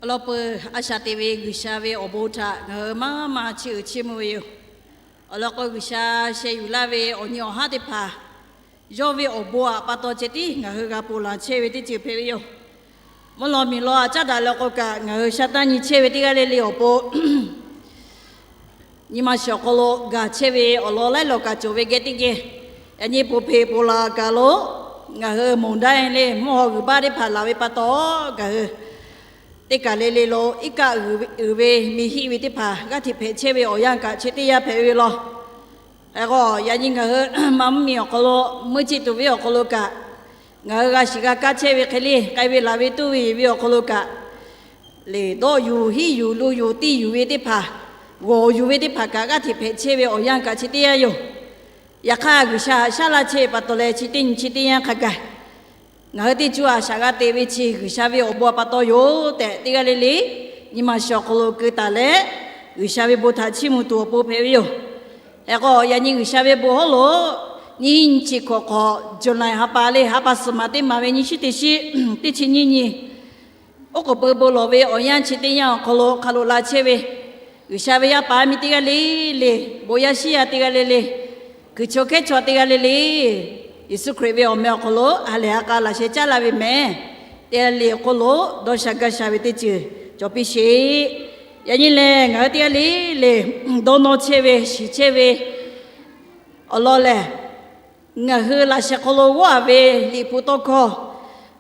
Awˬ lawn peuˬ, a shaꞈ teꞈ ve G'uiˬsha ve awˬ bon htaꞈ ngaˬ hui maˇ maˇ chiˇ uiˍ chiˇ mvuh ve yoˬ. Awˬ lawn k'o, G'uiˬsha sheh yuˬ laˇ ve awˬ nyi awˬ haˉ teˇ hpaˍ yawˇ ve awˬ bon aꞈ pa taw ceh tiˉ ngaˬ hui g'a ponˬ laˬ chehˇ ve teˇ ceuˬ hpehꞈ ve yoˬ. Mvuhˇ law miˬ law aꞈ caˉ daꞈ leh k'o kaꞈ, ngaˬ hui sha taˇ nyi chehˇ ve teˇ g'aˇ le le awˬ pon nyi ma shiˍ awˬ hk'aw lo gaˬ chehˇ ve awˬ lawn laiˉ law kaꞈ cawˬ ve geh teˇ geh, yaꞈ nyi ponˬ hpeꞈ ponˬ laˬ kaꞈ lo ngaˬ hui moˍ daˇ leh mvuhˇ haw g'uiˬ baˆ teˇ hpaˍ laˬ ve pa taw, ngaˬ hui teˇ kaˬ le le lo iˉ kaˆ uiˍ ve miˬ hiˆ ve teˇ hpaˍ g'aˇ hteꞈ hpehꞈ chehˇ ve awˬ yanˇ kaꞈ chi teˇ yanˇ hpehꞈ ve yoˬ law. Hk'e k'o, yaꞈ nyi ngaˬ hui ma mvuhˇmiˬ awˬ hk'aw lo, meuˇ chi tuˬ ve awˬ hk'aw lo kaꞈ, ngaˬ hui g'a shiˍ g'a kaˇ chehˇ ve hk'e le, k'ai ve laˬ ve tuˇ ve ve awˬ hk'aw lo kaꞈ, leˬ dawˆ yuˬ hiˉ yuˬ lo yuˬ tiˇ yuˬ ve teˇ hpaˍ, g'awˬ yuˬ ve teˇ hpaˍ kaꞈ g'aˇ hteꞈ hpehꞈ chehˇ ve awˬ yanˇ kaꞈ chi teˇ yanˇ yoˬ. Yaꞈ hk'aˇ, G'uiˬsha haꞈ shaˉ laˇ chehˇ ve pa taw leh chi teˇ nyi chi teˇ yanˇ hk'a gaˬ ngaˬ hui teˇ cuˇ a shaꞈ g'a te ve chi G'uiˬsha ve awˬ bon aꞈ pa taw yoˬ tehꞈ, teˇ g'aˇ le le nyi ma shiˍ awˬ hk'aw lo keu taˍ leh, G'uiˬsha ve bon htaꞈ chiˇ mvuh tuˬ awˬ pon hpehꞈ ve yoˬ. Hk'e k'o, yaꞈ nyi G'uiˬsha ve bon hawˉ lo nyiˇ nyi chi hkawꞈ hk'awꞈ, July ha pa le ha pa suhˍ maˬ teˇ maˬ ve nyiˇ shinˉ teˇ shinˉ teˇ chi nyiˇ nyi, oˉ k'oˍ pui bon lawˬ ve awˬ yanˇ chi teˇ yanˇ awˬ hk'aw lo hk'a loꞈ la chehˇ ve G'uiˬsha ve yaˇ paˍ yaˇ miˇ teˇ g'aˇ le le, bon yaˇ shiˉ yaˇ teˇ g'aˇ le le, kuiˬ chaw hkehˉ chaw teˇ g'aˇ le le, Yeˍsuˆ Hkriꞈ ve awˬ meh awˬ hk'aw lo ha lehˬ ha k'a laꞈ sheh caˉ laˇ ve mehˍ. Teˇ g'aˇ le awˬ hk'oˆ lo dawˇ sha gaˇ sha ve teˇ ceuˬ cawˬ piˇ sheˍ. Yaꞈ nyi lehˬ, ngaˬ hui teˇ g'aˇ le le dawˇ nawˇ chehˇ ve, shiˍ chehˇ ve awˬ lawn lehˬ, ngaˬ hui laꞈ sheh hk'aw lo g'awˇ a ve Liꞈ hpu tawˇ hkawˇ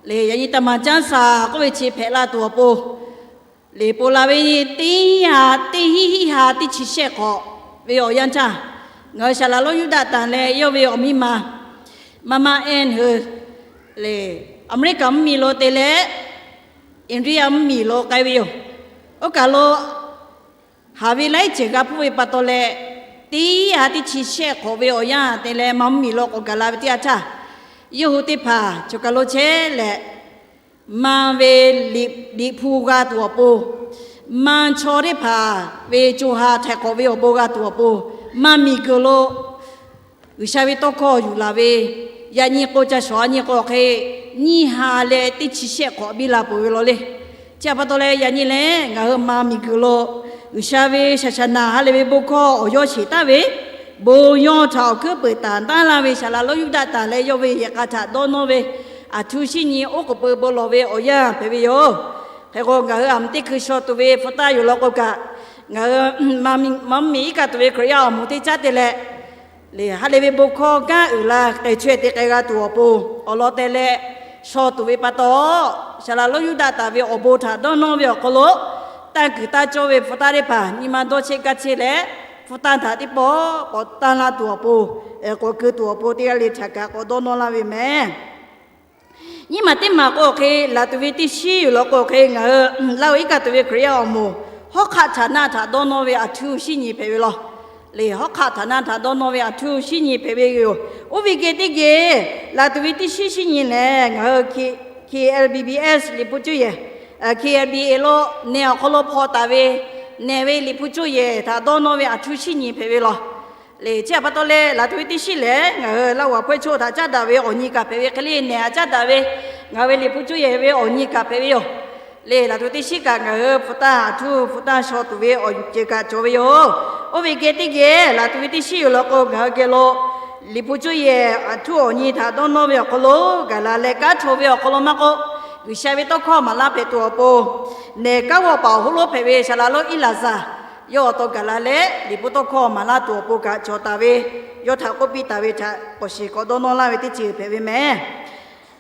lehˬ, yaꞈ nyi ธรรมจารี k'oˆ ve chi hpehꞈ la tuˬ awˬ pon, Liꞈ hpu la ve teˇ ha teˇ hiˆ hiˆ ha teˇ chi shehˆ hk'awꞈ ve awˬ yanˇ htaˇ, ngaˬ hui saˍ laˍ lonˉ Yuˇdaꞈ tanˬ leh yawˇ ve awˬ miˇ ma, Mama Ann hui lehˬ, Aˍmeˍriˆkaˍ mvuhˇmiˬ lo te leh India mvuhˇmiˬ lo k'ai ve yoˬ. Oˇ kaˬ lo haˍ ve laiˉ ceuˬ g'a hpuˇ ve pa taw leh, teˇ ha teˇ chi shehˆ hk'awꞈ ve awˬ yanˇ te leh ma mvuhˇmiˬ lo k'awꞈ gaˬ la ve teˇ yanˇ htaˇ, yawˇ hui teˇ hpaˍ choˬ kaˬ lo chehˇ leh, ma ve Liꞈ hpu g'a tuˬ awˬ pon, ma chaw teˇ hpaˍ ve co ha htaiˍ hk'awꞈ ve awˬ bon g'a tuˬ awˬ pon, ma miˬguiˬ lo G'uiˬsha ve tawˇ hkawˇ yuˬ laˬ ve, yaꞈ nyi k'o ca shawˍ a nyi k'o hk'e, nyiˇ ha leh teˇ chi shehˆ hk'awꞈ biˇ la peuˬ ve law le. Chi htaꞈ pa taw leh, yaꞈ nyi lehˬ ngaˬ hui ma miˬguiˬ lo G'uiˬsha ve shaˍ shaˍ naˍ ha lehˬ ve bon hkawˇ awˬ yawˇ sheˍ taˍ ve, bon yawˇ htaꞈ awˬ hkuiˉ peuˍ taˍ taˍ laˇ ve saˍ laˍ lonˉ Yuˇdaꞈ tanˬ leh yawˇ ve yehˬ k'a htaꞈ dawˇ nawˇ ve aˬ htu shinˉ nyi oˉ k'oˍ pui bon lawˬ ve awˬ yanˇ hpehꞈ ve yoˬ. Hk'e k'o, ngaˬ hui aˬ miˍ teˇ hkui shaw tuˬ ve hpu taˇ yoˬ law k'o kaꞈ, ngaˬ hui ma mvuhˇmiˬ iˉ kaˆ tuˬ ve Hkriꞈ yaˇ awˬ moˍ teˇ caˉ te leh, leˬ ha lehˬ ve bon hkawˇ kanˉ uiˍ la k'ai chaweh te k'ai g'a tuˬ awˬ pon awˬ lawn te leh shaw tuˬ ve pa taw, saˍ laˍ lonˉ Yuˇdaꞈ tanˬ ve awˬ bon htaꞈ dawˇ nawˇ ve awˬ hk'aw lo, tanˇ kuiˬ taˇ cawˇ ve hpu taˇ teˇ hpaˍ nyi ma dawˇ cheˆ gaˇ cheˆ leh, hpu taˇ htaꞈ teˇ pawˆ k'awꞈ tanˇ laˇ tuˬ awˬ pon, k'awꞈ keu tuˬ awˬ pon teˇ g'aˇ le htaꞈ kaꞈ k'awꞈ dawˇ nawˇ laˇ ve mehˍ. Nyiˇ maˬ teˇ maˬ k'o hk'e, laˬ tuˬ ve teˇ shinˉ yoˬ law k'o hk'e, ngaˬ hui Laˇ huˍ iˉ kaˆ tuˬ ve Hkriꞈ yaˇ awˬ moˍ hawˉ hk'aˆ htaˍ naˆ htaꞈ dawˇ nawˇ ve aˬ htu shinˉ nyi hpehꞈ ve law. Leˬ hawˉ hk'aˆ htaˍ naˆ htaꞈ dawˇ nawˇ ve aˬ htu shinˉ nyi hpehꞈ ve yoˬ. Oˇ ve geh teˇ geh, laˬ tuˬ ve teˇ shinˉ shinˉ nyi lehˬ, ngaˬ hui K L B B S Liꞈ hpu cuˇ yehˬ, K L B A lo nehˬ awˬ hk'aw lo hpaw taˍ ve, nehˬ ve Liꞈ hpu cuˇ yehˬ htaꞈ dawˇ nawˇ ve aˬ htu shinˉ nyi hpehꞈ ve law. Leˬ chi htaꞈ pa taw leh, laˬ tuˬ ve teˇ shinˉ lehˬ, ngaˬ hui Laˇ huˍ awˬ hpawehˇ chaw htaꞈ caˉ daꞈ ve awˬ nyi kaꞈ hpehꞈ ve hk'e le, nehˬ htaꞈ caˉ daꞈ ve ngaˬ hui ve Liꞈ hpu cuˇ yehˬ ve awˬ nyi kaꞈ hpehꞈ ve yoˬ. Leˬ laˬ tuˬ teˇ shinˉ kaꞈ ngaˬ hui hpu taˇ aˬ htu hpu taˇ shaw tuˬ ve awˬ ceuˬ kaꞈ cawˬ ve yoˬ. Oˇ ve geh teˇ geh laˬ tuˬ ve teˇ shinˉ yoˬ law k'o, ngaˬ hui geh lo Liꞈ hpu cuˇ yehˬ aˬ htu awˬ nyi htaꞈ dawˇ nawˇ ve awˬ hk'aw lo gaˬ la leh, kanˉ hto ve awˬ hk'aw lo maˇ k'oˆ, G'uiˬsha ve tawˇ hkawˇ maˍ laˇ hpehꞈ tuˬ awˬ pon, nehˬ kanˉ g'awˇ paˍ awˬ hoˉ lonˉ hpehꞈ ve saˍ laˍ lonˉ Iˉlaˍzaˍ yawˇ awˬ to gaˬ la leh, Liꞈ hpu tawˇ hkawˇ maˍ laˇ tuˬ awˬ pon kaꞈ cawˬ taˍ ve, yawˇ htaꞈ k'oˆ piˇ taˍ ve htaꞈ k'awꞈ shiˍ k'awꞈ dawˇ nawˇ laˇ ve teˇ ceuˬ hpehꞈ ve mehˍ.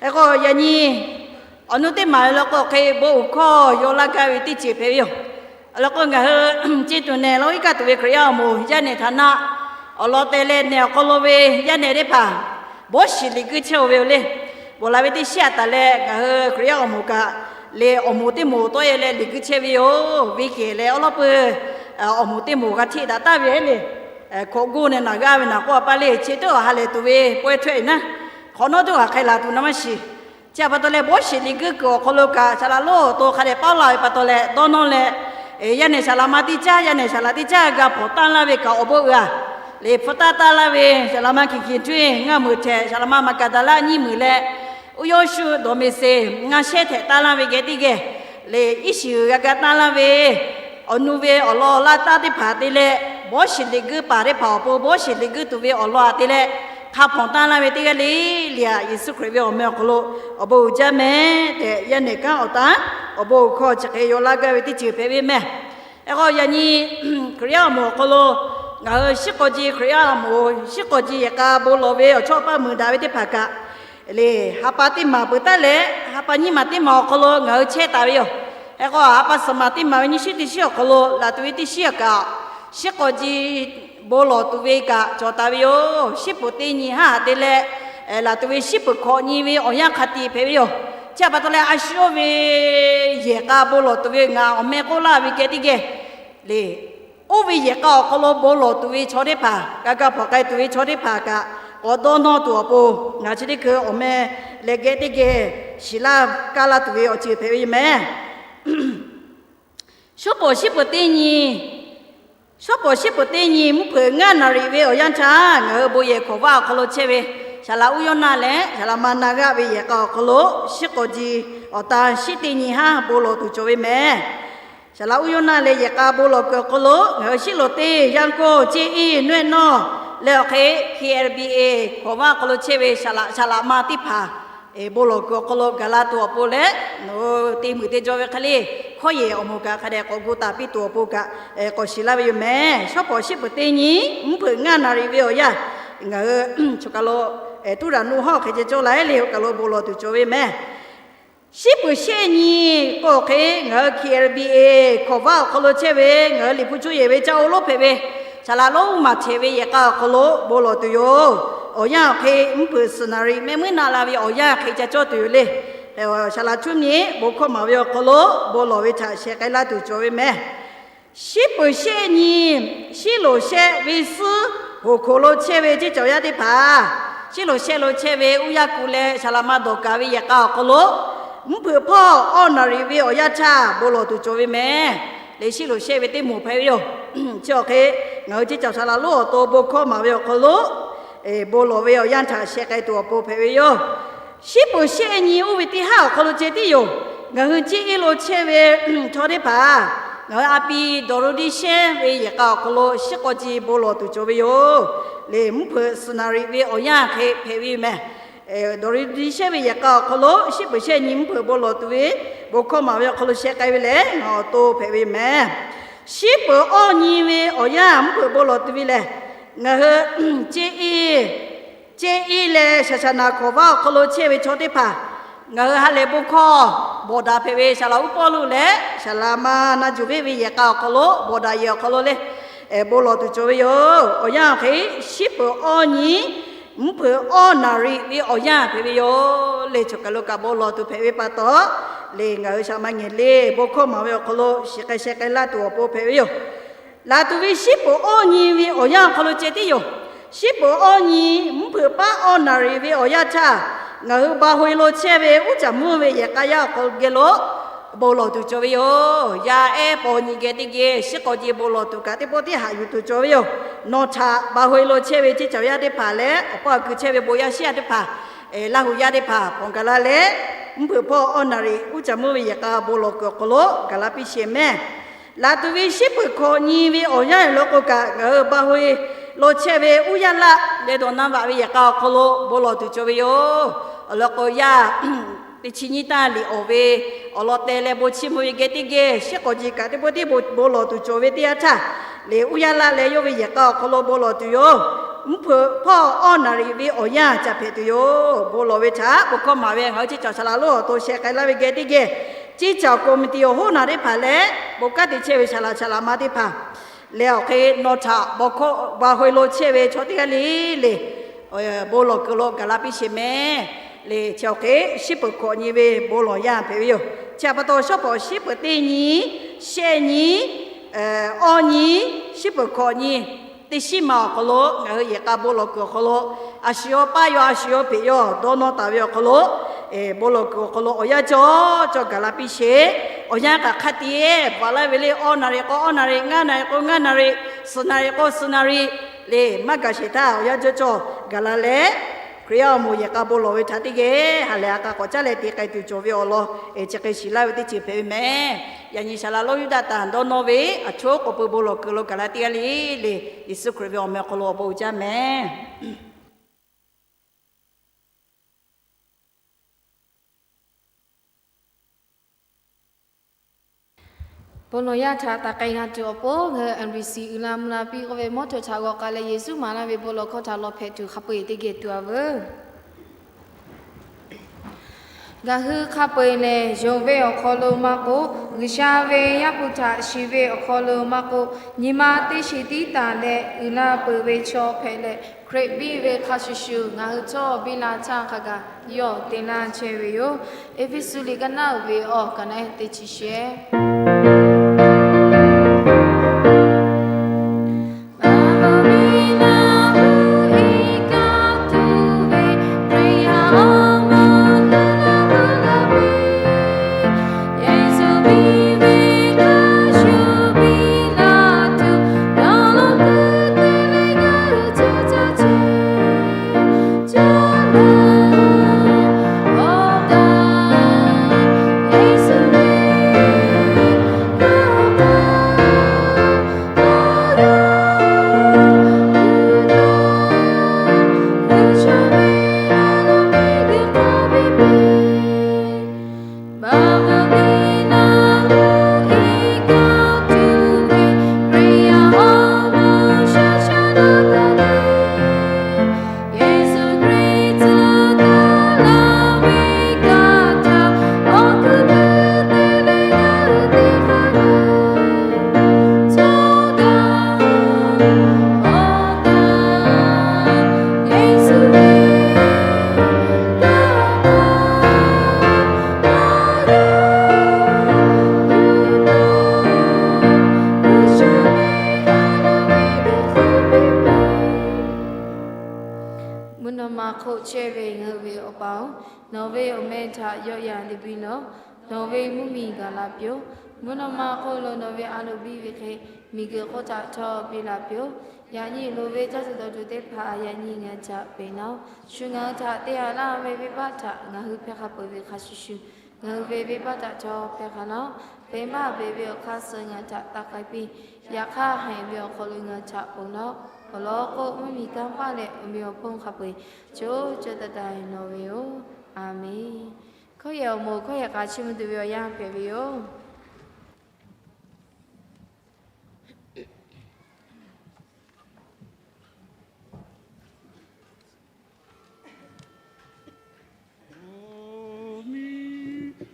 Hk'e k'o, yaꞈ nyi awˬ nu teˇ maˬ ve law k'o hk'e, bon uiˍ hkawˇ yaw laˇ gaˇ ve teˇ ceuˬ hpehꞈ ve yoˬ. Awˬ lawn k'o, ngaˬ hui ceˇ tuˬ nehˬ Laˇ huˍ iˉ kaˆ tuˬ ve Hkriꞈ yaˇ awˬ moˍ yaˇ nehˬ htaꞈ naˆ awˬ lawn te leh, nehˬ awˬ hk'aw lo ve yaˇ nehˬ teˇ hpaˍ bawˇ shiˍ liꞈ guiˇ chehˇ-oˬ ve yoˬ le. Bawˬ laˬ ve teˇ shinˉ aꞈ taˍ leh, ngaˬ hui Hkriꞈ yaˇ awˬ moˍ kaꞈ leˬ awˬ moˍ teˇ moˍ tawˆ e leh liꞈ guiˇ chehˇ ve yoˬ. Venˇ kehˬ leh awˉ lawˉ peuˬ awˬ moˍ teˇ moˍ g'a hteˆ daꞈ taˍ ve le. Hkawꞈ goˇ neh naˬ g'aˇ ve naˬ k'oˆ a pa le, chi teˇ g'aˇ ha lehˬ tuˬ ve pawehˇ htawehˇ e naˉ, hk'awꞈ nawˉ teˇ g'aˇ hk'aˬ hk'e laˬ tuˬ na maˇ shiˍ. Chi htaꞈ pa taw leh, bawˇ shiˍ liꞈ guiˇ kuiˬ awˬ hk'aw lo kaꞈ saˍ laˍ lonˉ awˬ to hk'a dehꞈ paˉ laˇ ve pa taw leh dawˇ nawˇ leh, yaˇ nehˬ saˍ laˍ ma teˇ caˉ, yaˇ nehˬ saˍ laˍ teˇ caˉ g'a hpawnˬ tanˇ laˇ ve kaꞈ awˬ bon uiˍ a. Leˬ hpu taˇ taˇ laˇ ve saˍ laˍ ma Hkiˍ Hkiˍ Htuˇ ngaˇ meuˍ htehꞈ, saˍ laˍ ma Maˍkaˍdaˍlaˆ nyiˇ meuˍ leh, uˉ yawˇ shu dawˬ meˍ seˍ ngaˇ shehˉ htehꞈ taˇ laˇ ve geh teˇ geh, le, iˉ shiˍ g'a ga tanˇ laˇ ve awˬ nu ve awˬ lawn laˇ taˇ teˇ hpaˍ te leh, bawˇ shiˍ liꞈ guiˇ paˍ teˇ hpaˍ awˬ pon bawˇ shiˍ liꞈ guiˇ tuˬ ve awˬ lawn aꞈ te leh, hk'a hpawnˬ tanˇ laˇ ve teˇ g'aˇ le le aꞈ, Yeˍsuˆ Hkriꞈ ve awˬ meh awˬ hk'aw lo awˬ bon uiˍ jaˇ mehˍ tehꞈ, yaˇ nehˬ kanˉ awˬ tanˉ awˬ bon awˬ hkawˇ chi hk'e yaw laˇ gaˇ ve teˇ ceuˬ hpehꞈ ve mehˍ. Hk'e k'o, yaꞈ nyi Hkriꞈ yaˇ awˬ moˍ awˬ hk'aw lo ngaˬ hui shiˉ k'aw ji, Hkriꞈ yaˇ awˬ moˍ shiˉ k'aw ji yehˬ k'a bon lawˬ ve awˬ chawˇ paˇ muiˬ daꞈ ve teˇ hpaˍ kaꞈ le, ha pa teˇ maˬ peuˬ taˉ leh ha pa nyiˇ maˬ teˇ maˬ awˬ hk'aw lo ngaˬ hui chehˇ taˍ ve yoˬ. Hk'e k'o, ha pa suhˍ maˬ teˇ maˬ ve nyiˇ shiˉ teˇ shiˉ awˬ hk'aw lo laˬ tuˬ ve teˇ shiˉ kaꞈ, shiˉ k'aw ji bon lawˬ tuˬ ve kaꞈ cawˬ taˍ ve yoˬ. Shiˉ peuˬ teˇ nyi haˉ haꞈ te leh laˬ tuˬ ve shiˉ peuˬ hkawꞈ nyi ve awˬ yanˇ hk'a tiꞈ hpehꞈ ve yoˬ. Chi htaꞈ pa taw leh, a shu yawˇ ve yehˬ k'a bon lawˬ tuˬ ve ngaˬ awˬ meh k'oˆ laˇ ve geh teˇ geh le, oˇ ve yehˬ k'a awˬ hk'aw lo bon lawˬ tuˬ ve chaw teˇ hpaˍ, g'a ga hpawnˬ k'ai tuˬ ve chaw teˇ hpaˍ kaꞈ k'awꞈ dawˇ nawˇ tuˬ awˬ pon, ngaˬ chi teˇ hkui awˬ meh leh geh teˇ geh shiˍ laˇ kaˇ laˇ tuˬ ve awˬ ceuˬ hpehꞈ ve yoˬ mehˍ. Shawˉ pawˍ shiˉ peuˬ teˇ nyi, shawˉ pawˍ shiˉ peuˬ teˇ nyi mvuhˇ hpeuꞈ ngaˇ naˍ riˍ ve awˬ yanˇ htaˇ, ngaˬ hui bon yehˬ hkawˍ vaˇ awˬ hk'aw lo chehˇ ve Saˍ laꞈ Uˉ Yawˇ naˆ leh Saˍ laꞈ ma Na g'aˆ ve yehˬ k'a awˬ hk'aw lo shiˉ k'aw ji awˬ tan shiˉ teˇ nyi haˉ bon lawˬ tuˬ cawˬ ve mehˍ. Saˍ laꞈ Uˉ Yawˇ naˆ leh yehˬ k'a bon lawˬ kuiˬ awˬ hk'aw lo ngaˬ hui Shiˉ loˍ teˇ, Yanˇ kawˇ, Ceˇ iˇ, Nwehˆ nawˇ leh awˬ hk'e K L B A hkawˍ vaˇ awˬ hk'aw lo chehˇ ve Saˍ laꞈ, Saˍ laꞈ ma teˇ hpaˍ bon lawˬ kuiˬ awˬ hk'aw lo gaˬ la tuˬ awˬ pon leh, nawˬ hui te muiˬ te jaw ve hk'e le, hkawˇ yehˬ awˬ moˍ kaꞈ hk'a dehꞈ k'awꞈ gu taˍ piˇ tuˬ awˬ pon kaꞈ k'awꞈ shiˍ laˇ ve yoˬ mehˍ. Shawˉ pawˍ shiˉ peuˬ teˇ nyi mvuhˇ hpeuꞈ ngaˇ naˍ riˍ ve awˬ yanˇ, ngaˬ hui choˬ kaˬ lo tuˉ raˍ nuˆ hawˉ hk'e ceh cawˇ la le, oˇ kaˬ lo bon lawˬ tuˬ cawˬ ve mehˍ. Shiˉ peuˬ shehˆ nyi k'o hk'e, ngaˬ hui K L B A hkawˍ vaˇ awˬ hk'aw lo chehˇ ve ngaˬ hui Liꞈ hpu cuˇ yehˬ ve caˇ oˇ lonˉ hpehꞈ ve Saˍ laꞈ lonˉ maˬ hteꞈ ve yehˬ k'a awˬ hk'aw lo bon lawˬ tuˬ yoˬ. Awˬ yanˇ awˬ hk'e mvuhˇ hpeuꞈ suhˍ naˍ riˍ mehˆ muiˉ na la ve awˬ yanˇ hk'e ca cawˇ tuˬ yoˬ le. Saˍ laꞈ cuˇ nyi bon hkawˇ maˍ ve awˬ hk'aw lo bon lawˬ ve htaꞈ sheh k'ai laˇ tuˬ cawˬ ve mehˍ. Shiˉ peuˬ shehˆ nyi, Shiˉ loˍ shehˆ ve suhˉ hoꞈ hk'oꞈ lo chehˇ ve ceˇ cawˬ yaˇ teˇ hpaˍ, Shiˉ loˍ shehˆ lo chehˇ ve Uˇ Yaˇ kuˬ leh Saˍ laꞈ ma Dawˍ kaˍ ve yehˬ k'a awˬ hk'aw lo mvuhˇ hpeuꞈ hpawˇ awˇ naˍ riˍ ve awˬ yanˇ htaˇ bon lawˬ tuˬ cawˬ ve mehˍ. Leh Shiˉ loˍ shehˆ ve teˇ moˍ hpehꞈ ve yoˬ. Chi awˬ hk'e ngaˬ hui ceˇ cawˬ Saˍ laꞈ lonˉ awˬ to bon hkawˇ maˍ ve awˬ hk'aw lo bon lawˬ ve awˬ yanˇ htaꞈ sheh k'ai tuˬ awˬ pon hpehꞈ ve yoˬ. Shiˉ peuˬ shehˆ nyi oˇ ve teˇ haˉ awˬ hk'aw lo ceh tiˉ yoˬ. Ngaˬ hui Ceˇ iˉ lo chehˇ ve chaw teˇ hpaˍ, ngaˬ hui a pi Dawˍ ru diˇ shehnˉ ve yehˬ k'a awˬ hk'aw lo shiˉ k'aw ji bon lawˬ tuˬ cawˬ ve yoˬ. Leh mvuhˇ hpeuꞈ suhˍ naˍ riˍ ve awˬ yanˇ hk'e hpehꞈ ve mehˍ. Dawˍ ru diˇ shehnˉ ve yehˬ k'a awˬ hk'aw lo shiˉ peuˬ shehˆ nyi mvuhˇ hpeuꞈ bon lawˬ tuˬ ve bon hkawˇ maˍ ve awˬ hk'aw lo sheh k'ai ve lehˬ, ngaˬ awˬ to hpehꞈ ve mehˍ. Shiˉ peuˬ awˇ nyi ve awˬ yanˇ mvuhˇ hpeuꞈ bon lawˬ tuˬ ve lehˬ, ngaˬ hui Ceˇ iˇ, Ceˇ iˇ leh Saˍ saˍ naˍ hkawˍ vaˇ awˬ hk'aw lo chehˇ ve chaw teˇ hpaˍ, ngaˬ hui ha lehˬ bon hkawˇ bawˬ daꞈ hpehꞈ ve Saˍ laꞈ uˉ Pawˇluꞈ leh Saˍ laꞈ ma Na Juˍ venˇ ve yehˬ k'a awˬ hk'aw lo bawˬ daꞈ yehˬ awˬ hk'aw lo le, bon lawˬ tuˬ cawˬ ve yoˬ. Awˬ yanˇ awˬ hk'e shiˉ peuˬ awˇ nyi mvuhˇ hpeuꞈ awˇ naˍ riˍ ve awˬ yanˇ hpehꞈ ve yoˬ. Leh choˬ kaˬ lo kaꞈ bon lawˬ tuˬ hpehꞈ ve pa taw, leh ngaˬ hui shaˍ ma ngehˬ le bon hkawˇ maˍ ve awˬ hk'aw lo shiˍ k'ai sheh k'ai laˇ tuˬ awˬ pon hpehꞈ ve yoˬ. Laˬ tuˬ ve shiˉ peuˬ awˇ nyi ve awˬ yanˇ awˬ hk'aw lo ceh tiˉ yoˬ. Shiˉ peuˬ awˇ nyi mvuhˇ hpeuꞈ paˉ awˇ naˍ riˍ ve awˬ yanˇ htaˇ, ngaˬ hui ba hoꞈ e lo chehˇ ve uˉ caˬ mvuhˇ ve yehˬ k'a yaˇ awˬ hk'aw geh lo bon lawˬ tuˬ cawˬ ve yoˬ. Yaˇ ehˉ paw nyi geh teˇ geh shiˉ k'aw ji bon lawˬ tuˬ kaꞈ teˇ pawˆ teˇ haꞈ yuˬ tuˬ cawˬ ve yoˬ. Nawˬ htaꞈ ba hoꞈ e lo chehˇ ve ceˇ cawˬ yaˇ teˇ hpaˍ leh awˬ paˇ awˬ kui chehˇ ve bon yaˇ shiˉ yaˇ teˇ hpaˍ, Laˇ hu yaˇ teˇ hpaˍ hpawnˬ gaˬ la leh, mvuhˇ hpeuꞈ hpawˇ awˇ naˍ riˍ uˉ caˬ mvuhˇ ve yehˬ k'a bon lawˬ kuiˬ awˬ hk'aw lo gaˬ la piˇ sheˍ mehˍ. Laˬ tuˬ ve shiˉ peuˬ hkawꞈ nyi ve awˬ yanˇ awˬ lawn k'o kaꞈ, ngaˬ hui ba hoꞈ e lo chehˇ ve uˉ yaˇ laˆ leh dawˬ na vaꞈ ve yehˬ k'a awˬ hk'aw lo bon lawˬ tuˬ cawˬ ve yoˬ. Awˬ lawn k'o, yaˇ teˇ chi nyiˇ tanˇ liꞈ awˬ ve awˬ lawn teh leh bon chiˇ mvuh ve geh teˇ geh shiˉ k'aw ji kaꞈ teˇ pawˆ teˇ bon lawˬ tuˬ cawˬ ve teˇ yanˇ htaˇ, leh uˉ yaˇ laˆ leh yawˇ ve yehˬ k'a awˬ hk'aw lo bon lawˬ tuˬ yoˬ. Mvuhˇ hpeuꞈ hpawˇ awˇ naˍ riˍ ve awˬ yanˇ ca hpehꞈ tuˬ yoˬ. Bon lawˬ ve htaꞈ bon hkawˇ maˍ ve ngaˬ hui ceˇ cawˬ Saˍ laꞈ lonˉ awˬ to sheh k'ai laˇ ve geh teˇ geh, ceˇ cawˬ committee awˬ hoˉ naˬ teˇ hpaˍ leh bon kanˉ te chehˇ ve Saˍ laꞈ Saˍ laꞈ ma teˇ hpaˍ leh awˬ hk'e nawˬ htaꞈ ba hoꞈ e lo chehˇ ve chaw teˇ g'aˇ le le bon lawˬ kuiˬ lo gaˬ la piˇ sheˍ mehˍ. Leh chi awˬ hk'e shiˉ peuˬ hkawꞈ nyi ve bon lawˬ yanˇ hpehꞈ ve yoˬ. Chi htaꞈ pa taw shawˉ pawˍ shiˉ peuˬ teˇ nyi, shehˆ nyi, awˇ nyi, shiˉ peuˬ hkawꞈ nyi, teˇ shiˉ ma awˬ hk'aw lo ngaˬ hui yehˬ k'a bon lawˬ kuiˬ awˬ hk'aw lo a shu yawˇ paˇ yawˇ a shu yawˇ peꞈ yawˇ dawˇ nawˇ taˍ ve awˬ hk'aw lo, bon lawˬ kuiˬ awˬ hk'aw lo awˬ yanˇ cawˬ cawˬ gaˬ la piˇ sheˍ. Awˬ yanˇ kaꞈ hk'a te baˬ laˇ ve le, awˇ naˍ riˍ k'o awˇ naˍ riˍ, ngaˇ naˍ riˍ k'o ngaˇ naˍ riˍ, suhˍ naˍ riˍ k'o suhˍ naˍ riˍ, leh maˇ gaˬ sheˍ htaˇ awˬ yanˇ cawˬ cawˬ gaˬ la leh, Hkriꞈ yaˇ awˬ moˍ yehˬ k'a bon lawˬ ve htaꞈ teˇ geh ha lehˬ a k'a k'awꞈ caˉ leh te k'ai tuˬ cawˬ ve awˬ lawn, chi hk'e shiˍ laˇ ve teˇ ceuˬ hpehꞈ ve mehˍ. Yaꞈ nyi saˍ laꞈ lonˉ Yuˇdaꞈ tanˍ dawˇ nawˇ ve aˬ choˉ k'awꞈ peu bon lawˬ kuiˬ lo gaˬ la teˇ g'aˇ le le, Yeˍsuˆ Hkriꞈ ve awˬ meh awˬ hk'aw lo awˬ bon uiˍ jaˇ mehˍ. Bon lawˬ yaˇ htaꞈ taˍ k'ai g'a tuˬ awˬ pon, ngaˬ hui N B C uiˍ la mvuh la piˇ k'oˆ ve mawˇ htawꞈ htaꞈ g'awˬ k'ai leh, Yeˍsuˆ maˍ laˇ ve bon lawˬ hkawˇ htaꞈ lawˬ hpehꞈ tuˬ hk'a peu-eˬ teˇ geh tuˬ a veuˬ. Ngaˬ hui hk'a peu-eˬ lehˬ, yonˍ ve awˬ hk'aw lo maˇ k'oˆ, G'uiˬsha ve Yaˇ hpu htaꞈ shiˍ ve awˬ hk'aw lo maˇ k'oˆ, nyi ma teˇ shiˍ tiˉ taˍ leh uiˍ la peuˬ ve chaw hpehꞈ leh, Hkriꞈ biˇ ve hk'a shuˍ shuˍ ngaˬ hui htawˇ biˇ la htaˇ hk'a gaˬ yawˇ te laˇ chehˇ ve yoˬ. Eˇfeˇsuꞈ liꞈ ka naˉ uiˍ ve awˬ ka naˉ teˇ chi shehˍ. Mvuhˇ naw ma hk'oˆ chehˇ ve ngaˬ hui ve Awˬ pa-oˬ, nawˬ ve awˬ meh htaꞈ yawˆ yan te piˇ lawˬ. Nawˬ ve mvuhˇ miˬ gaˬ la piˇ-oˆ. Mvuhˇ naw ma hk'oˆ lo nawˬ ve a loˍ biˇ ve hk'e, miˬguiˬ hk'oˆ htaꞈ htawˇ piˇ la piˇ-oˆ. Yaꞈ nyi loˍ ve caˇ tuˬ dawˬ tuˬ teˇ hpaˍ yaꞈ nyi ngaˬ htaꞈ peꞈ naˉ-oˆ. Shu ngaˬ hui htaꞈ te haꞈ laˇ ve venˇbaˆ htaꞈ ngaˬ hui hpehˇ hk'a peuˬ ve hk'a shuˍ shuˍ, ngaˬ hui ve venˇbaˆ htaꞈ htawˇ hpehˇ hk'a laˇ-oˆ. Peꞈ maˇ peꞈ ve awˬ hk'aˇ suh ngaˬ htaꞈ taˇ k'ai piˇ. Yaꞈ hk'aˇ haiˬ ve awˬ hk'aw lo ngaˬ htaꞈ ponˬ laˇ-oˆ. Awˬ lawn k'o, mvuhˇ miˬ kanˇ paˆ leh awˬ meꞈ awˬ hponˇ hk'a peu-eˬ co co taiˍ taiˍ nawˬ ve yoˬ. A menˍ. Hkawˇ yehˬ awˬ moˍ hkawˇ yehˬ k'a chiˇ mvuh tuˬ ve awˬ yanˇ hpehꞈ ve yoˬ.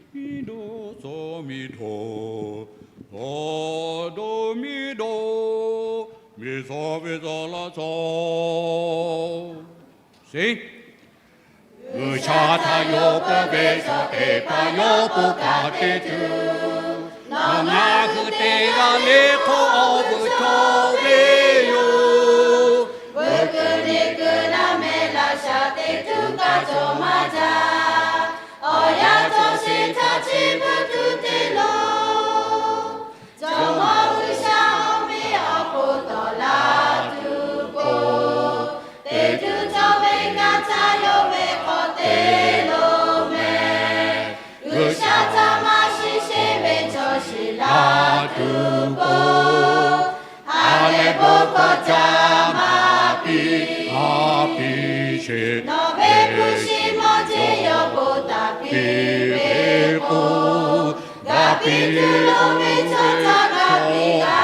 Miˇ dawˇ, tcuh miˇ dawˇ, dawˇ dawˇ miˇ dawˇ, miˬ tcuh ve tcuh laˇ tcuh. G'uiˬsha htaꞈ yawˇ peuˬ ve chaw teˇ hpaˍ yawˇ pon kaꞈ te tuˬ, nawˬ ngaˬ hui teˇ g'aˇ le hk'oˆ awˬ vuiˬ cawˬ ve yoˬ. Veuꞈ keu liꞈ keu laˇ meh laꞈ shaˍ teꞈ tuˬ kaꞈ cawˬ maˇ jaˇ. Awˬ yanˇ cawˬ sheˍ htaꞈ chi beuꞈ tuˬ te loˬ. Jawˇmawˇ G'uiˬsha awˬ miˇ awˬ hk'oˆ tawˍ la tuˬ k'o, teˇ tuˬ cawˬ ve ngaˬ htaꞈ yawˇ ve k'awꞈ te loˬ mehˍ. G'uiˬsha htaꞈ maˇ shiˍ sheˍ ve chaw shiˍ la tuˬ k'o, ha lehˬ bon hkawˇ ca maˇ piˇ, maˇ piˇ sheˍ. Nawˬ ve hpu shi mawˇ jeˇ yawˇ bon htaꞈ piˇ ve k'o, ga piˇ tuˬ loˍ ve chaw htaꞈ ga piˇ g'a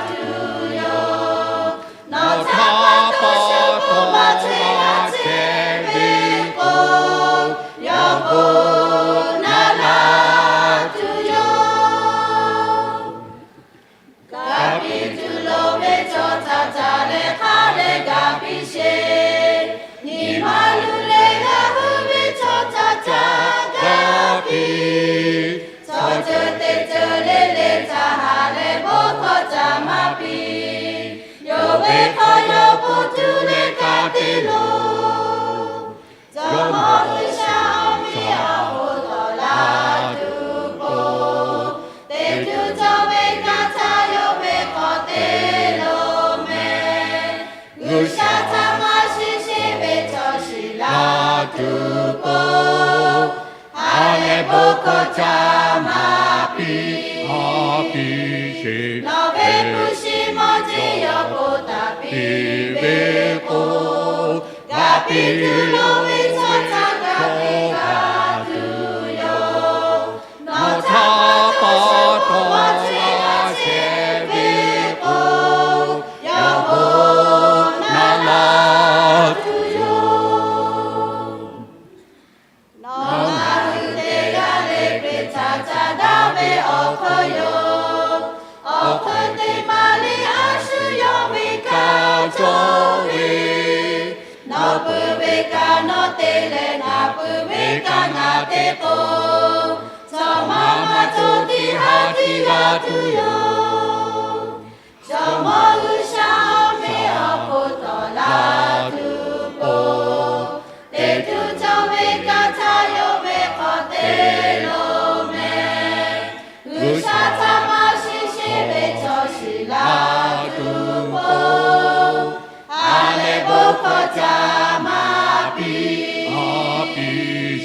tuˬ yoˬ. Nawˬ htaꞈ pa taw shu hk'oˆ maˇ chehˇ g'a chehˇ ve k'o, yawˇ bon naˆ la tuˬ yoˬ. Ga piˇ tuˬ loˍ ve chaw htaꞈ ca leh hk'a leh ga piˇ sheˍ. Nyi ma luˬ leh g'a hu ve chaw htaꞈ ca ga piˇ. Chaw ceuˬ teˇ ceuˬ le le htaꞈ tuˬ pon, ha lehˬ bon hkawˇ caˇ maˍ piˇ, maˍ piˇ sheˍ. Nawˬ ve hpu shi mawˇ jeˬ yawˇ po taˍ piˇ ve k'o, g'a piˇ tuˬ lo ve chaw htaꞈ g'a piˇ g'a tuˬ yoˬ. Nawˬ htaꞈ pa taw laˇ chehˇ ve k'o, yawˇ bon naˍ laˇ tuˬ yoˬ. Nawˬ ngaˬ hui te g'a leh Hkriꞈ htaꞈ ca daꞈ ve awˬ hk'aw yoˬ. Awˬ hk'aw teˇ maˬ lehˬ, a shu yawˇ ve kaꞈ cawˬ ve, nawˬ pui ve kaꞈ nawˬ te leh, ngaˬ pui ve kaꞈ ngaˬ te k'o, chaw maˇ maˇ cawˬ tiˉ ha tiˉ g'a tuˬ yoˬ. Jawˇmawˇ G'uiˬsha ve awˬ hk'oˆ tawˍ laˇ tuˬ pon, teˇ tuˬ cawˬ ve kaꞈ htaˇ yawˇ ve hk'aw te lo meh. G'uiˬsha htaꞈ maˇ shiˍ sheˍ ve chaw shiˍ laˇ tuˬ pon, ha lehˬ bon hkawˇ caˇ maˍ piˇ, maˍ piˇ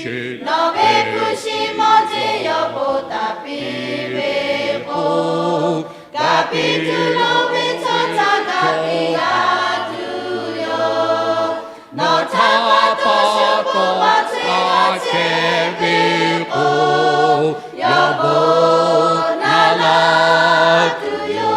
sheˍ. Nawˬ ve hpu shi mawˇ jeˬ yawˇ po taˍ piˇ ve k'o, g'a piˇ tuˬ lo ve chaw htaꞈ g'a piˇ g'a tuˬ yoˬ. Nawˬ htaꞈ pa taw shu k'oˆ maˇ chehˇ chehˇ ve k'o, yawˇ bon naˍ laˇ tuˬ yoˬ.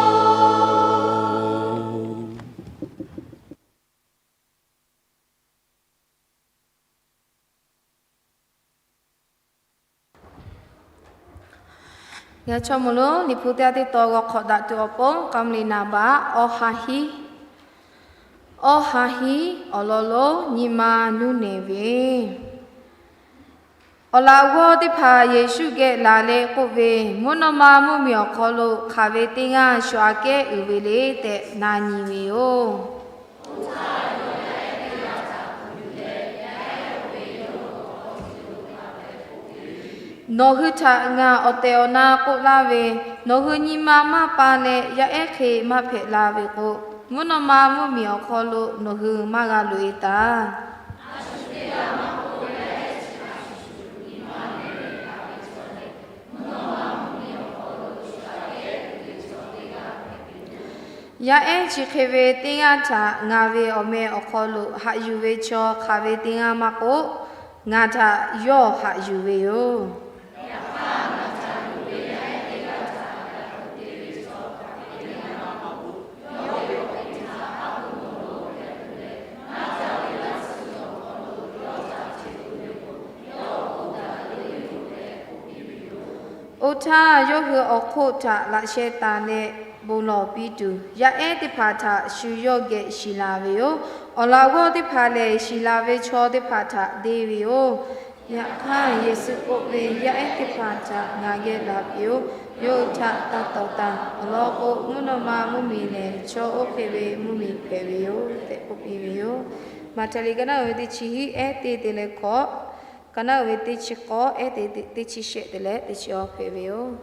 Yaꞈ chaw mawˬ lo Liꞈ hpu teˇ g'aˇ teˇ taw g'aw hk'awꞈ daꞈ tuˬ awˬ pon, ka mvuh liꞈ naˍ baꞈ, awˬ ha hiˉ, awˬ ha hiˉ awˬ lawn lo nyi ma nuˇ nehˬ ve. Awˬ laꞈ g'awˇ teˇ hpaˍ Yeˍsuˆ geh laˬ leh k'oˆ ve, Mvuhˇ naw ma mvuhˇmiˬ awˬ hk'aw lo hk'aˬ ve teˇ g'aˇ shu aꞈ kehˉ uiˍ ve le tehꞈ na nyi ve yoˬ. Nawˬ hui htaꞈ ngaˬ awˬ tehˬ awˬ na k'oˆ laˇ ve, nawˬ hui nyi ma maˇ pa leh yaˇ ehˉ hk'e maˇ hpehꞈ la ve k'o, mvuhˇ naw ma mvuhˇmiˬ awˬ hk'aw lo nawˬ hui maˇ g'a loꞈ e taˍ. Yaˇ ehˉ chi hk'e ve teˇ g'aˇ htaꞈ ngaˬ ve awˬ meh awˬ hk'aw lo haꞈ yuˬ ve chaw hk'aˬ ve teˇ g'aˇ maˇ k'oˆ, ngaˬ htaꞈ yawˇ haꞈ yuˬ ve yoˬ. Oˇ htaˇ, yawˇ hui awˬ hk'oˆ htaꞈ laꞈ sheh taˍ leh bon lawˬ piˇ tuˬ, yaˇ ehˉ teˇ hpaˍ htaꞈ shu yawˇ geh shiˍ la ve yoˬ. Awˬ laꞈ g'awˇ teˇ hpaˍ lehˬ, shiˍ la ve chaw teˇ hpaˍ htaꞈ deˇ ve yoˬ. Yaꞈ hk'aˇ, Yeˍsuˆ k'oˆ ve, Yaˇ ehˉ teˇ hpaˍ htaꞈ ngaˬ geh laˬ piˇ-oˆ. Yawˇ hui htaꞈ taˇ tawˍ taˍ. Awˬ lawn k'o, mvuhˇ naw ma mvuhˇmiˬ lehˬ, chaw oˇ hk'e ve mvuhˇmiˬ hpehꞈ ve yoˬ tehꞈ k'oˆ piˇ ve yoˬ. Maꞈhtehˍ liꞈ ka naˆ uiˍ ve teˇ chi hiˉ, ehˉ teˇ te leh hkawꞈ, ka naˆ uiˍ ve teˇ chi k'awˇ, ehˉ teˇ te, teˇ chi shehˆ te leh teˇ chi awˇ hpehꞈ ve yoˬ.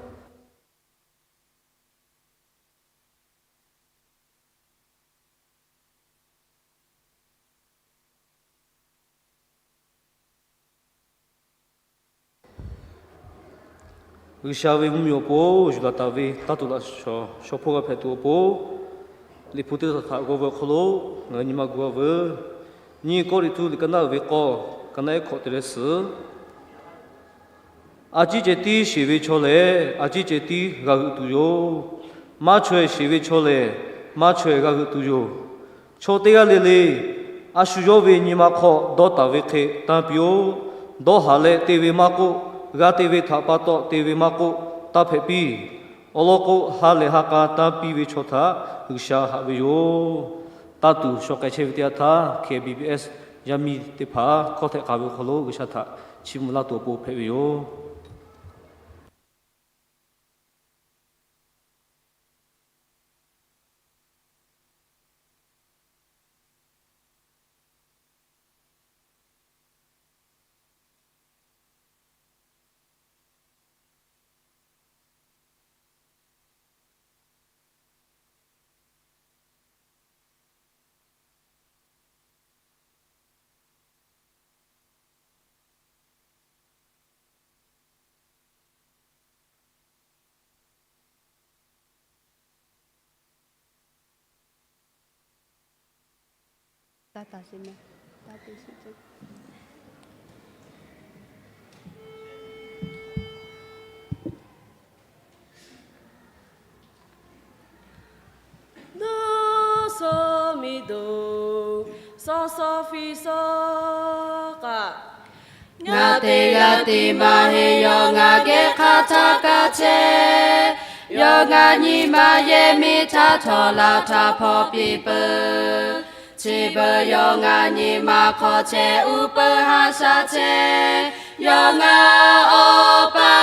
G'uiˬsha ve mvuhˇmiˬ awˬ pon yuˬ laˬ taˍ ve taˇ tuˬ laꞈ shawnˍ, shaw hpoˇ g'a hpehꞈ tuˬ awˬ pon, Liꞈ hpu teˇ hpaˍ htaꞈ g'aw ve awˬ hk'aw lo ngaˬ hui nyi ma gu-a veuˬ. Nyiˇ Kawˇrenˍhtuˆ liꞈ ka naˆ uiˍ ve k'awˇ, ka naˆ ehˉ hkawꞈ te leh suhˍ. A ciˉ ceh tiˉ sheˍ ve chaw lehˬ, a ciˉ ceh tiˉ g'a heuꞈ tuˬ yoˬ. Maˇ chaweh sheˍ ve chaw lehˬ, maˇ chaweh g'a heuꞈ tuˬ yoˬ. Chaw teˇ g'aˇ le le, a shu yawˇ ve nyi ma hk'aw dawˇ taˍ ve hk'e tanˇ piˇ-oˆ. Dawˇ haˍ leh te ve maˇ k'oˆ, g'a te ve htaꞈ pa taw te ve maˇ k'oˆ, taˇ hpehꞈ piˇ. Awˬ lawn k'o, ha lehˬ ha k'a tanˇ piˇ ve chaw htaꞈ G'uiˬsha haꞈ ve yoˬ. Taˇ tuˬ shaw k'ai chehˇ ve teˇ yanˇ htaˇ, K B B S yaˇ miˇ teˇ hpaˍ hkawˇ htehꞈ k'a ve awˬ hk'aw lo G'uiˬsha htaꞈ chiˇ mvuh laˇ tuˬ awˬ pon hpehꞈ ve yoˬ. Taˇ taˍ sheˍ meh. Taˇ te sheˍ ceˇ. Dawˇ shawˍ miˬ doˬ, shawˍ shawˍ fiˍ shawˍ kaꞈ, ngaˬ teˇ g'aˇ tiˉ maˇ heˆ. Yawˇ ngaˬ geh hk'aˇ htaˇ kaˇ chehˇ. Yawˇ ngaˬ nyi ma yehˇ miˬ htaˇ htawˇ laˇ htaˇ hpaw piˇ peuˬ. Chi beuꞈ yawˇ ngaˬ nyi ma hk'aw chehˇ uˉ peunˍ haꞈ shaˉ chehˇ. Yawˇ ngaˬ awˬ pa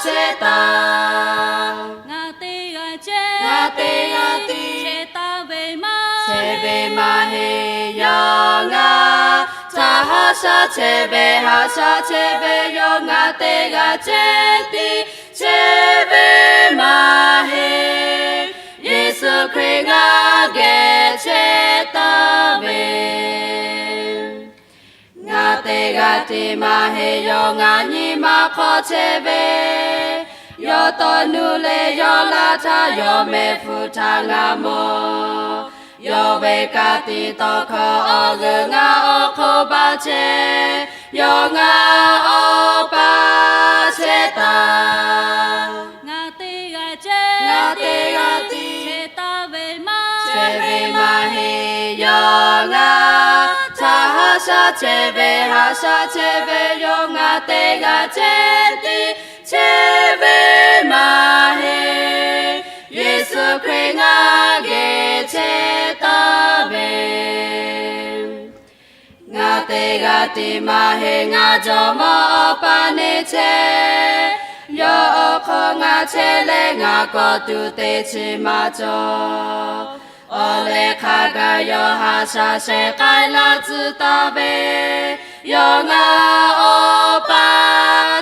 chehˇ taˍ. Ngaˬ teˇ g'aˇ chehˇ, ngaˬ teˇ g'aˇ tiˉ chehˇ taˍ ve maˇ, chehˇ ve maˇ heˆ. Yawˇ ngaˬ htaꞈ haꞈ shaˉ chehˇ ve, haꞈ shaˉ chehˇ ve, yawˇ ngaˬ teˇ g'aˇ chehˇ tiˉ chehˇ ve maˇ heˆ. Yeˍsuˆ Hkriꞈ ngaˬ geh chehˇ taˍ ve. Ngaˬ teˇ g'aˇ tiˉ maˇ heˆ. Yawˇ ngaˬ nyi ma hk'aw chehˇ ve, yawˇ tawˇ nuˇ leh yawˇ laˇ htaˇ yawˇ mehˆ hpfuhˇ htaꞈ ngaˬ mawˬ. Yawˇ ve ka tiꞈ tawˇ hkawˇ awˬ g'euˆ ngaˬ awˬ hk'oˆ baˬ chehˇ. Yawˇ ngaˬ awˬ pa chehˇ taˍ. Ngaˬ teˇ g'aˇ chehˇ, ngaˬ teˇ g'aˇ tiˉ chehˇ taˍ ve maˇ, chehˇ ve maˇ heˆ. Yawˇ ngaˬ htaꞈ haꞈ shaˉ chehˇ ve, haꞈ shaˉ chehˇ ve, yawˇ ngaˬ teˇ g'aˇ chehˇ tiˉ chehˇ ve maˇ heˆ. Yeˍsuˆ Hkriꞈ ngaˬ geh chehˇ taˍ ve. Ngaˬ teˇ g'aˇ tiˉ maˇ heˆ. Ngaˬ Jawˇmawˇ Awˬ pa neˇ chehˇ. Yawˇ awˬ hk'aw ngaˬ chehˇ leh ngaˬ kawˆ tuˬ teˇ chi maˇ cawˬ. Awˬ leh hk'a gaˬ yawˇ haꞈ shaˉ shehˍ k'ai laˇ tcuh taˍ ve, yawˇ ngaˬ awˬ pa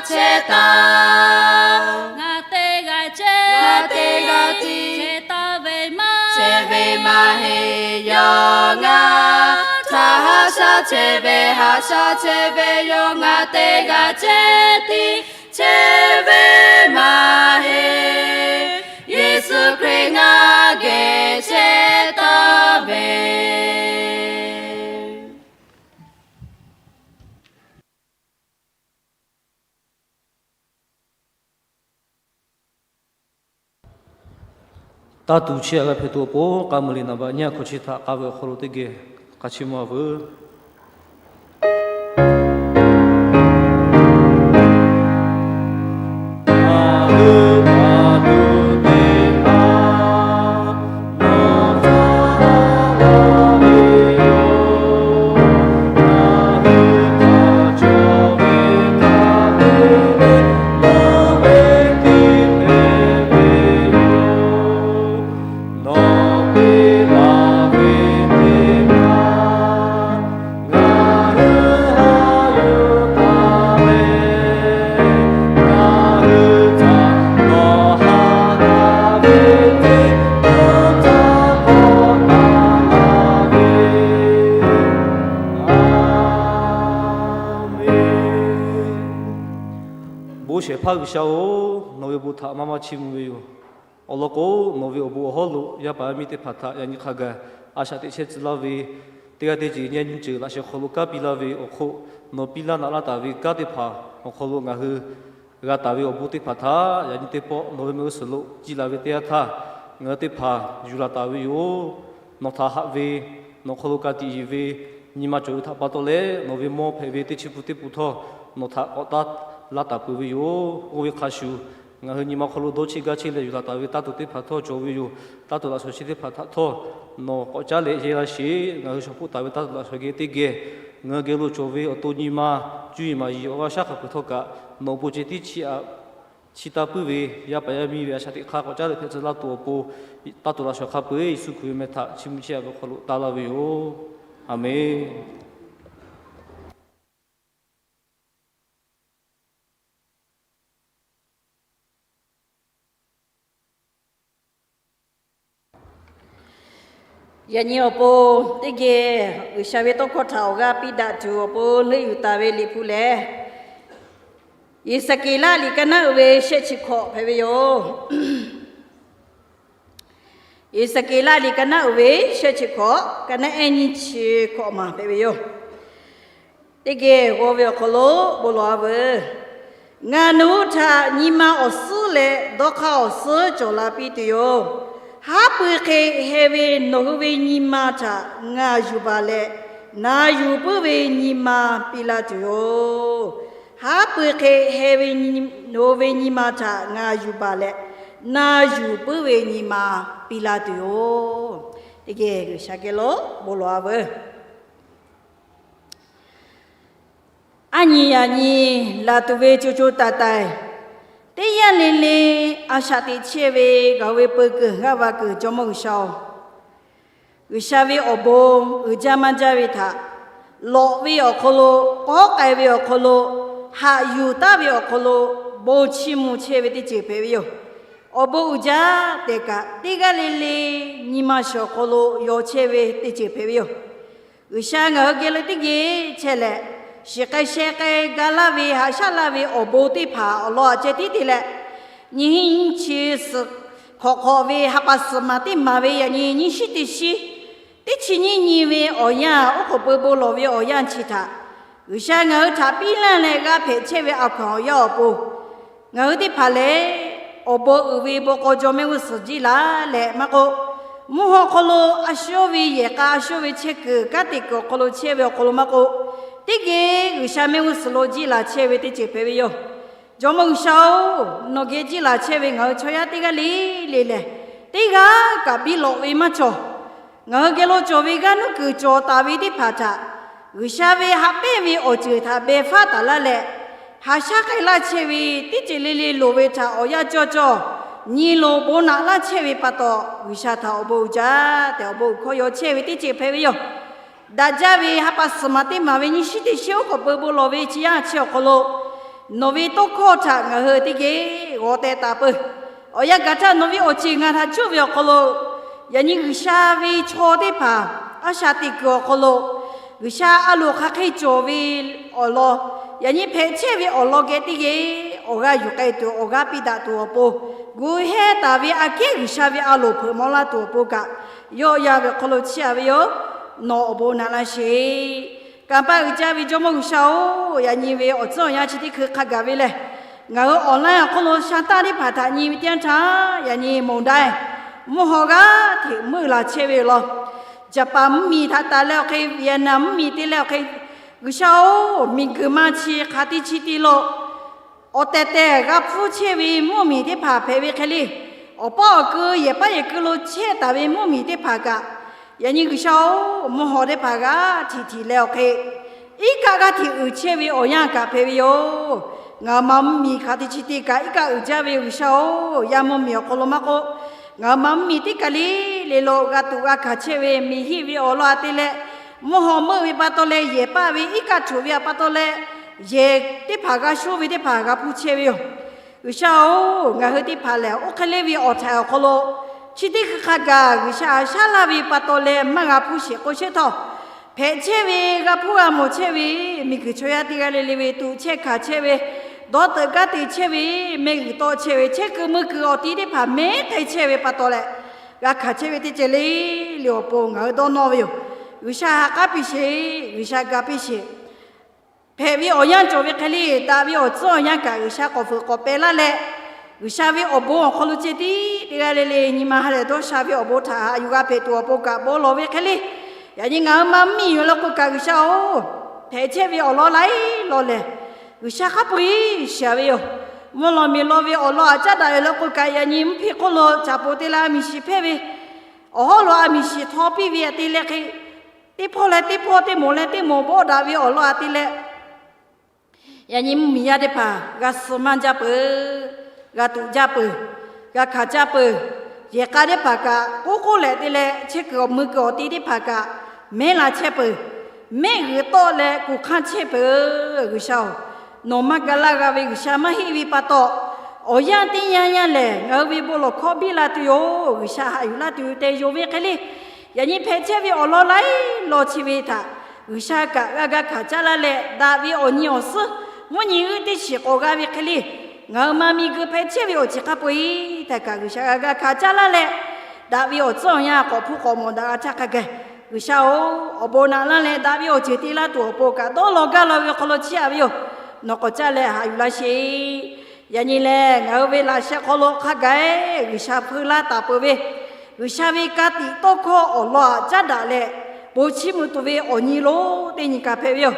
chehˇ taˍ. Ngaˬ teˇ g'aˇ chehˇ, ngaˬ teˇ g'aˇ tiˉ chehˇ taˍ ve maˇ, chehˇ ve maˇ heˆ. Yawˇ ngaˬ htaꞈ haꞈ shaˉ chehˇ ve, haꞈ shaˉ chehˇ ve, yawˇ ngaˬ teˇ g'aˇ chehˇ tiˉ chehˇ ve maˇ heˆ. Yeˍsuˆ Hkriꞈ ngaˬ geh chehˇ taˍ ve. Taˇ tuˬ chi aꞈ g'a hpehꞈ tuˬ awˬ pon k'a meuˍ liꞈ naˍ baꞈ nyiˇ a hkawꞈ chi htaꞈ k'a ve awˬ hk'aw lo teˇ geh k'a chiˇ mvuh a veuˬ. Bon shehˍ hpaˇ G'uiˬsha-oˬ, nawˬ ve bon htaꞈ maˇ maˇ chiˇ mvuh ve yoˬ. Awˬ lawn k'o, nawˬ ve awˬ bon awˬ hawˉ lo yaˇ paˍ yaˇ miˇ teˇ hpaˍ htaꞈ yaꞈ nyi hk'a gaˬ a shaꞈ teꞈ chehˇ tcuh laˇ ve, teˇ g'aˇ teˇ ceuˬ nyi nyi ceuˬ laꞈ sheh hk'aw lo kanˉ piˇ laˇ ve awˬ hk'oˆ, nawˬ piˇ laˇ naꞈ laˇ taˍ ve kanˉ teˇ hpaˍ awˬ hk'aw lo ngaˬ hui g'a taˍ ve awˬ bon teˇ hpaˍ htaꞈ yaꞈ nyi teˇ pawˆ nawˬ ve meuˇ suhˍ lo ciˇ laˬ ve teˇ yanˇ htaˇ, ngaˬ hui teˇ hpaˍ yuˬ laˬ taˍ ve yoˬ. Nawˬ htaꞈ haꞈ ve, nawˬ hk'aw lo ka tiꞈ yeˬ ve, nyi ma cawˬ ve htaꞈ pa taw leh nawˬ ve mawˇ hpehꞈ ve teˇ chi pun teˇ pun htawˇ, nawˬ htaꞈ k'awꞈ taˇ laˇ taˍ peuˬ ve yoˬ. Oˇ ve hk'a shuˍ, ngaˬ hui nyi ma hk'aw lo dawˇ cheˆ gaˇ cheˆ leh yuˬ laˬ taˍ ve taˇ tuˬ teˇ hpaˍ htawˇ cawˬ ve yoˬ. Taˇ tuˬ laꞈ shawnˍ chi teˇ hpaˍ htaꞈ htawˇ nawˬ k'awꞈ caˉ leh yehˇ laˇ sheˍ. Ngaˬ hui shawˍ hpoˆ taˍ ve taˇ tuˬ laꞈ shawnˍ geh teˇ geh ngaˬ hui geh lo cawˬ ve awˬ to nyi ma cuˇ yiˍ maˍ yiˍ awˬ g'aˇ shaˉ hk'a peuˬ htawˇ kaꞈ, nawˬ bon ceh tiˉ chi aꞈ chi taˇ puiˉ ve yaˇ paˍ yaˇ miˇ ve a shaꞈ teꞈ hk'aˇ k'awꞈ caˉ leh hpehꞈ tcuh laˇ tuˬ awˬ pon, taˇ tuˬ laꞈ shawnˍ hk'a peu-eˬ Yeˍsuˆ Hkriꞈ ve meh htaꞈ chiˇ mvuh chehˇ a ve awˬ hk'aw lo taˇ laˇ ve yoˬ. Aˍmenˍ. Yaꞈ nyi awˬ pon teˇ geh G'uiˬsha ve tawˇ hkawˇ htaꞈ awˬ g'aˇ piˇ daꞈ tuˬ awˬ pon leuˆ yuˬ taˍ ve Liꞈ hpu lehˬ, Yeˍsaˍkeˍlaˆ liꞈ ka naˉ uiˍ ve shehˆ chi hkawꞈ hpehꞈ ve yoˬ. Eˬsaˍkeˍlaˆ liꞈ ka naˆ uiˍ ve shehˆ chi hkawꞈ, ka naˆ ehˉ nyiˇ chi hkawꞈ maˬ hpehꞈ ve yoˬ. Teˇ geh g'aw ve awˬ hk'aw lo bon lawˬ-a veuˬ. Ngaˬ nawˬ hui htaꞈ nyi ma awˬ suhˉ leh dawˇ hk'aˇ awˬ suhˉ cawˬ la piˇ tuˬ yoˬ. Haˉ pui hk'e heh ve nawˬ hui ve nyi ma htaꞈ ngaˬ yuˬ baˬ leh, na yuˬ puiˉ ve nyi ma piˇ laˇ tuˬ yoˬ. Haˉ pui hk'e heh ve nawˬ hui ve nyi ma htaꞈ ngaˬ yuˬ baˬ leh, na yuˬ puiˉ ve nyi ma piˇ laˇ tuˬ yoˬ. Teˇ geh G'uiˬsha geh lo bon lawˬ-a veuˬ. Aˉ nyi yaꞈ nyi laˬ tuˬ ve co co taiˍ taiˍ, teˇ yanˇ le le a shaꞈ teꞈ chehˇ ve ngaˬ hui ve peu kuiˬ g'aˇ va kuiˬ Jawˇmawˇ G'uiˬsha-oˬ, G'uiˬsha ve awˬ bon uiˍ jaˇ maˇ jaˇ ve htaꞈ, lawꞈ ve awˬ hk'aw lo, kawˉ k'ai ve awˬ hk'aw lo, haꞈ yuˬ taˉ ve awˬ hk'aw lo, bon chiˇ mvuh chehˇ ve teˇ ceuˬ hpehꞈ ve yoˬ. Awˬ bon uiˍ jaˇ tehꞈ kaꞈ, teˇ g'aˇ le le nyi ma shiˍ awˬ hk'aw lo yaw chehˇ ve teˇ ceuˬ hpehꞈ ve yoˬ. G'uiˬsha ngaˬ hui geh lo teˇ geh chehˇ leh, shiˍ k'ai sheh k'ai ga laˇ ve, haꞈ shaˉ laˇ ve awˬ bon teˇ hpaˍ awˬ lawn aꞈ ceh tiˉ te leh, nyiˇ hinˉ nyiˇ chi suhˍ hk'awꞈ hk'awꞈ ve ha pa suhˍ maˬ teˇ maˬ ve yaꞈ nyi nyiˇ shinˉ teˇ shinˉ, teˇ chi nyiˇ nyi ve awˬ yanˇ, oˉ k'oˍ pui bon lawˬ ve awˬ yanˇ chi htaꞈ G'uiˬsha ngaˬ hui htaꞈ piˇ laˇ leh g'a hpehꞈ chehˇ ve a hkaw-anˬ awˬ yanˇ awˬ pon, ngaˬ hui teˇ hpaˍ lehˬ, awˬ bon uiˍ ve bon k'aw jaw mehˆ g'uˇ suhˍ jiˇ laˬ leh maˇ k'oˆ, mvuhˇ haw hk'aw lo a shu ve yehˬ k'a, a shu ve chehˇ kuiˬ kanˉ te kuiˬ awˬ hk'aw lo chehˇ ve awˬ hk'aw lo maˇ k'oˆ, teˇ geh G'uiˬsha mehˆ g'uˇ suhˍ lo jiˇ laˬ chehˇ ve teˇ ceuˬ hpehꞈ ve yoˬ. Jawˇmawˇ G'uiˬsha-oˬ, nawˬ geh jiˇ laˬ chehˇ ve ngaˬ hui chaw yaˇ teˇ g'aˇ le le lehˬ, teˇ g'aˇ kaꞈ biˇ lawꞈ ve maˇ cawˬ. Ngaˬ hui geh lo cawˬ ve g'aˇ nuˇ kuiˬ cawˬ taˍ ve teˇ hpaˍ htaꞈ G'uiˬsha ve haꞈ pehnˇ ve awˬ ceuˬ htaꞈ beh faˉ taˍ laˇ leh, haꞈ shaˉ k'ai laˇ chehˇ ve teˇ ceuˬ le le loˍ ve htaꞈ awˬ yanˇ cawˇ cawˇ nyi loˍ bon naꞈ laˇ chehˇ ve pa taw, G'uiˬsha htaꞈ awˬ bon uiˍ jaˇ tehꞈ awˬ bon uiˍ hkawˇ yaw chehˇ ve teˇ ceuˬ hpehꞈ ve yoˬ. Daꞈ jaˇ ve ha pa suhˍ maˬ teˇ maˬ ve nyiˇ shinˉ teˇ shinˉ oˉ k'oˍ pui bon lawˬ ve chi yanˇ chi awˬ hk'aw lo, nawˬ ve tawˇ hkawˇ htaꞈ ngaˬ hui teˇ geh g'aw teh taˍ peuˬ. Awˬ yanˇ gaˬ htaˇ nawˬ ve awˬ ceuˬ ngaˬ htaꞈ cuˇ ve awˬ hk'aw lo, yaꞈ nyi G'uiˬsha ve chaw teˇ hpaˍ a shaꞈ teꞈ kuiˬ awˬ hk'aw lo, G'uiˬsha a loˍ hk'aˬ hk'e cawˬ ve awˬ lawn, yaꞈ nyi hpehꞈ chehˇ ve awˬ lawn geh teˇ geh awˬ g'aˇ yuˬ k'ai tuˬ, awˬ g'aˇ piˇ daꞈ tuˬ awˬ pon, gu hehˇ taˍ ve aꞈ kehˉ G'uiˬsha ve a loˍ hpeuꞈ maw laˇ tuˬ awˬ pon kaꞈ, yawˆ yan ve awˬ hk'aw lo chiˇ aꞈ ve yoˬ. Nawˬ awˬ bon naꞈ laˇ sheˍ. Kanˇ paˆ uiˍ jaˇ ve Jawˇmawˇ G'uiˬsha-oˬ, yaꞈ nyi ve awˬ tcuhˉ awˬ yanˇ chi teˇ hkui hk'a gaˬ ve lehˬ, ngaˬ hui awˬ laiˉ awˬ hk'oˆ lo sha taˇ teˇ hpaˍ htaꞈ nyi ve teˇ yanˇ htaˇ, yaꞈ nyi moˬ daiˇ mvuhˇ haw g'aˇ hteꞈ meuˆ la chehˇ ve yoˬ law. Jaˍpaˍ mvuhˇmiˬ htaꞈ taˍ leh awˬ hk'e, Vietnam mvuhˇmiˬ te leh awˬ hk'e, G'uiˬsha-oˬ, miˬguiˬ ma chi hk'aˬ te chi te lo awˬ tehˬ tehˬ g'a hpuˇ chehˇ ve mvuhˇmiˬ teˇ hpaˍ hpehꞈ ve hk'e le, awˬ paˇ awˬ keu yehˬ paˉ yehˬ keu lo chehˇ taˍ ve mvuhˇmiˬ teˇ hpaˍ kaꞈ, yaꞈ nyi G'uiˬsha-oˬ, mvuhˇ haw teˇ hpaˍ g'aˇ hteꞈ hteꞈ leh awˬ hk'e, iˉ kaˆ g'aˇ hteꞈ uiˍ chehˇ ve awˬ yanˇ kaꞈ hpehꞈ ve yoˬ. Ngaˬ hui ma mvuhˇmiˬ hk'aˬ te chi te kaꞈ iˉ kaˆ uiˍ jaˇ ve G'uiˬsha-oˬ, yaˇ mvuhˇmiˬ awˬ hk'aw lo maˇ k'oˆ, ngaˬ hui ma mvuhˇmiˬ teˇ kaˬ le le lo g'a tuꞈ g'a hkanˍ chehˇ ve miˬ hiˆ ve awˬ lawn aꞈ te leh, mvuhˇ haw meuˆ ve pa taw leh yehˬ paˆ ve iˉ kaˆ htuꞈ ve pa taw leh, yehˬ teˇ hpaˍ g'a shoˉ ve teˇ hpaˍ g'a hpuˇ chehˇ ve yoˬ. G'uiˬsha-oˬ, ngaˬ hui teˇ hpaˍ lehˬ, oˇ hk'e le ve awˬ htaiˍ awˬ hk'aw lo chi teˇ hkui hk'a gaˬ G'uiˬsha haꞈ shaˉ laˇ ve pa taw leh maˇ g'a hpuˇ sheˍ k'o sheˉ htawˇ, hpehꞈ chehˇ ve, g'a hpuˇ g'a mawˬ chehˇ ve, miˬguiˬ chaw yaˇ teˇ g'aˇ le le ve tuꞈ chehˇ hkanˍ chehˇ ve, dawˇ teuꞈ gaˇ te chehˇ ve, mehˆ g'uiˬ tawˆ chehˇ ve, chehˇ kuiˬ meuˇ kuiˬ awˬ ti teˇ hpaˍ mehˉ k'ai chehˇ ve pa taw leh, g'a hkanˍ chehˇ ve teˇ ceuˬ le le awˬ pon ngaˬ hui dawˇ nawˇ ve yoˬ. G'uiˬsha ha k'aˉ piˇ sheˍ, G'uiˬsha ga piˇ sheˍ. Hpehꞈ ve awˬ yanˇ cawˬ ve hk'e le, daꞈ ve awˬ tcuhˉ awˬ yanˇ kaꞈ G'uiˬsha k'awꞈ fuiˍ k'awꞈ peh laˇ leh, G'uiˬsha ve awˬ bon awˬ hk'aw lo ceh tiˉ teˇ g'aˇ le le nyi ma ha lehˬ dawˇ sha ve awˬ bon htaꞈ haꞈ yuˬ g'a hpehꞈ tuˬ awˬ pon kaꞈ bon lawˬ ve hk'e le, yaꞈ nyi ngaˬ hui ma mvuhˇmiˬ yoˬ leh k'o kaꞈ G'uiˬsha-oˬ, hpehꞈ chehˇ ve awˬ lawn laiˉ lawn lehˬ, G'uiˬsha hk'a peu-eˬ shiˍ ve yoˬ. Mvuhˇ lawˬ miˬ lawˬ ve awˬ lawn aꞈ caˉ daꞈ ve leh k'o kaꞈ, yaꞈ nyi mvuhˇ hpeˇ hk'oˆ lo caˍ po te leh a miˬ shiˍ hpehˇ ve, awˬ hawˉ lo a miˬ shiˍ htaw piˇ ve aꞈ te leh hk'e, teˇ hpawˇ leh teˇ hpawˇ, teˇ moˍ leh teˇ moˍ bawˆ daꞈ ve awˬ lawn aꞈ te leh, yaꞈ nyi mvuhˇmiˬ yaˇ teˇ hpaˍ g'a suh maˇ jaˇ peuˬ, g'a tuꞈ jaˇ peuˬ, g'a hkanˍ jaˇ peuˬ. Yehˬ k'a teˇ hpaˍ kaꞈ k'oˉ k'oˉ lehꞈ te leh, chehˇ kuiˬ awˬ mui kuiˬ awˬ ti teˇ hpaˍ kaꞈ mehˉ la chehˇ peuˬ, mehˆ g'uiˬ tawˆ leh kuˬ hk'anˇ chehˇ peuˬ. G'uiˬsha-oˬ, nawˬ maˇ ga laˇ g'a ve G'uiˬsha maˇ heˆ ve pa taw, awˬ yanˇ teˇ yanˇ yanˇ lehˬ ngaˬ hui ve bon lawˬ hkawˇ biˇ la tuˬ yoˬ. G'uiˬsha haꞈ yuˬ laˇ tuˬ yoˬ tehꞈ yonˍ ve hk'e le, yaꞈ nyi hpehꞈ chehˇ ve awˬ lawn laiˉ lawn chi ve htaꞈ G'uiˬsha kaꞈ g'a ga hkanˍ caˇ laˇ leh, daꞈ ve awˬ nyi awˬ suhˉ mvuhˇ nyi g'euˆ teˇ shiˍ k'awꞈ g'a ve hk'e le, ngaˬ hui ma miˬguiˬ hpehꞈ chehˇ ve awˬ ceuˬ hk'a peu-eˬ htaꞈ kaꞈ G'uiˬsha g'a ga hkanˍ caˇ laˇ leh, daꞈ ve awˬ tcuhˉ awˬ yanˇ k'awꞈ hpuˇ k'awꞈ mawˬ daꞈ g'a htaˇ hk'a gaˬ, G'uiˬsha-oˬ, awˬ bon naꞈ laˇ leh daꞈ ve awˬ ceuˬ te laˇ tuˬ awˬ pon kaꞈ dawˇ law gaˇ law ve awˬ hk'aw lo chiˇ aꞈ ve yoˬ. Nawˬ k'awꞈ caˇ leh haꞈ yuˬ laˇ sheˍ. Yaꞈ nyi lehˬ, ngaˬ hui ve laꞈ sheh hk'aw lo hk'a gaˬ-e G'uiˬsha hpeuˇ laˇ taˍ peuˬ ve, G'uiˬsha ve ka tiꞈ tawˇ hkawˇ awˬ lawn aꞈ caˉ daꞈ leh, bon chiˇ mvuh tuˬ ve awˬ nyi lonˉ teˇ nyi kaꞈ hpehꞈ ve yoˬ.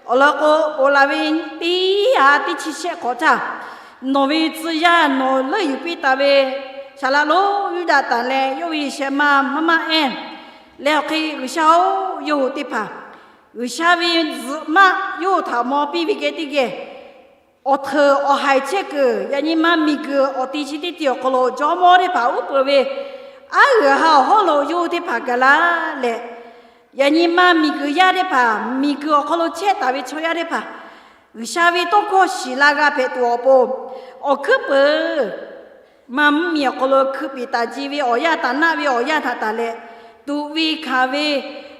Awˬ lawn k'o, ponˬ laˬ ve teˇ ha teˇ chi shehˆ hk'awꞈ htaˇ, nawˬ ve tcuh yaˇ nawˬ leuˆ yuˬ piˇ taˍ ve Saˍ laꞈ lonˉ Yuˇdaꞈtanˍ leh yawˇ ve yehˬ shehˍ ma maˇ maˇ ehˉ leh awˬ hk'e, G'uiˬsha-oˬ, yawˇ hui teˇ hpaˍ G'uiˬsha ve zuhꞈ maˆ yawˇ hui htaꞈ maw piˇ ve geh teˇ geh awˬ hteuꞈ awˬ haiˬ chehˇ kuiˬ, yaꞈ nyi ma miˬguiˬ awˬ ti chi teˇ ti awˬ hk'aw lo jawˇmawˇ teˇ hpaˍ uˉ peunˍ ve, aˉ g'uiˬ ha awˬ hawˉ lo yawˇ hui teˇ hpaˍ gaˬ la leh, yaꞈ nyi ma miˬguiˬ yaˇ teˇ hpaˍ, miˬguiˬ awˬ hk'aw lo chehˇ taˍ ve chaw yaˇ teˇ hpaˍ, G'uiˬsha ve tawˇ hkawˇ shiˍ la g'a hpehꞈ tuˬ awˬ pon, awˬ hkuiˉ peuˍ ma mvuhˇmiˬ awˬ hk'aw lo hkui piˍ taˍ ji ve awˬ yanˇ, taˍ naˆ ve awˬ yanˇ htaꞈ taˍ leh, tuꞈ ve hkanˍ ve,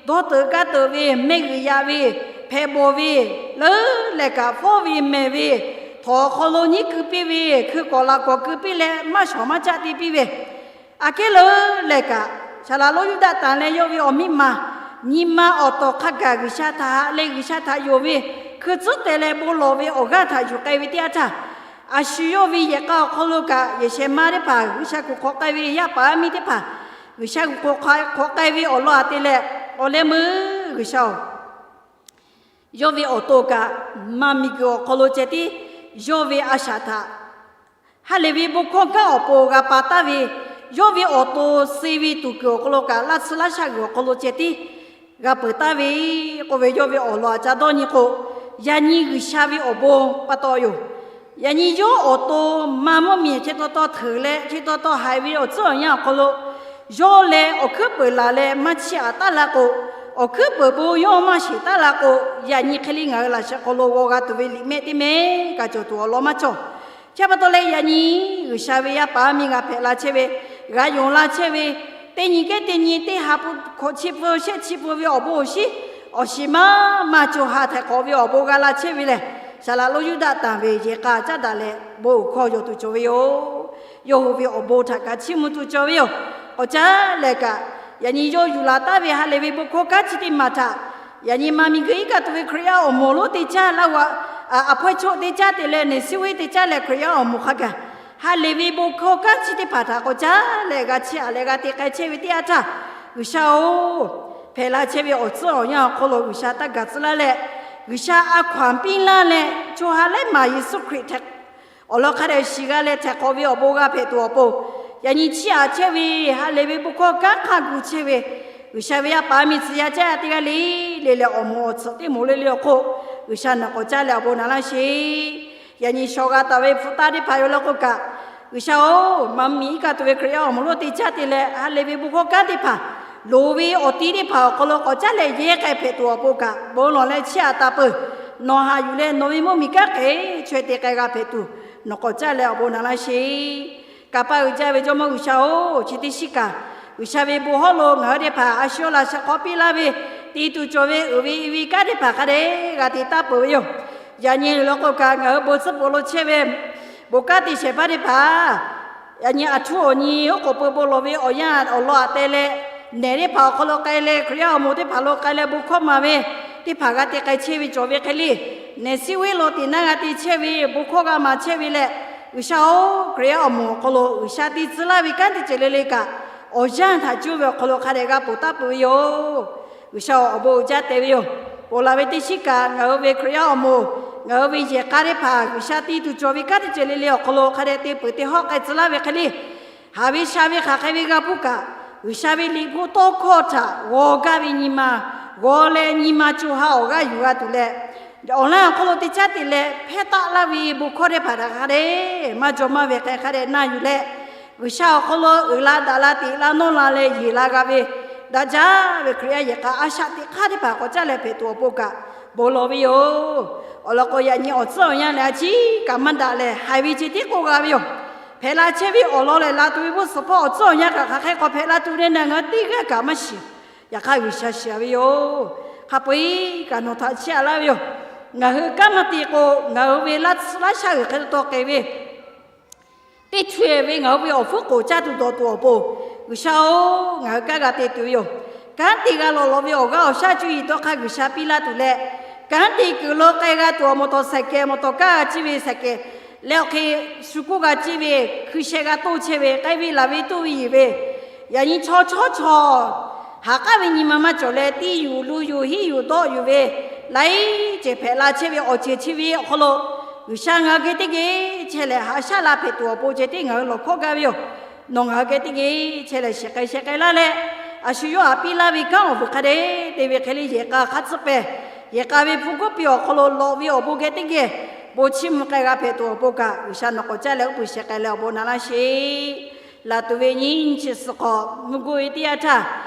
dawˇ teuꞈ kaˇ teuꞈ ve, mehˆ g'uiˬ yaꞈ ve, hpehꞈ bawˬ ve, leuˉ leh kaꞈ fawˉ ve mehˬ ve, htawnˍ awˬ hk'aw lo nyiˉ keu piˇ ve, hkui k'awꞈ laꞈ k'awꞈ keu piˇ leh maˇ shawˍ maˇ caˆ te piˇ ve, aꞈ kehˉ leuˉ leh kaꞈ, Saˍ laꞈ lonˉ Yuˇdaꞈtanˍ leh yawˇ ve awˬ miˇ ma nyi ma awˬ tawˍ hk'a gaˬ G'uiˬsha htaꞈ haꞈ leh G'uiˬsha htaꞈ yonˍ ve, hkui tcuhˉ teh leh bon lawˬ ve awˬ g'aˇ htaꞈ yuˬ k'ai ve teˇ yanˇ htaˇ, a shu yawˇ ve yehˬ k'a awˬ hk'aw lo kaꞈ yehˬ shehˍ ma teˇ hpaˍ, G'uiˬsha kuˬ hk'awꞈ k'ai ve yaˇ paˍ yaˇ miˇ teˇ hpaˍ, G'uiˬsha kuˬ hk'awꞈ k'ai ve awˬ lawn aꞈ te leh, awˬ leh meuˇ G'uiˬsha-oˬ, yawˇ ve awˬ to kaꞈ ma miˬguiˬ awˬ hk'aw lo ceh tiˉ yawˇ ve a shaꞈ htaꞈ ha lehˬ ve bon hkawˇ kanˉ awˬ pon g'a pa taˍ ve, yawˇ ve awˬ to suh ve tuˬ kuiˬ awˬ hk'aw lo kaꞈ laˇ tsuhˇ laˇ shaˆ g'uiˬ awˬ hk'aw lo ceh tiˉ g'a peuˬ taˍ ve k'oˆ ve, yawˇ ve awˬ lawn aꞈ ca dawˇ nyi k'o, yaꞈ nyi G'uiˬsha ve awˬ bon pa taw yoˬ. Yaꞈ nyi yawˇ awˬ to ma mvuhˇmiˬ chi taw taw hteuꞈ leh chi taw taw haiˬ ve awˬ tcuhˉ awˬ yanˇ awˬ hk'aw lo, yawˇ leh awˬ hkuiˉ peuˬ laˬ leh maˇ chiˇ aꞈ taˉ la k'o, awˬ hkuiˉ peuˬ bon yawˇ maˇ sheˍ taˉ la k'o, yaꞈ nyi hk'e le ngaˬ hui laꞈ sheh hk'aw lo g'aw g'a tuˬ ve liꞈ mehˆ teˇ mehˆ kaꞈ cawˬ tuˬ awˬ lawn maˇ cawˬ. Chi pa taw leh yaꞈ nyi G'uiˬsha ve yaˇ paˍ yaˇ miˇ g'a hpehꞈ la chehˇ ve, g'a yonˍ la chehˇ ve, teˇ nyi kehˉ teˇ nyi teˇ ha pu hkawꞈ chi pu shehˆ chi pu ve awˬ bon awˬ shiˉ, awˬ shiˍ maˇ maˇ co ha htaiˍ hk'awꞈ ve awˬ bon g'a la chehˇ ve lehˬ, Saˍ laꞈ lonˉ Yuˇdaꞈtanˍ ve yehˬ k'a caˉ daꞈ leh bon uiˍ hkawˇ yonˍ tuˬ cawˬ ve yoˬ. Yawˇ hui ve awˬ bon htaꞈ kaꞈ chiˇ mvuh tuˬ cawˬ ve yoˬ. K'awꞈ caˉ leh kaꞈ, yaꞈ nyi yawˇ yuˬ laˬ taˍ ve ha lehˬ ve bon hkawˇ kanˉ chi teˇ maˬ htaꞈ, yaꞈ nyi ma miˬguiˬ iˉ kaˆ tuˬ ve Hkriꞈ yaˇ awˬ moˍ lonˉ te caˇ laˇ g'a, a hpawehˇ chaw te caˇ te leh neˬ siˉ ve te caˇ leh Hkriꞈ yaˇ awˬ moˍ hk'a gaˬ ha lehˬ ve bon hkawˇ kanˉ chi teˇ hpaˍ htaꞈ k'awꞈ caˉ leh g'a chiˇ aꞈ leh g'a te k'ai chehˇ ve teˇ yanˇ htaˇ, G'uiˬsha-oˬ, hpehꞈ la chehˇ ve awˬ tcuhˉ awˬ yanˇ awˬ hk'aw lo G'uiˬsha taˇ gaˬ tcuh laˇ leh, G'uiˬsha a hkaw-anˬ piˇ laˇ leh, co ha laiˉ maˬ Yeˍsuˆ Hkriꞈ htaꞈ awˬ lawn hk'a dehꞈ shiˍ g'a leh htaiˍ hk'awꞈ ve awˬ bon g'a hpehꞈ tuˬ awˬ pon, yaꞈ nyi chiˇ aꞈ chehˇ ve ha lehˬ ve bon hkawˇ kanˉ hk'a gu chehˇ ve G'uiˬsha ve yaˇ paˍ yaˇ miˇ tcuh yaˇ caˉ yaˇ teˇ g'aˇ le le leh awˬ moˍ awˬ tsuhꞈ teˇ moˍ le le awˬ hk'oˆ, G'uiˬsha nawˬ k'awꞈ caˇ leh awˬ bon naꞈ laˇ sheˍ. Yaꞈ nyi shawˍ g'a taˍ ve hpu taˇ teˇ hpaˍ yoˬ law k'o kaꞈ, G'uiˬsha-oˬ, ma miˬ iˉ kaˆ tuˬ ve Hkriꞈ yaˇ awˬ moˍ lonˉ te caˇ te leh ha lehˬ ve bon hkawˇ kanˉ teˇ hpaˍ, loˍ ve awˬ ti teˇ hpaˍ awˬ hk'aw lo k'awꞈ caˉ leh yehˇ k'ai hpehꞈ tuˬ awˬ pon kaꞈ bon lawˬ leh chiˇ aꞈ taˍ peuˬ. Nawˬ haꞈ yuˬ leh nawˬ ve mvuhˇmiˬ kanˉ hk'e chaweh te k'ai g'a hpehꞈ tuˬ, nawˬ k'awꞈ caˇ leh awˬ bon naꞈ laˇ sheˍ. Kanˇ paˆ uiˍ jaˇ ve Jawˇmawˇ G'uiˬsha-oˬ, chi teˇ shiˉ kaꞈ G'uiˬsha ve bon hawˉ lo ngaˬ hui teˇ hpaˍ a shu laꞈ sheh hk'aw piˇ laˇ ve, te tuˬ cawˬ ve uiˍ ve i ve kanˉ teˇ hpaˍ hk'a dehꞈ g'a te taˍ peuˬ ve yoˬ. Yaꞈ nyi law k'o kaꞈ ngaˬ hui bon tcuhˉ peuˬ lo chehˇ ve bon kanˉ te shehˍ hpaˇ teˇ hpaˍ, yaꞈ nyi aˬ htuˉ awˬ nyi oˉ k'oˍ pui bon lawˬ ve awˬ yanˇ awˬ lawn aꞈ te leh, nehˬ teˇ hpaˍ awˬ hk'aw lo k'ai leh Hkriꞈ yaˇ awˬ moˍ teˇ hpaˍ lo k'ai leh bon hkawˇ maˍ ve teˇ hpaˍ g'a te k'ai chehˇ ve cawˬ ve hk'e le. Nehˬ siˉ ve lo teꞈ naˉ g'a te chehˇ ve, bon hkawˇ g'a maˍ chehˇ ve leh, G'uiˬsha-oˬ, Hkriꞈ yaˇ awˬ moˍ awˬ hk'aw lo G'uiˬsha te tcuh laˇ ve kanˉ teˇ ceuˬ le le kaꞈ, awˬ yanˇ htaꞈ cuˇ ve awˬ hk'aw lo hk'a dehꞈ g'a ponˬ taˍ peuˬ ve yoˬ. G'uiˬsha awˬ bon uiˍ jaˇ te ve yoˬ. Ponˬ laˬ ve teˇ shiˉ kaꞈ ngaˬ hui ve Hkriꞈ yaˇ awˬ moˍ, ngaˬ hui ve yehˬ k'a teˇ hpaˍ G'uiˬsha te tuˬ cawˬ ve kanˉ teˇ ceuˬ le le awˬ hk'aw lo hk'a dehꞈ te peuˬ te hawˆ k'ai tcuh laˇ ve hk'e le. Haꞈ ve sha ve hk'aˬ hk'e ve g'a hpuˇ kaꞈ, G'uiˬsha ve liꞈ hpu tawˇ hkawˇ htaꞈ g'aw gaˇ ve nyi ma, g'aw leh nyi ma co ha awˬ g'aˇ yuˬ g'a tuˬ leh, awˬ laˇ awˬ hk'aw lo te caˉ te leh hpehˇ taˆ laˇ ve bon hkawˇ teˇ hpaˍ htaꞈ hk'a dehꞈ maˇ jaw maˇ ve hk'e hk'a dehꞈ na yuˬ leh, G'uiˬsha awˬ hk'aw lo uiˍ la daꞈ la teꞈ la nawˇ la leh yeˬ la g'a ve, daꞈ jaˇ ve Hkriꞈ yaˇ yehˬ k'a a shaꞈ teꞈ hk'aˇ teˇ hpaˍ k'awꞈ caˇ leh hpehꞈ tuˬ awˬ pon kaꞈ bon lawˬ ve yoˬ. Awˬ lawn k'o, yaꞈ nyi awˬ tcuhˉ awˬ yanˇ lehˬ a ciˉ kaꞈ maˇ daꞈ leh haiˬ ve ceh tiˉ k'oˆ g'a ve yoˬ. Hpehꞈ la chehˇ ve awˬ lawn lehˬ, la tuˬ ve bon suhˍ hpawˇ awˬ tcuhˉ awˬ yanˇ kaꞈ hk'aˬ hk'e k'awꞈ hpehꞈ la tuˬ ve na ngaˬ hui teˇ g'aˇ kaꞈ maˇ shiˍ. Yaꞈ hk'aˇ G'uiˬsha shiˍ ve yoˬ. Hk'a peu-eˬ kaꞈ nawˬ htaꞈ chiˇ aꞈ laˇ ve yoˬ. Ngaˬ hui kanˉ maˇ te k'o, ngaˬ hui ve laˇ tsuhˇ laˇ shaˆ g'uiˬ hk'e taw k'ai ve teˇ htu-e ve ngaˬ hui ve awˬ hpfuhˇ k'oˍ caˇ tuˬ dawˬ tuˬ awˬ pon, G'uiˬsha-oˬ, ngaˬ hui kanˉ g'a te tuˬ ve yoˬ. Kanˉ te g'a lawꞈ lawꞈ ve awˬ g'aˇ awˬ shaˉ cuˇ yiˍ dawˇ hk'aˇ G'uiˬsha piˇ laˇ tuˬ leh, kanˉ te kuiˬ lo k'ai g'a tuˬ awˬ moˍ tawˍ saiˍ kehˬ, moˍ tawˍ kaˇ g'a ciˇ ve saiˍ kehˬ, leh awˬ hk'e shu kuˇ g'a ciˇ ve, hkui sheh g'a toˇ chehˇ ve, k'ai ve laˬ ve toˇ ve yiˬ ve, yaꞈ nyi chaw chawˉ chaw haˍ k'aˉ ve nyi ma maˇ cawˬ leh, tiˇ yuˬ lu yuˬ hiˉ yuˬ dawˆ yuˬ ve, laiˉ ceuˬ hpehꞈ la chehˇ ve awˬ ceuˬ chi ve awˬ hk'aw lo, G'uiˬsha ngaˬ hui geh teˇ geh chehˇ leh haꞈ shaˉ la hpehꞈ tuˬ awˬ pon ceh tiˉ ngaˬ hui lawˬ hkawˇ gaˇ ve yoˬ. Nawˬ ngaˬ hui geh teˇ geh chehˇ leh shiˍ k'ai sheh k'ai laˇ leh, a shu yawˇ haꞈ piˇ laˇ ve kanˉ awˬ vuiˬ hk'a dehꞈ te ve hk'e le yehˬ k'a hk'a tcuhˉ pehˍ, yehˬ k'a ve hpu kuˉ pi awˬ hk'aw lo lawꞈ ve awˬ bon geh teˇ geh bon chiˇ mvuh k'ai g'a hpehꞈ tuˬ awˬ pon kaꞈ, G'uiˬsha nawˬ k'awꞈ caˇ leh uˉ peunˍ sheh k'ai leh awˬ bon na laˇ sheˍ. Laˬ tuˬ ve nyiˇ chi suhˍ hk'awꞈ mvuhˇ guˇ ve teˇ yanˇ htaˇ,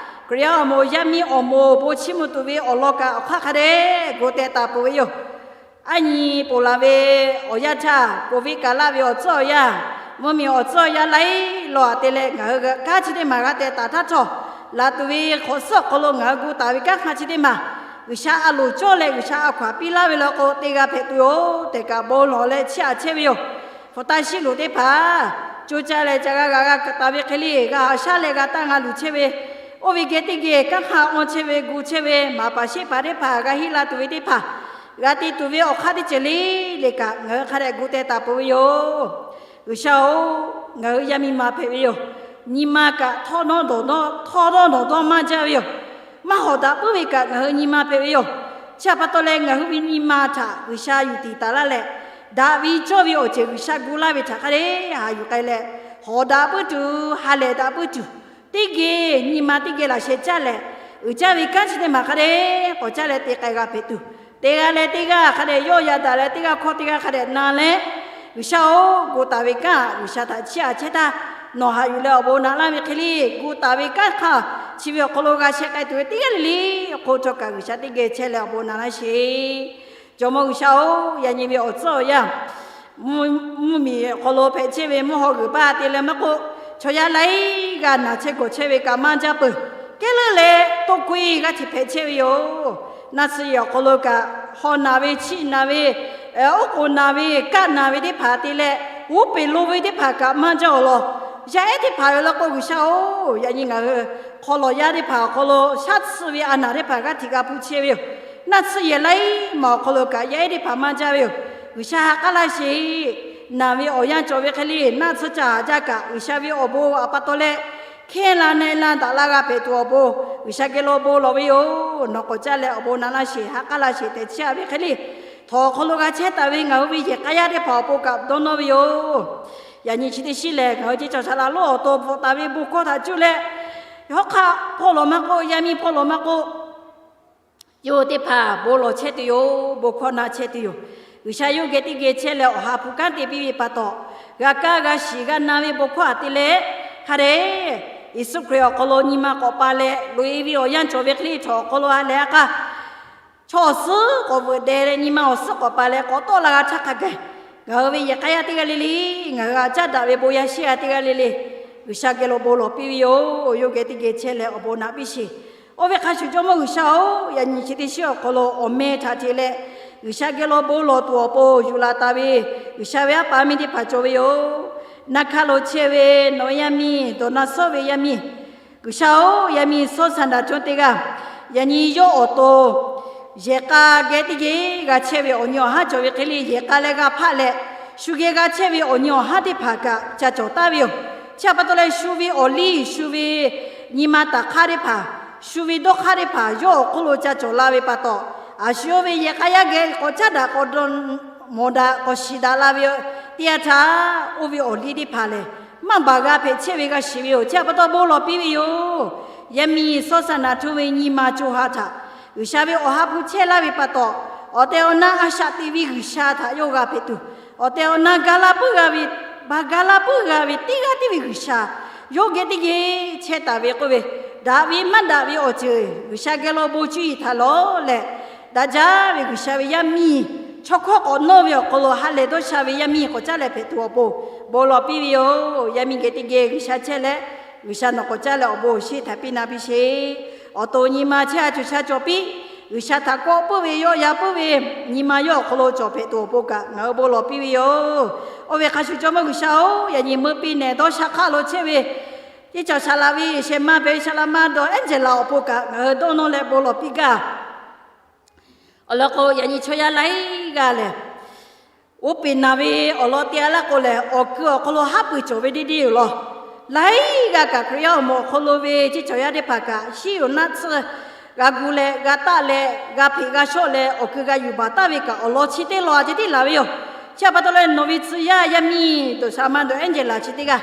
Hkriꞈ yaˇ awˬ moˍ yaˇ miˇ awˬ moˍ bon chiˇ mvuh tuˬ ve awˬ lawn kaꞈ awˬ hk'aˇ hk'a dehꞈ gu teh taˍ peuˬ ve yoˬ. Aˉ nyi ponˬ laˬ ve awˬ yanˇ htaˇ, Covid kaˬ laˇ ve awˬ tcuhˉ awˬ yanˇ, mvuhˇmiˬ awˬ tcuhˉ awˬ yanˇ laiˉ law aꞈ te leh ngaˬ hui kanˉ chi teˇ maˬ g'a teh taˍ htaˇ htawˇ, laˬ tuˬ ve hk'awꞈ suhˉ awˬ hk'aw lo ngaˬ hui gu taˍ ve kanˉ hk'a chi teˇ maˬ, G'uiˬsha a loˍ cawˇ leh G'uiˬsha a hkaw aˬ piˇ laˇ ve law k'o, te g'a hpehꞈ tuˬ yoˬ tehꞈ kaꞈ bon lawˬ leh chiˇ aꞈ chehˇ ve yoˬ. Hpu taˇ shiˉ loˍ teˇ hpaˍ co caˇ leh ca g'a g'a g'a taˍ ve hk'e le, g'a haꞈ shaˉ leh g'a taˇ g'a luˬ chehˇ ve, oˇ ve geh teˇ geh kanˉ hk'a awˇ chehˇ ve gu chehˇ ve maˍ paˍ sheˆ paˍ teˇ hpaˍ g'a hiˆ la tuˬ ve teˇ hpaˍ, g'a te tuˬ ve awˬ hk'aˇ teˇ ceuˬ le le kaꞈ ngaˬ hui hk'a dehꞈ gu teh taˍ peuˬ ve yoˬ. G'uiˬsha-oˬ, ngaˬ hui yaˇ miˇ ma hpehꞈ ve yoˬ. Nyi ma kaꞈ htawˇ nawˇ dawˬ nawˇ htawˇ dawˇ nawˬ dawˇ maˇ jaˇ ve yoˬ. Maˇ hawˍ daꞈ puiˉ ve kaꞈ ngaˬ hui nyi ma hpehꞈ ve yoˬ. Chi htaꞈ pa taw leh ngaˬ hui ve nyi ma htaꞈ G'uiˬsha yuˬ tiˍ taˍ laˇ leh, daꞈ ve cawˇ ve awˬ ceuˬ G'uiˬsha gu laˇ ve htaꞈ hk'a dehꞈ haꞈ yuˬ k'ai leh, hawˍ daꞈ puiˉ tuˬ, ha lehˬ daꞈ puiˉ tuˬ, teˇ geh nyi ma teˇ geh laꞈ sheh caˇ leh, uiˍ jaˇ ve kanˉ chi teˇ maˬ hk'a dehꞈ k'awꞈ caˇ leh te k'ai g'a hpehꞈ tuˬ, teˇ g'aˇ leh teˇ g'aˇ hk'a dehꞈ yawˆ yan daꞈ leh teˇ g'aˇ hkawˇ teˇ g'aˇ hk'a dehꞈ na leh, G'uiˬsha-oˬ, gu taˍ ve kanˉ G'uiˬsha htaꞈ chiˇ aꞈ chehˇ htaˇ, nawˬ haꞈ yuˬ leh awˬ bon naꞈ laˇ ve hk'e le, gu taˍ ve kanˉ hk'a chi ve awˬ hk'aw lo g'a sheh k'ai tuˬ ve teˇ g'aˇ le le, awˬ hk'oˆ htawˇ kaꞈ G'uiˬsha teˇ geh chehˇ leh awˬ bon naꞈ laˇ sheˍ. Jawˇmawˇ G'uiˬsha-oˬ, yaꞈ nyi ve awˬ tcuhˉ awˬ yanˇ, mvuhˇmiˬ awˬ hk'aw lo hpehꞈ chehˇ ve mvuhˇ haw g'uiˬ paˇ te leh maˇ k'oˆ, chaw yaˇ laiˉ g'aˇ naˬ chehˇ gawˬ chehˇ ve kaꞈ maˇ jaˇ peuˬ. Kehˉ leuˉ leh toˇ kuiˇ g'aˇ hteꞈ hpehꞈ chehˇ ve yoˬ. Naˆ tsuhˇ yehˬ awˬ hk'aw lo kaꞈ, haw naˬ ve, chiˆ naˬ ve, oˉ k'oˍ naˬ ve, kaˆ naˬ ve teˇ hpaˍ te leh, g'oˇ peˬ lo ve teˇ hpaˍ kaꞈ maˇ jaˇ awˬ lawn. Yaˇ ehˉ teˇ hpaˍ ve law k'o, G'uiˬsha-oˬ, yaꞈ nyi ngaˬ hui hk'aw lawˬ yaˇ teˇ hpaˍ awˬ hk'aw lo shaˉ tsuhˇ ve a naˬ teˇ hpaˍ g'aˇ hteꞈ g'a hpu chehˇ ve yoˬ. Naˆ tsuhˇ yehˬ laiˉ maˬ awˬ hk'aw lo kaꞈ yaˇ ehˉ teˇ hpaˍ maˇ jaˇ ve yoˬ. G'uiˬsha ha k'aˉ laˇ sheˍ. Naˬ ve awˬ yanˇ cawˬ ve hk'e le, naˆ tsuhˇ ca haˍ jaˇ kaꞈ, G'uiˬsha ve awˬ bon awˬ pa taw leh, hkehˇ la na-e la daꞈ la g'a hpehꞈ tuˬ awˬ pon, G'uiˬsha geh lo bon lawˬ ve yoˬ. Nawˬ k'awꞈ caˇ leh awˬ bon naꞈ laˇ sheˍ, ha k'aˉ laˇ sheˍ tehꞈ chiˇ aꞈ ve hk'e le, htawnˍ awˬ hk'aw lo g'a chehˇ taˍ ve ngaˬ hui ve yehˬ k'a yaˇ teˇ hpaˍ awˬ pon kaꞈ dawˇ nawˇ ve yoˬ. Yaꞈ nyi chi teˇ shinˉ lehˬ, ngaˬ hui ceˇ cawˬ shaˍ laꞈ lonˉ awˬ to bvuhꞈ taˍ ve bon hkawˇ htaꞈ cuˇ leh, yawˇ hk'aˇ hpawˇ lawˬ maˇ k'oˆ, yaˇ miˇ hpawˇ lawˬ maˇ k'oˆ, yawˇ hui teˇ hpaˍ bon lawˬ chehˇ tuˬ yoˬ. Bon hkawˇ na chehˇ tuˬ yoˬ. G'uiˬsha yawˇ geh teˇ geh chehˇ leh awˬ ha hpu kanˉ te piˇ ve pa taw, g'a kaˇ g'a shiˍ g'a na ve bon hkawˇ htaꞈ te leh, hk'a dehꞈ Yeˍsuˆ Hkriꞈ awˬ hk'aw lo nyi ma k'awꞈ pa leh, loꞈ-e ve awˬ yanˇ cawˬ ve hk'e le, htawnˍ awˬ hk'aw lo ha lehˬ a k'aˇ chaw awˬ suhˉ k'awꞈ veuꞈ deh leh, nyi ma awˬ suhˉ k'awꞈ pa leh k'awꞈ tawˆ la g'a htaˇ hk'a gaˬ, ngaˬ hui ve yehˬ k'a yaˇ teˇ g'aˇ le le, ngaˬ hui htaꞈ caˉ daꞈ ve bon yaˇ sheˉ g'aˇ teˇ g'aˇ le le, G'uiˬsha geh lo bon lawˬ piˇ ve yoˬ. Yawˇ geh teˇ geh chehˇ leh awˬ bon naꞈ piˇ sheˍ. Oˇ ve hk'a shuˍ, Jawˇmawˇ G'uiˬsha-oˬ, yaꞈ nyi chi teˇ shinˉ awˬ hk'aw lo awˬ meh htaꞈ te leh, G'uiˬsha geh lo bon lawˬ tuˬ awˬ pon yuˬ la taˍ ve G'uiˬsha ve aˉ paˍ miˇ teˇ hpaˍ cawˬ ve yoˬ. Naˆ hkaˇ lo chehˇ ve nawˬ ve yaˇ miˇ, dawˬ na suhˉ ve yaˇ miˇ, G'uiˬsha-oˬ, yaˇ miˇ Sawˉsanˍtanˍ htaꞈ te g'a. Yaꞈ nyi yawˇ awˬ to yehˬ k'a geh teˇ geh g'a chehˇ ve awˬ nyi awˬ haˉ cawˬ ve hk'e le, yehˬ k'a leh g'a hpaˆ leh, shu geh g'a chehˇ ve awˬ nyi awˬ haˉ teˇ hpaˍ kaꞈ ca cawˬ taˍ ve yoˬ. Chi htaꞈ pa taw leh, shu ve awˬ liˇ, shu ve nyi ma taˍ hk'aˇ teˇ hpaˍ, shu ve dawˇ hk'aˇ teˇ hpaˍ yawˇ awˬ hk'oˆ lo ca cawˬ la ve pa taw, a shu yawˇ ve yehˬ k'a yaˇ geh k'awꞈ caˉ daꞈ k'awꞈ mawˬ daꞈ k'awꞈ shiˍ daꞈ la ve teˇ yanˇ htaˇ, oˇ ve awˬ liˇ teˇ hpaˍ lehˬ, maˇ baˬ g'a hpehꞈ chehˇ ve g'a shiˍ ve yoˬ. Chi htaꞈ pa taw bon lawˬ piˇ ve yoˬ. Yaˇ miˇ Sawˉsanˍtanˍ hto ve nyi ma co ha htaꞈ G'uiˬsha ve awˬ ha hpu chehˇ laˇ ve pa taw, awˬ tehˬ awˬ na a shaꞈ teꞈ ve G'uiˬsha htaꞈ yawˇ g'a hpehꞈ tuˬ, awˬ tehˬ awˬ na ga laˇ puiˉ g'a ve, baˬ ga laˇ puiˉ g'a ve teˇ g'aˇ tiˉ ve G'uiˬsha yawˇ geh teˇ geh chehˇ taˍ ve k'oˆ ve, daꞈ ve maˇ daꞈ ve awˬ ceuˬ G'uiˬsha geh lo bon cuˇ yiˍ htaꞈ lawˬ leh, daꞈ jaˇ ve G'uiˬsha ve yaˇ miˇ, chaw hkawˇ k'awꞈ nawˇ ve awˬ hk'aw lo ha lehˬ dawˇ sha ve yaˇ miˇ k'awꞈ caˉ leh hpehꞈ tuˬ awˬ pon bon lawˬ piˇ ve yoˬ. Yaˇ miˇ geh teˇ geh G'uiˬsha chehˇ leh, G'uiˬsha nawˬ k'awꞈ caˉ leh awˬ bon awˬ shinˉ htaꞈ piˇ na piˇ sheˍ. Awˬ to nyi ma chehˇ a cuˬ sha cawˬ piˇ, G'uiˬsha htaꞈ kawˆ puiˉ ve, yawˆ yan puiˉ ve nyi ma yawˇ awˬ hk'aw lo cawˬ hpehꞈ tuˬ awˬ pon kaꞈ ngaˬ hui bon lawˬ piˇ ve yoˬ. Oˇ ve hk'a shuˍ, Jawˇmawˇ G'uiˬsha-oˬ, yaꞈ nyi meuˇ piˇ nehˬ dawˇ sha hk'aˆ lo chehˇ ve Teˇ cawˬ saˍ laꞈ ve shehˍ ma hpehꞈ ve saˍ laꞈ ma dawˬ Angela awˬ pon kaꞈ ngaˬ hui dawˇ nawˇ leh bon lawˬ piˇ gaˇ. Awˬ lawn k'o, yaꞈ nyi chaw yaˇ laiˉ g'aˇ lehˬ, oˇ peˬ naˬ ve awˬ lawn te-a laˇ k'o lehˬ, awˬ kui awˬ hk'aw lo haˉ pui cawˬ ve deˇ deˇ yoˬ law. Laiˉ g'aˇ kaꞈ Hkriꞈ yaˇ awˬ moˍ awˬ hk'aw lo ve teˇ cawˬ yaˇ teˇ hpaˍ kaꞈ, shiˉ yoˬ naˆ tsuhˇ g'a gu leh g'a taˆ leh g'a hpeꞈ g'a shawˆ leh awˬ kui g'a yuˬ baˬ taˍ ve kaꞈ awˬ lawn chi teˇ lawn a ceh tiˉ laˬ ve yoˬ. Chi pa taw leh nawˬ ve tcuh yaˇ yaˇ miˇ dawˬ saˍ laꞈ ma dawˬ Angela chi teˇ g'aˇ,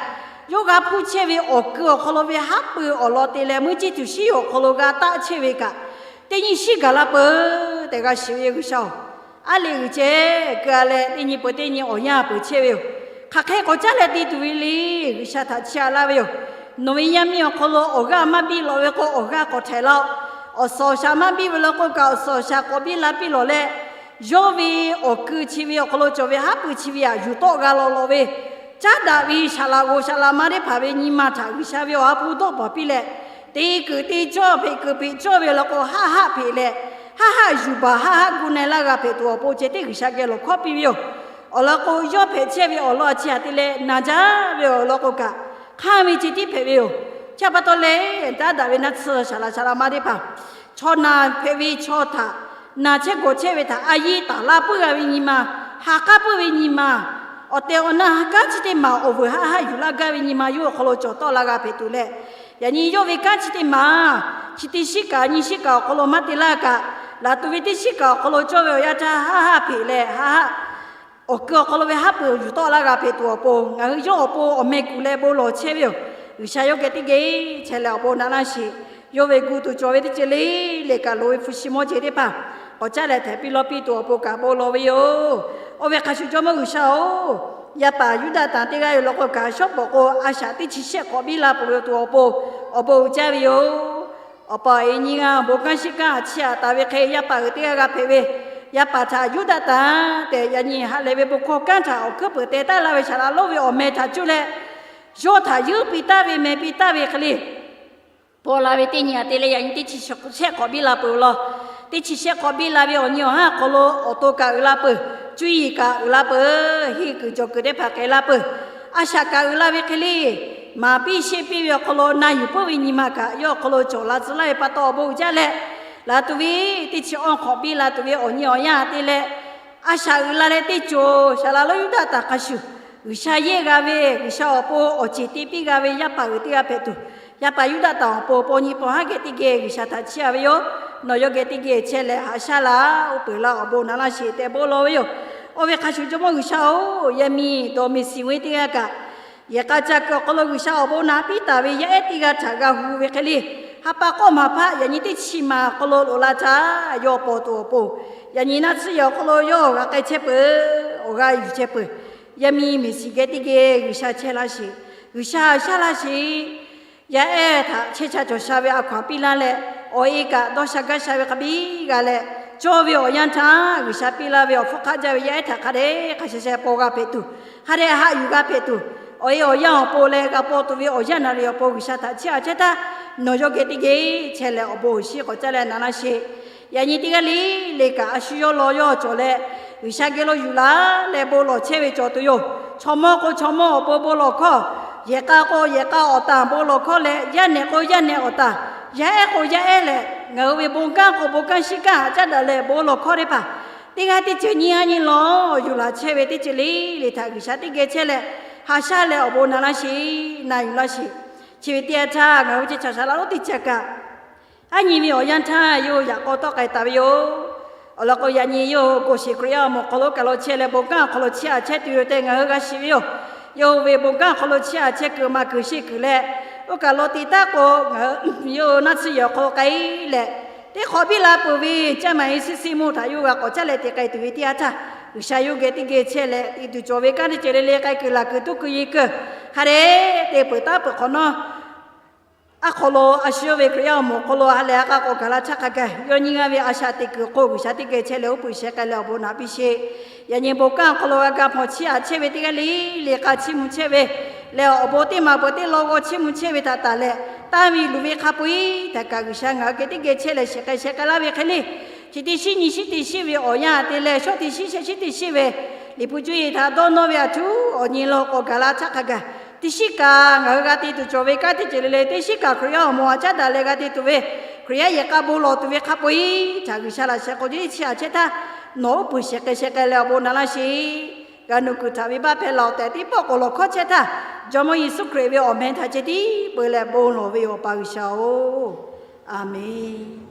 yawˇ g'a hpuˇ chehˇ ve awˬ kui awˬ hk'aw lo ve haˉ pui awˬ lawn te leh meuˇ ceˇ tuˬ shiˉ yoˬ awˬ hk'aw lo g'a taˆ chehˇ ve kaꞈ, teˇ nyi shiˉ gaˬ la peuˬ tehꞈ g'a shiˍ ve G'uiˬsha-oˬ, aˉ lehˬ g'uiˬ ceh keu-a leh teˇ nyi peuˬ teˇ nyi awˬ yanˇ peuˬ chehˇ ve yoˬ. Hk'aˬ hk'e k'awꞈ caˉ leh te tuˬ ve le, G'uiˬsha htaꞈ chiˇ a laˇ ve yoˬ. Nawˬ ve yaˇ miˇ awˬ hk'aw lo awˬ g'aˇ maˇ biˇ lawꞈ ve k'o, awˬ g'aˇ k'awꞈ htaiˍ laˇ-oˆ. Awˬ suhˍ awˬ shaˍ maˇ biˇ ve law k'o kaꞈ, awˬ suhˍ awˬ shaˍ k'awꞈ biˇ la piˇ lawꞈ leh, yawˇ ve awˬ kui chi ve awˬ hk'aw lo cawˬ ve haˉ pui chi ve aꞈ yuˬ tawˆ g'a lawꞈ lawꞈ ve, caˉ daꞈ ve saˍ laꞈ g'oˍ saˍ laꞈ ma teˇ hpaˍ ve nyi ma htaꞈ G'uiˬsha ve awˬ ha hpu dawˆ baˬ piˇ leh, te kuiˬ te cawˇ hpeꞈ kuiˬ hpeꞈ cawˇ ve law k'o, haˆ haˆ hpeꞈ leh, haˆ haˆ yuˬ baˬ haˆ haˆ gu na-e laˇ g'a hpehꞈ tuˬ awˬ pon ceh tiˉ G'uiˬsha geh lawˬ hkawˉ piˇ ve yoˬ. Awˬ lawn k'o, yawˇ hpehꞈ chehˇ ve awˬ lawn a chi htaꞈ te leh naˬ jaˇ ve awˬ lawn k'o kaꞈ, hk'aˇ ve ceh tiˉ hpehꞈ ve yoˬ. Chi pa taw leh, caˉ daꞈ ve naˆ tsuhˇ saˍ laꞈ saˍ laꞈ ma teˇ hpaˍ, chaw naˬ hpehꞈ ve chaw htaꞈ, naˬ chehˇ gawˬ chehˇ ve htaꞈ a yiˇ taˍ laˇ puiˉ g'a ve nyi ma, ha k'aˉ puiˉ ve nyi ma, awˬ tehˬ awˬ na kanˉ chi teˇ maˬ awˬ vuiˬ haˆ haˆ yuˬ laˇ gaˇ ve nyi ma yawˇ awˬ hk'aw lo cawˬ tawˆ la g'a hpehꞈ tuˬ leh, yaꞈ nyi yawˇ ve kanˉ chi teˇ maˬ, chi teˇ shiˉ kaꞈ nyi shiˉ kaꞈ awˬ hk'aw lo maˇ te laˇ kaꞈ, laˬ tuˬ ve teˇ shiˉ kaꞈ awˬ hk'aw lo cawˇ ve awˬ yanˇ htaˇ haˆ haˆ hpeꞈ leh haˆ haˆ awˬ kui awˬ hk'aw lo ve haˉ pui yuˬ tawˆ laˇ g'a hpehꞈ tuˬ awˬ pon, ngaˬ hui yawˇ awˬ pon awˬ meh kuˬ leh bon lawˬ chehˇ ve yoˬ. G'uiˬsha yawˇ geh teˇ geh chehˇ leh awˬ bon naꞈ laˇ sheˍ. Yawˇ ve gu tuˬ cawˬ ve teˇ ceuˬ le le kaꞈ loˍ ve hpu shi mawˇ jeˬ teˇ hpaˍ k'awꞈ caˉ leh htaiˍ piˇ lawˇ piˇ tuˬ awˬ pon kaꞈ bon lawˬ ve yoˬ. Oˇ ve hk'a shuˍ Jawˇmawˇ G'uiˬsha-oˬ, yaˇ paˍ Yuˇdaꞈ tanˍ teˇ g'aˇ yoˬ law k'o kaꞈ, shawˉ pawˍ k'o a shaꞈ teˇ chi shehˆ k'awꞈ biˇ la peuˬ ve tuˬ awˬ pon awˬ bon uiˍ jaˇ ve yoˬ. Awˬ pa awˬ e nyiˇ g'aˇ bon kanˉ shiˉ kanˉ a chi aꞈ taˍ ve hk'e, yaˇ paˍ uiˍ teˇ g'aˇ g'a hpehꞈ ve, yaˇ paˍ htaꞈ Yuˇdaꞈ tanˍ tehꞈ yaꞈ nyi ha lehˬ ve bon hkawˇ kanˉ htaꞈ awˬ hkuiˉ peuˍ teh taˉ laˇ ve saˍ laꞈ lonˉ ve awˬ meh htaꞈ cuˇ leh, yawˇ htaꞈ yeunˇ piˇ taˍ ve meh piˇ taˍ ve hk'e le, paw la ve teˇ nyi aꞈ te leh yaꞈ nyi teˇ chi shehˆ k'awꞈ biˇ la peuˬ ve law. Teˇ chi shehˆ k'awꞈ biˇ la ve awˬ nyi awˬ haˉ awˬ hk'aw lo awˬ to kaꞈ uiˍ la peuˬ, cuˇ yiˍ kaꞈ uiˍ la peuˬ, henˇ kuiˬ cawˬ kuiˬ teˇ hpaˍ k'ai la peuˬ, a shaꞈ kaꞈ uiˍ la ve hk'e le, maˍ piˇ sheˆ piˇ ve awˬ hk'aw lo na yuˬ puiˉ ve nyi ma kaꞈ yawˇ awˬ hk'aw lo cawˬ la tcuh laˇ ve pa taw awˬ bon uiˍ jaˇ leh, laˬ tuˬ ve teˇ chi awˇ hk'awꞈ biˇ la tuˬ ve awˬ nyi awˬ yanˇ te leh, a shaꞈ uiˍ la leh teˇ cawˬ saˍ laꞈ lonˉ Yuˇdaꞈ tanˍ hk'a shuˍ, G'uiˬsha yehˇ g'a ve, G'uiˬsha awˬ pon awˬ ceˬ te piˇ g'a ve yaˇ paˍ uiˍ teˇ g'aˇ hpehꞈ tuˬ, yaˇ paˍ Yuˇdaꞈ tanˍ awˬ pon paw nyi paw haˉ geh teˇ geh G'uiˬsha htaꞈ chiˇ a ve yoˬ. Nawˬ yawˇ geh teˇ geh chehˇ leh haꞈ shaˉ laˇ, uˉ peunˍ laˇ, awˬ bon naꞈ laˇ sheˍ tehꞈ bon lawˬ ve yoˬ. Oˇ ve hk'a shuˍ Jawˇmawˇ G'uiˬsha-oˬ, yaˇ miˇ dawˇ miˇ siˍ ve teˇ g'aˇ kaꞈ, yehˬ k'a ca kuiˬ awˬ hk'aw lo G'uiˬsha awˬ bon naꞈ piˇ taˍ ve yaˇ ehˉ teˇ g'aˇ htaꞈ g'a hu ve hk'e le, ha pa k'awˇ maˍ hpaˆ yaꞈ nyi teˇ chi maˬ awˬ hk'aw lo loꞈ la htaˇ yawˇ paw tuˬ awˬ pon, yaꞈ nyi naˆ tsuhˇ yehˬ awˬ hk'aw lo yawˇ g'a k'ai chehˇ peuˬ, awˬ g'a yuˬ chehˇ peuˬ. Yaˇ miˇ miˬ siˍ geh teˇ geh G'uiˬsha chehˇ laˇ sheˍ, G'uiˬsha haꞈ shaˉ laˇ sheˍ. Yaˇ ehˉ htaꞈ chehˇ sha cawˬ sha ve a hkaw-anˬ piˇ laˇ leh, awˬ e kaꞈ dawˇ sha gaˇ sha ve hk'a biˇ g'a leh, cawˇ ve awˬ yanˇ htaˇ G'uiˬsha piˇ laˇ ve awˬ hpfuhˇ hk'aˆ jaˇ ve yaˇ ehˉ htaꞈ hk'a dehꞈ hk'a sha sha paw g'a hpehꞈ tuˬ, hk'a dehꞈ haꞈ yuˬ g'a hpehꞈ tuˬ, awˬ e awˬ yanˇ awˬ pon leh g'a paw tuˬ ve awˬ yanˇ naˍ riˍ awˬ pon G'uiˬsha htaꞈ chiˇ a chehˇ htaˇ, nawˬ yawˇ geh teˇ geh chehˇ leh awˬ bon awˬ shinˉ k'awꞈ caˇ leh naꞈ laˇ sheˍ. Yaꞈ nyi teˇ g'aˇ le le kaꞈ a shu yawˇ law yawˇ cawˬ leh, G'uiˬsha geh lo yuˬ laˬ leh bon lawˬ chehˇ ve cawˬ tuˬ yoˬ. Chaw mawˇ k'o chaw mawˇ awˬ pon bon lawˬ hkawˇ, yehˬ k'a k'o yehˬ k'a awˬ tanˬ bon lawˬ hkawˇ leh, yaˇ nehˬ k'o yaˇ nehˬ awˬ tanˬ, yaˇ ehˉ k'o yaˇ ehˉ leh, ngaˬ hui ve bon kanˉ k'o bon kanˉ shinˉ kanˉ haꞈ caˉ daꞈ leh bon lawˬ hkawˇ teˇ hpaˍ, teˇ g'aˇ teˇ ceuˬ nyiˇ g'aˇ nyi lawˬ yuˬ laˬ chehˇ ve teˇ ceuˬ le le htaꞈ G'uiˬsha teˇ geh chehˇ leh, haꞈ shaˉ leh awˬ bon naꞈ laˇ sheˍ, na yuˬ laˇ sheˍ. Chi ve teˇ yanˇ htaˇ ngaˬ hui ve chi chaw saˍ laꞈ lonˉ teˇ chi kaꞈ, aˉ nyi ve awˬ yanˇ htaˇ yawˇ yaꞈ k'aw tawˆ k'ai taˍ ve yoˬ. Awˬ lawn k'o, yaꞈ nyi yawˇ hui Goˍ sheˍ Hkriꞈ yaˇ awˬ moˍ awˬ hk'aw lo kaˬ lo chehˇ leh, bon kanˉ awˬ hk'aw lo chiˇ a chehˇ tuˬ yoˬ tehꞈ ngaˬ hui g'a shiˍ ve yoˬ. Yawˇ hui ve bon kanˉ awˬ hk'aw lo chiˇ a chehˇ kuiˬ maˍ kuiˬ sheˆ kuiˬ leh, oˇ kaˬ lo te taˉ k'o, ngaˬ hui yawˇ hui naˆ tsuhˇ yehˬ awˬ hk'aw lo k'ai leh, teˇ hk'awꞈ biˇ la peuˬ ve caˇ maˍ e siˉ siˉ mawˇ htaꞈ yawˇ hui g'a k'awꞈ caˉ leh te k'ai tuˬ ve teˇ yanˇ htaˇ, G'uiˬsha yawˇ geh teˇ geh chehˇ leh, te tuˬ cawˬ ve kanˉ teˇ ceuˬ le le k'ai kuiˬ laˬ kuiˬ tuˉ kuiˬ ye kuiˬ, hk'a dehꞈ te peuˬ taˉ peuˬ hk'awꞈ nawˉ, aˉ hk'aw lo a shu yawˇ ve Hkriꞈ yaˇ awˬ moˍ awˬ hk'aw lo ha lehˬ a k'a k'awꞈ gaˬ la htaˇ hk'a gaˬ, yawˇ nyiˇ g'aˇ ve a shaꞈ teꞈ kuiˬ hk'o G'uiˬsha teˇ geh chehˇ leh uˉ peunˍ sheh k'ai leh awˬ bon naꞈ piˇ sheˍ. Yaꞈ nyi bon kanˉ awˬ hk'aw lo g'a ga hpawnˬ chiˇ a chehˇ ve teˇ g'aˇ le le k'a chiˇ mvuh chehˇ ve leh, awˬ bon teˇ maˬ peuˬ teˇ law g'aw chiˇ mvuh chehˇ ve htaꞈ tanˬ leh, tanˇ ve luˬ ve hk'a peu-eˬ htaꞈ kaꞈ G'uiˬsha ngaˬ hui geh teˇ geh chehˇ leh shehˍ k'ai sheh k'ai laˇ ve hk'e le, chi teˇ shinˉ nyi shinˉ teˇ shinˉ ve awˬ yanˇ te leh shawˉ teˇ shinˉ shehˆ shinˉ teˇ shinˉ ve Liꞈ hpu cuˇ yiˍ htaꞈ dawˇ nawˇ ve aˬ htoꞈ awˬ nyi law k'awꞈ gaˬ la htaˇ hk'a gaˬ, Teˇ shiˉ kaꞈ ngaˬ hui g'a te tuˬ cawˬ ve kanˉ teˇ ceuˬ le le, teˇ shiˉ kaꞈ Hkriꞈ yaˇ awˬ moˍ htaꞈ caˉ daꞈ leh g'a te tuˬ ve, Hkriꞈ yaˇ yehˬ k'a bon lawˬ tuˬ ve hk'a peu-eˬ htaꞈ G'uiˬsha laꞈ sheh k'o, teˇ chi aꞈ chehˇ htaˇ nawˬ uˉ peunˍ shehˍ k'ai shehˍ k'ai leh awˬ bon na laˇ sheˍ. G'a nuˇ kuiˬ htaꞈ venˇbaˆ hpehˇ laˬ awˬ tehꞈ teˇ pawˆ k'awꞈ lawˬ hkawˇ chehˇ htaˇ, Jawˇmawˇ Yeˍsuˆ Hkriꞈ ve awˬ meh htaꞈ ceh tiˉ peu leh bon lawˬ ve yoˬ, Awˬ pa G'uiˬsha-oˬ, Aˍmenˍ.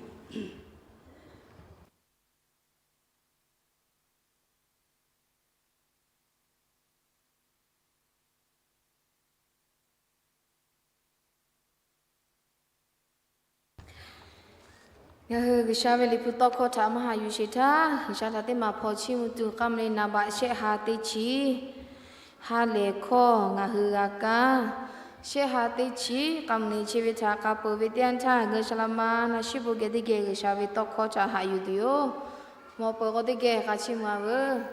Ngaˬ hui G'uiˬsha ve Liꞈ hpu tawˇ hkawˇ htaꞈ maˇ haꞈ yuˬ sheˍ htaˇ, G'uiˬsha htaꞈ teˇ maˬ hpaw chiˇ mvuh tuˬ k'a mvuh le naˍ baꞈ shehˆ ha teˇ chi ha lehˬ hkawˇ ngaˬ hui g'a kaˇ. Shehˆ ha teˇ chi k'a mvuh le chi ve htaꞈ k'a peuˬ ve teˇ yanˇ htaˇ, G'uiˬsha la ma na shiˉ bon geh teˇ geh G'uiˬsha ve tawˇ hkawˇ htaꞈ haꞈ yuˬ tuˬ yoˬ. Mawˬ peuˬ k'o teˇ geh hk'a chiˇ mvuh-a veuˬ.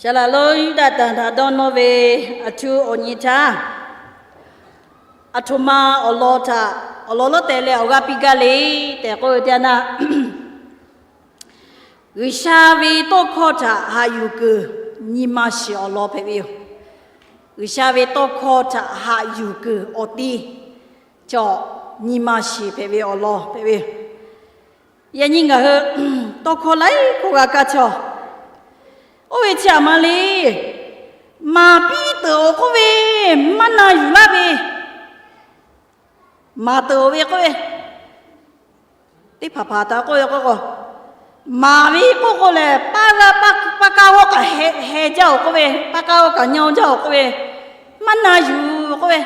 Saˍ laꞈ lonˉ Yuˇdaꞈ tanˬ htaꞈ dawˇ nawˇ ve aˬ htoꞈ awˬ nyi htaˇ, aˬ htoꞈ ma awˬ lawn htaꞈ awˬ lawn lawˉ teh leh awˬ g'aˇ piˇ gaˇ le tehꞈ k'oˆ ve teˇ yanˇ, G'uiˬsha ve tawˇ hkawˇ htaꞈ haꞈ yuˬ kuiˬ nyi ma shiˍ awˬ lawn hpehꞈ ve yoˬ. G'uiˬsha ve tawˇ hkawˇ htaꞈ haꞈ yuˬ kuiˬ awˬ ti cawˬ, nyi ma shiˍ hpehꞈ ve awˬ lawn hpehꞈ ve yoˬ. Yaꞈ nyi ngaˬ hui tawˇ hkawˇ laiˉ hkawˇ g'a kaˇ chaw, oˇ ve chi aꞈ ma le, maˍ piˇ tuˬ awˬ k'oˆ ve maˇ na yuˬ laˇ ve, maˍ tuˬ awˬ ve k'oˆ ve, teˇ hpaˍ hpaˍ htaꞈ k'oˆ ve k'o k'o, maˍ ve k'oˆ k'o lehˬ, paˇ g'aˇ paˇ kaˇ g'awˇ kaꞈ heh jaˇ-oˬ k'oˆ ve, paˇ kaˇ g'awˇ kaꞈ nyaˇ jaˇ-oˬ k'oˆ ve, maˇ na yuˬ k'oˆ ve,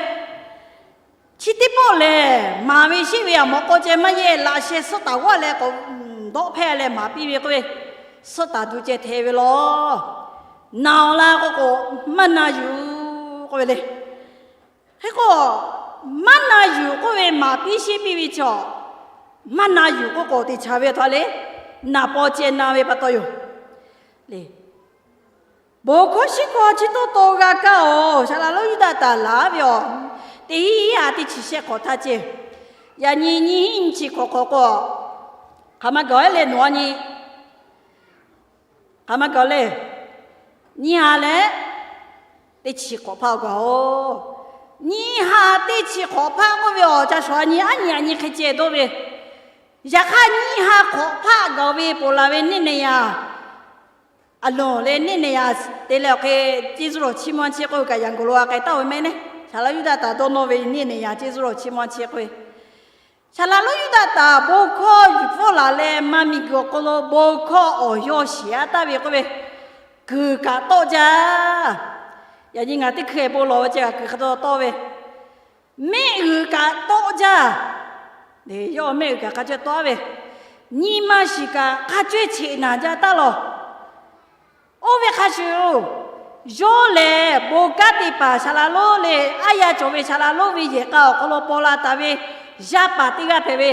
chi teˇ pawˆ lehˬ maˍ ve sheˆ ve aˬ mawꞈ k'aw ceh maˇ yehˇ, laꞈ sheh suhˉ taˍ g'awˇ leh k'awꞈ dawˆ hpehˇ leh maˍ piˇ ve k'oˆ ve, suhˉ taˍ tuˬ ceh hpehꞈ ve laˬ. Naˬ awˬ la k'oˆ k'o, maˇ na yuˬ k'oˆ ve le. Hk'e k'o, maˇ na yuˬ k'oˆ ve maˍ piˇ sheˆ piˇ ve chaw, maˇ na yuˬ k'oˆ k'o te chaˍ ve htaꞈ le, naˍ paw ceh na ve pa taw yoˬ. Bon hkawˇ shiˉ hkawˇ chi tawˇ taw g'a kaˇ-oˬ, Saˍ laꞈ lonˉ Yuˇdaꞈ tanˬ laˬ ve awˬ, teˇ hiˉ ha teˇ chi shehˆ hk'awꞈ htaˇ ceh, yaꞈ nyi nyiˇ hiˉ nyiˇ chi hk'awꞈ hk'awꞈ k'o, hk'aˬ ma gaˬ-e le nawˬ a nyi, hk'aˬ ma gaˬ le, nyiˇ ha leh teˇ chi hk'awꞈ hpaˇ gaˬ-oˬ. Nyiˇ ha teˇ chi hk'awꞈ hpaˇ k'oˆ ve awˬ ca shawˍ a nyi, aˉ nyi aꞈ nyi hk'e ceh dawˇ ve. Yaꞈ hk'aˇ nyiˇ ha hk'awꞈ hpaˇ gaˬ ve ponˬ laˬ ve neˇ neˬ yaꞈ, aˬ loˍ leh neˇ neˬ yaꞈ te leh awˬ hk'e, ceˇ zuhˆ lawˬ chiˇ mvuh a chi k'oˆ ve kaꞈ, yaꞈ g'oˍ lo a k'ai taˍ-oˬ ve mehˆ neˉ. Saˍ laꞈ lonˉ Yuˇdaꞈ taˍ dawˇ nawˇ ve nyi neˬ yaꞈ ceˇ zuhˆ lawˬ chi ma chi k'oˆ ve, Saˍ laꞈ lonˉ Yuˇdaꞈ taˍ bon hkawˇ yuˬ pfuhˇ laˬ leh maˇ miˬguiˬ awˬ hk'aw lo bon hkawˇ awˬ yawˇ shiˍ a taˍ ve k'oˆ ve, kuiˬ kaꞈ tawˆ jaˇ. Yaꞈ nyi ngaˬ teˇ hkui bon lawˬ ve ceh kaꞈ kuiˬ hk'a dawˇ tawˆ ve, mehˆ g'uiˬ kaꞈ tawˆ jaˇ. Yawˇ mehˆ g'uiˬ kaꞈ hk'a caweh tawˆ ve, nyi ma shiˍ kaꞈ hk'a caweh cheꞈ naˬ jaˇ taˉ lawˬ. Oˇ ve hk'a shuˍ, yawˇ lehˬ bon kanˉ te paˍ saˍ laꞈ lonˉ le, aˉ yaˇ cawˬ ve saˍ laꞈ lonˉ ve yehˬ k'a awˬ hk'aw lo paw la taˍ ve yaˇ paˍ teˇ g'aˇ hpehꞈ ve,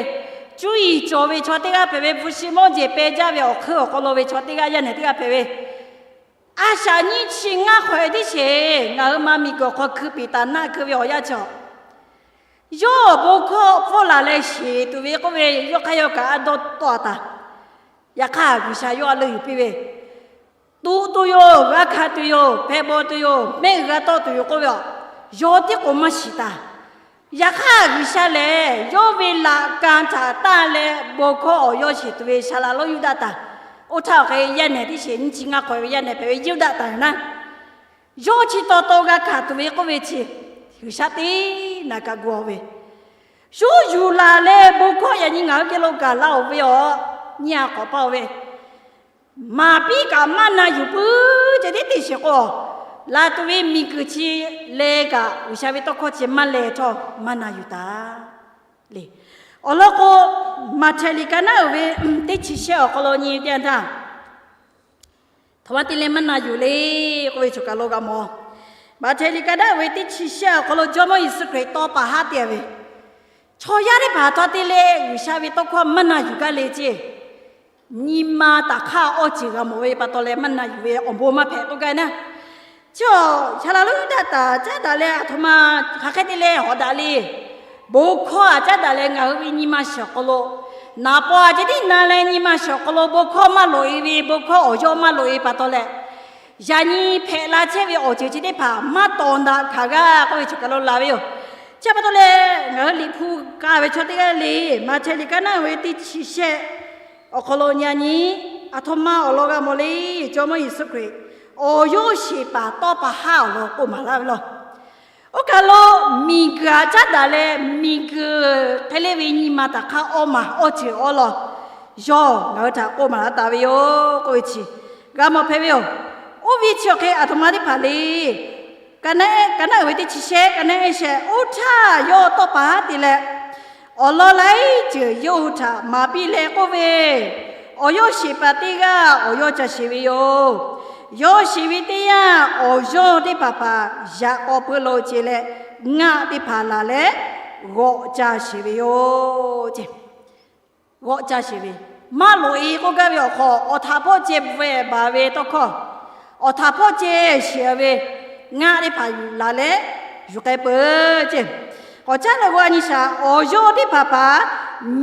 cuˇ yiˍ cawˬ ve chaw teˇ g'aˇ hpehꞈ ve, hpu shi mawˇ jeˬ peh jaˇ ve awˬ hk'eun awˬ hk'aw lo ve chaw teˇ g'aˇ, yaˇ nehˬ teˇ g'aˇ hpehꞈ ve, a shaꞈ nyiˇ chi ngaˇ hk'awꞈ e teˇ sheˍ ngaˬ hui ma miˬguiˬ awˬ hk'aw hkui piˍ taˍ naˆ hkui ve awˬ yanˇ chi, yawˇ bon hkawˇ pfuhˇ laˬ leh shiˍ tuˬ ve k'oˆ ve, yawˇ hk'aˇ yawˇ kaꞈ a dawˇ tawˆ a taˍ. Yaꞈ hk'aˇ G'uiˬsha yawˇ a leuˆ yuˬ piˇ ve, tuꞈ tuˬ yoˬ, g'a hkanˍ tuˬ yoˬ, hpehꞈ bawˬ tuˬ yoˬ, mehˆ g'a tawˆ tuˬ yoˬ k'oˆ ve a, yawˇ tiˉ k'o maˇ shiˍ taˍ. Yaꞈ hk'aˇ G'uiˬsha lehˬ yawˇ ve laꞈ ka htaꞈ tanˇ leh bon hkawˇ awˬ yawˇ shiˍ tuˬ ve saˍ laꞈ lonˉ Yuˇdaꞈ taˍ, oˇ htaˇ awˬ hk'e yaˇ nehˬ teˇ sheˍ nyiˇ chi ngaˇ hk'awꞈ ve yaˇ nehˬ hpehꞈ ve Yuˇdaꞈ taˍ yoˬ naˉ, yawˇ chi taw taw g'a hkanˍ tuˬ ve k'oˆ ve chi, G'uiˬsha teˇ naˬ kaꞈ gu ve, shu yuˬ laˬ leh bon hkawˇ yaꞈ nyi ngaˬ hui geh lo gaˬ laˇ oˬ ve a, nyi a k'awꞈ paˇ oˬ ve, maˍ piˇ kaꞈ maˇ na yuˬ puiˉ ceh tiˉ teˇ sheˍ k'o, laˬ tuˬ ve miˬguiˬ chi leh kaꞈ G'uiˬsha ve tawˇ hkawˇ chi maˇ leh htawˇ maˇ na yuˬ taˍ le. Awˬ lawn k'o, Maꞈhtehˍ liꞈ ka naˉ uiˍ ve teˇ chi shehˆ awˬ hk'aw lo nyi teˇ yanˇ htaˇ, htawˇ maˇ te leh maˇ na yuˬ le k'oˆ ve choˬ kaˬ lo g'a mawˬ. Maꞈhtehˍ liꞈ ka naˉ uiˍ ve teˇ chi shehˆ awˬ hk'aw lo Jawˇmawˇ Yeˍsuˆ Hkriꞈ tawˇ pa haˉ te ve, chaw yaˇ teˇ hpaˍ htawˇ te leh G'uiˬsha ve tawˇ hkawˇ maˇ na yuˬ gaˇ le ceˇ. Nyi ma taˍ hk'aˇ awˇ ceuˬ g'a mawˬ ve pa taw leh maˇ na yuˬ ve awˬ bon maˇ hpehꞈ k'oˆ gaˇ naˉ. Chi a, saˍ laꞈ lonˉ Yuˇdaꞈ taˍ caˉ daꞈ leh a htoꞈ ma hk'aˬ hk'e te leh hawꞈ daꞈ le. Bon hkawˇ a caˉ daꞈ leh ngaˬ hui ve nyi ma shiˍ awˬ hk'aw lo, naˍ paw a ceh tiˉ na leh nyi ma shiˍ awˬ hk'aw lo bon hkawˇ maˇ loꞈ e ve, bon hkawˇ awˬ yawˇ maˇ loꞈ e pa taw leh, yaꞈ nyi hpehꞈ la chehˇ ve awˬ ceuˬ chi teˇ hpaˍ maˇ tawˍ daꞈ hkanˍ g'aˇ k'oˆ ve choˬ kaˬ lo la ve yoˬ. Chi pa taw leh ngaˬ hui Liꞈ hpu k'a ve chaw teˇ g'aˇ le, Maꞈhtehˍ liꞈ ka naˉ uiˍ ve teˇ chi shehˆ awˬ hk'aw lo nyi a nyi, a htoꞈ ma awˬ lawn g'a mawˬ le. Jawˇmawˇ Yeˍsuˆ Hkriꞈ awˬ yawˇ sheˍ paˍ tawˇ pa haˉ awˬ lawn k'oˆ maˍ laˇ ve law. Oˇ kaˬ lo miˬguiˬ a caˉ daꞈ leh miˬguiˬ hk'e le ve nyi ma taˍ hk'aˇ awˇ maˬ awˇ ceuˬ awˇ lawn yawˇ ngaˬ hui htaꞈ k'oˆ maˍ laˇ taˍ ve yoˬ k'oˆ ve chi g'a mawˬ hpehꞈ ve yoˬ. Oˇ ve chi awˬ hk'e a htoꞈ ma teˇ hpaˍ le, ka naˉ uiˍ ve teˇ chi shehˆ, ka naˉ ehˉ shehˆ, oˇ htaˇ yawˇ tawˇ pa haˉ te leh, awˬ lawn laiˉ ceuˬ yawˇ hui htaꞈ maˍ piˇ leh k'oˆ ve, awˬ yawˇ sheˍ paˍ teˇ g'aˇ awˬ yawˇ ca sheˍ ve yoˬ. Yawˇ sheˍ ve teˇ yanˇ, awˬ yawˇ teˇ hpaˍ hpaˍ yaꞈ k'aw pui lo ce leh, ngaˆ teˇ hpaˍ laˬ leh g'awꞈ ca sheˍ ve yoˬ ce. G'awꞈ ca sheˍ ve, maˇ loꞈ e k'oˆ gaˇ ve awˬ hk'aw, awˬ htaꞈ hpawˇ ceh bvuhꞈ baˬ ve tawˇ hkawˇ, awˬ htaꞈ hpawˇ ceh sheˍ ve, ngaˆ teˇ hpaˍ laˬ leh yuˬ k'ai peuˬ ce. K'awꞈ caˉ leh g'awˇ a nyi shaˍ, awˬ yawˇ teˇ hpaˍ hpaˍ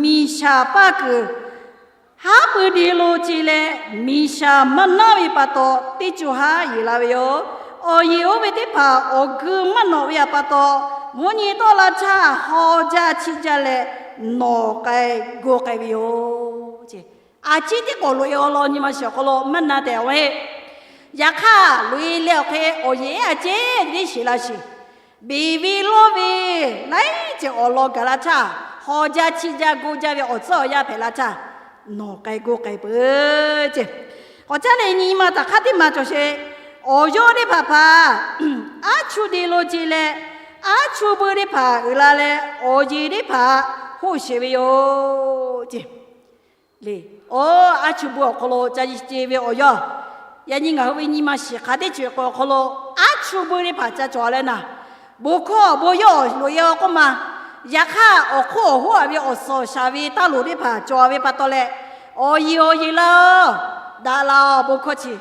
miˬ shaˍ paˇ kuiˬ haˉ pui de lo ce leh, miˬ shaˍ maˇ naˉ ve pa taw teˇ co haˉ yeˬ la ve yoˬ. Awˬ yeˬ oˇ ve teˇ hpaˍ awˬ geu maˇ nawꞈ ve pa taw, mvuhˇ nyi tawˆ la htaˇ haw jaˇ chiˆ jaˇ leh nawˬ k'ai gu k'ai ve yoˬ ce. A ciˉ tiˉ k'awꞈ loꞈ e awˬ lawn nyi ma shiˍ awˬ hk'aw lo maˇ na tehꞈ ve, yaꞈ hk'aˇ loꞈ e leh awˬ hk'e awˬ yeˬ a ceˉ tiˉ sheˍ la sheˍ. Beˬ ve lawˇ ve laiˉ ceuˬ awˬ lawn gaˬ la htaˇ, haw jaˇ chiˆ jaˇ gu jaˇ ve awˬ tcuhˉ awˬ yanˇ hpehꞈ la htaˇ, nawˬ k'ai gu k'ai peuˬ ce. K'awꞈ caˉ leh nyi ma taˍ hk'aˇ teˇ ma cawˬ sheˍ. Awˬ yawˇ teˇ hpaˍ hpaˍ aˉ chuˇ de lo ce leh, aˉ chuˇ beu teˇ hpaˍ uiˍ la leh awˬ yeˬ teˇ hpaˍ hoˆ sheˍ ve yoˬ ce. Le, aˉ chuˇ beu awˬ hk'aw lo ca ce ve awˬ yawˇ, yaꞈ nyi ngaˬ hui ve nyi ma shiˍ hk'a teˇ ceuˬ k'o awˬ hk'aw lo aˉ chuˇ beu teˇ hpaˍ ca cawˬ leh naˍ, bon hkawˇ awˬ bon yawˇ loꞈ e a k'oˆ ma. Yaꞈ hk'aˇ awˬ hk'oˆ awˬ hoˉ a ve awˬ suhˍ awˬ shaˍ ve taˇ loˍ teˇ hpaˍ cawˬ ve pa taw leh, awˬ yeˬ awˬ yeˬ laˇ, daꞈ la bon hkawˇ chi.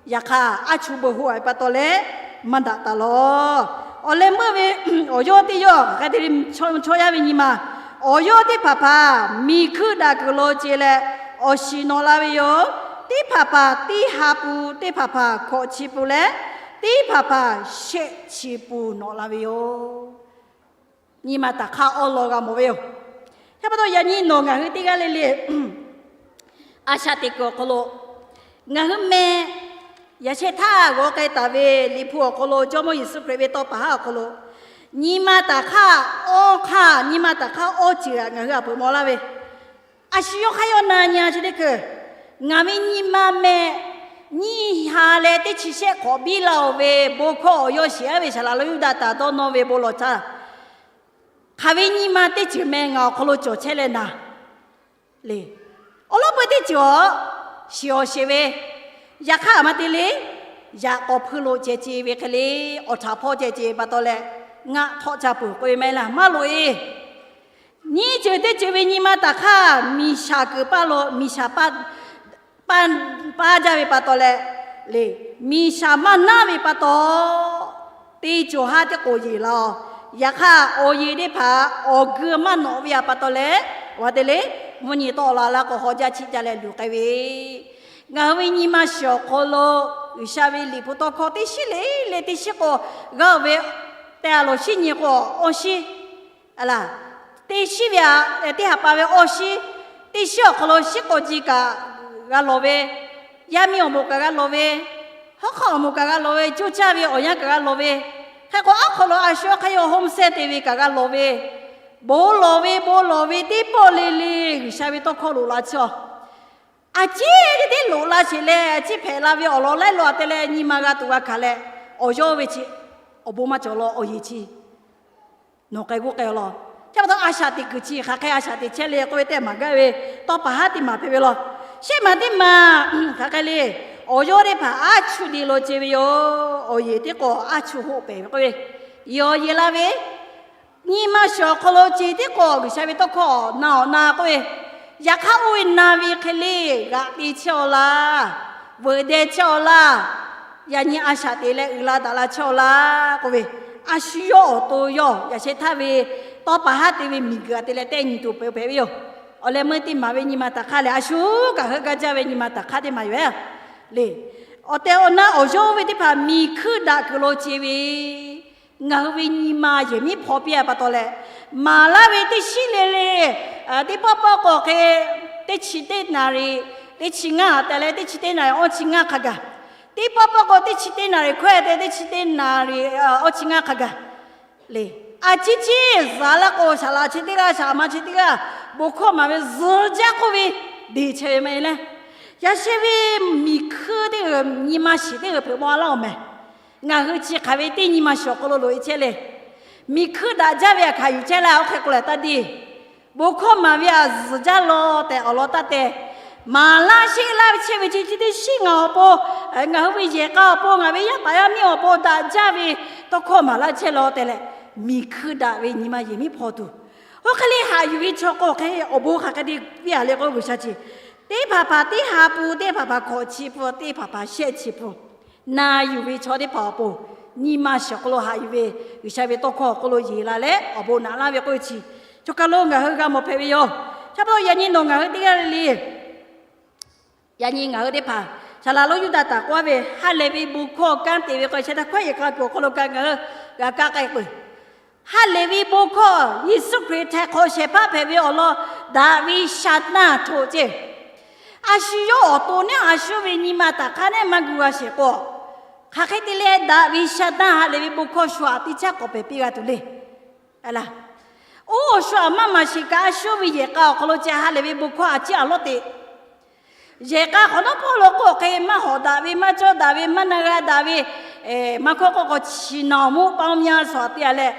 Yaꞈ hk'aˇ aˉ chuˇ beu hoˆ a ve pa taw leh maˇ daꞈ taˍ lawˬ. Awˬ leh meuˇ ve awˬ yawˇ teˇ yawˇ hk'aˬ hk'e te le, chaw yaˇ ve nyi ma, awˬ yawˇ teˇ hpaˍ hpaˍ miˬ hkuiˇ daꞈ kuiˬ lo ce leh awˬ shiˍ nawꞈ la ve yoˬ. Teˇ hpaˍ hpaˍ teˇ ha pun, teˇ hpaˍ hpaˍ hkawꞈ chi pun leh, teˇ hpaˍ hpaˍ shehˆ chi pun nawꞈ la ve yoˬ. Nyi ma taˍ hk'aˇ awˬ lawn g'a mawˬ ve yoˬ. Chi pa taw yaꞈ nyi nawˬ ngaˬ hui teˇ g'aˇ le le a shaꞈ teꞈ kuiˬ awˬ hk'aw lo ngaˬ hui meh yaꞈ shehˆ htaˇ g'awˬ k'ai taˍ ve Liꞈ hpu awˬ hk'aw lo Jawˇmawˇ Yeˍsuˆ Hkriꞈ ve tawˇ paˍ haˉ awˬ hk'aw lo Nyi ma taˍ hk'aˇ awˇ hk'aˇ, nyi ma taˍ hk'aˇ awˇ ceuˬ ngaˬ hui a peuˬ maw laˇ ve, a shu yawˇ hk'aˇ yawˇ na nyi a chi teˇ hkui, ngaˬ ve nyi ma meh, nyiˇ ha leh teˇ chi shehˆ hk'awꞈ biˇ laˇ-oˬ ve bon hkawˇ awˬ yawˇ shiˍ-aˉ ve saˍ laˍ lo Yuˇdaꞈ taˍ dawˇ nawˇ ve bon lawˬ htaˇ, hk'aˬ ve nyi ma teˇ ceuˬ meh ngaˬ awˬ hk'aw lo cawˬ chehˇ leh naˍ le. Awˬ lawn peu teˇ ceuˬ awˬ shiˍ awˬ sheˍ ve, yaꞈ hk'aˇ a ma te le, yaꞈ k'awꞈ hpui lo ceh ce ve hk'e le, awˬ htaꞈ hpawˇ ceh ce pa taw leh, ngaˆ htawˆ ca peuˬ k'oˆ ve maˇ heˆ laˇ, maˇ loꞈ-e. Nyiˇ ceuˬ teˇ ceuˬ ve nyi ma taˍ hk'aˇ miˬ shaˍ kuiˬ paˇ lo miˬ shaˍ paˇ paˇ jaˇ ve pa taw leh, le, miˬ shaˍ maˇ naˉ ve pa taw, te cawˬ haˉ teˇ k'oˍ yeˬ laˇ-oˬ. Yaꞈ hk'aˇ awˬ yeˬ teˇ hpaˍ awˬ geu maˇ nawꞈ ve a pa taw leh, a ma te le, mvuhˇ nyi tawˆ la laˇ k'o haw jaˇ chiˆ jaˇ leh luˬ k'ai ve, ngaˬ hui ve nyi ma shiˍ awˬ hk'aw lo G'uiˬsha ve liꞈ hpu tawˇ hkawˇ teˇ shiˉ le le teˇ shiˉ k'o g'a-oˬ ve, teh a lawˬ shiˉ nyi k'o awˇ shiˉ a laˬ, teˇ shiˉ ve a, teˇ ha pa ve awˇ shiˉ, teˇ shiˉ awˬ hk'aw lo shiˉ k'awꞈ ji kaꞈ g'a lawˬ ve, yaˇ miˇ awˬ moˍ kaꞈ g'a lawˬ ve, hawˉ hk'aˆ awˬ moˍ kaꞈ g'a lawˬ ve, coˇ caˇ ve awˬ yanˇ kaꞈ g'a lawˬ ve, hk'e k'o aˉ hk'aw lo a shu awˬ hk'aˇ yawˇ hawˉ mvuhˇ sehˉ te ve kaꞈ g'a lawˬ ve, bon lawˬ ve bon lawˬ ve teˇ pawˆ le le G'uiˬsha ve tawˇ hkawˇ loꞈ la chehˇ-aw. A ciˉ teˇ teˇ loꞈ la sheˍ leh, a ciˉ hpehꞈ la ve awˬ lawn laiˉ lo a te leh nyi ma g'a tuˬ g'a hkanˍ leh, awˬ yawˇ ve chi awˬ bon maˇ cawˬ law, awˬ yeˬ chi nawˬ k'ai g'uˇ k'ai-a law. Chi pa taw a shaꞈ teꞈ kuiˬ chi hk'aˬ hk'e a shaꞈ teꞈ chehˇ le k'oˆ ve teˇ maˬ gaˇ ve, tawˇ paˍ haˉ teˇ maˬ hpehꞈ ve law. Shehˆ maˬ teˇ maˬ hk'aˬ hk'e le, awˬ yawˇ teˇ hpaˍ aˉ chuˇ de lo ce ve yoˬ. Awˬ yeˬ teˇ k'awꞈ aˉ chuˇ hoˆ pehˍ ve k'oˆ ve, yawˬ yeˬ la ve, nyi ma shiˍ awˬ hk'aw lo ce teˇ k'awꞈ G'uiˬsha ve tawˇ hkawˇ na awˬ na k'oˆ ve, yaꞈ hk'aˇ oˇ ve na ve hk'e le, g'aꞈ te chehˇ-aw laˇ, veuꞈ deh chehˇ-aw laˇ, yaꞈ nyi a shaꞈ teꞈ leh uiˍ la daꞈ la chehˇ-aw laˇ k'oˆ ve, a shu yawˇ awˬ to yawˇ yaꞈ sheh htaˇ ve tawˇ paˍ haˉ te ve miˬguiˬ a te leh tehˆ nyi tuˬ peuˬ hpehꞈ ve yoˬ. Awˬ leh meuˇ teˇ maˬ ve nyi ma taˍ hk'aˇ lehˬ, a shu kaꞈ heuˆ gaˇ jaˇ ve nyi ma taˍ hk'aˇ teˇ maˬ yoˬ le. Awˬ tehˬ awˬ na awˬ yawˇ ve teˇ hpaˍ miˬ hkuiˇ daꞈ kuiˬ lo ce ve, ngaˬ hui ve nyi ma yehˬ miˉ hpaw piˇ-a pa taw leh, maˍ laˇ ve teˇ shiˉ le le, teˇ pawˆ pawˆ k'o hk'e, teˇ chi teˇ naˍ riˍ, teˇ chi ngaˇ te leh teˇ chi teˇ naˍ riˍ awˇ chi ngaˇ hk'a gaˬ, teˇ pawˆ pawˆ k'o teˇ chi teˇ naˍ riˍ hkawehˇ te teˇ chi teˇ naˍ riˍ awˇ chi ngaˇ hk'a gaˬ le. A ciˉ ciˉ zuhꞈ laˇ k'o, shaˍ laꞈ chi teˇ g'aˇ, shaˍ ma chi teˇ g'aˇ, bon hkawˇ maˍ ve zuhꞈ jaˇ k'oˆ ve, deˬ chehˇ ve maˇ heˆ leh, yaꞈ sheh ve miˬ hkuiˇ teˇ g'aˇ, nyi ma shiˍ teˇ g'aˇ hpeuꞈ maw laˇ-oˬ mehˍ. Ngaˬ hui chi hk'aˬ ve teˇ nyi ma shiˍ awˬ hk'aw lo loꞈ-e chehˇ le. Miˬ hkuiˇ daꞈ jaˇ ve a hkanˍ yuˬ chehˇ laˇ, oˇ hk'e k'o lehˬ taˇ deˇ. Bon hkawˇ maˍ ve a zuhꞈ jaˇ law tehꞈ awˬ lawn taˇ te. Maˍ laˇ sheˆ laˇ ve chehˇ ve chi teˇ shiˉ ngaˬ awˬ pon, ngaˬ hui ve yehˬ k'a awˬ pon, ngaˬ ve yaˇ paˍ yaˇ miˇ awˬ pon daꞈ jaˇ ve tawˇ hkawˇ maˍ laˇ chehˇ law tehꞈ leh, miˬ hkuiˇ daꞈ ve nyi ma yehˬ miˉ hpaw tuˬ, oˇ hk'e le haꞈ yuˬ ve chaw k'o hk'e awˬ bon hk'aˬ hk'e te piˇ-a le k'oˆ G'uiˬsha chi, teˇ hpaˍ hpaˍ teˇ ha pun, teˇ hpaˍ hpaˍ hkawꞈ chi pun, teˇ hpaˍ hpaˍ shehˆ chi pun, na yuˬ ve chaw teˇ hpaˍ awˬ pon, nyi ma shiˍ awˬ hk'aw lo haꞈ yuˬ ve G'uiˬsha ve tawˇ hkawˇ awˬ hk'aw lo yeˬ la leh awˬ bon naꞈ laˇ ve k'oˆ ve chi, chaw kaˬ lo ngaˬ hui g'a mawˬ hpehꞈ ve yoˬ. Chi pa taw yaꞈ nyi nawˬ ngaˬ hui teˇ g'aˇ le le, yaꞈ nyi ngaˬ hui teˇ hpaˍ, saˍ laꞈ lonˉ Yuˇdaꞈ taˍ k'oˆ-a ve, ha lehˬ ve bon hkawˇ kanˉ te ve k'o, sheh htaˇ hkawehˇ yehˬ k'a kuiˬ awˬ hk'aw lo kaꞈ ngaˬ hui g'a kaˇ k'ai peuˬ. Ha lehˬ ve bon hkawˇ Yeˍsuˆ Hkriꞈ htaiˍ hk'awꞈ shehˍ hpaˇ hpehꞈ ve awˬ lawn daꞈ ve Saˍtanˍ htoꞈ ceˇ. A shu yawˇ awˬ to neˉ a shu ve nyi ma taˍ hk'aˇ neˉ maˇ gu g'a sheˍ k'o, hk'aˬ hk'e te leh daꞈ ve Saˍtanˍ ha lehˬ ve bon hkawˇ shu aꞈ teˇ caˉ k'awꞈ pehˬ piˇ g'a tuˬ le. Oˇ awˬ shu aꞈ maˇ maˍ sheˍ kaꞈ, a shu ve yehˬ k'a awˬ hk'aw lo ceh ha lehˬ ve bon hkawˇ a ciˉ a lawˉ te. Yehˬ k'a hk'awꞈ nawˉ pawˆ lo k'o hk'e maˇ hawˍ daꞈ ve, maˇ cawˇ daꞈ ve, maˇ na g'a daꞈ ve, maˇ hkawˇ k'o k'o chi naˍ awˬ mvuhˇ paˇ mvuhˇ myaˇ suhˍ te-a leh,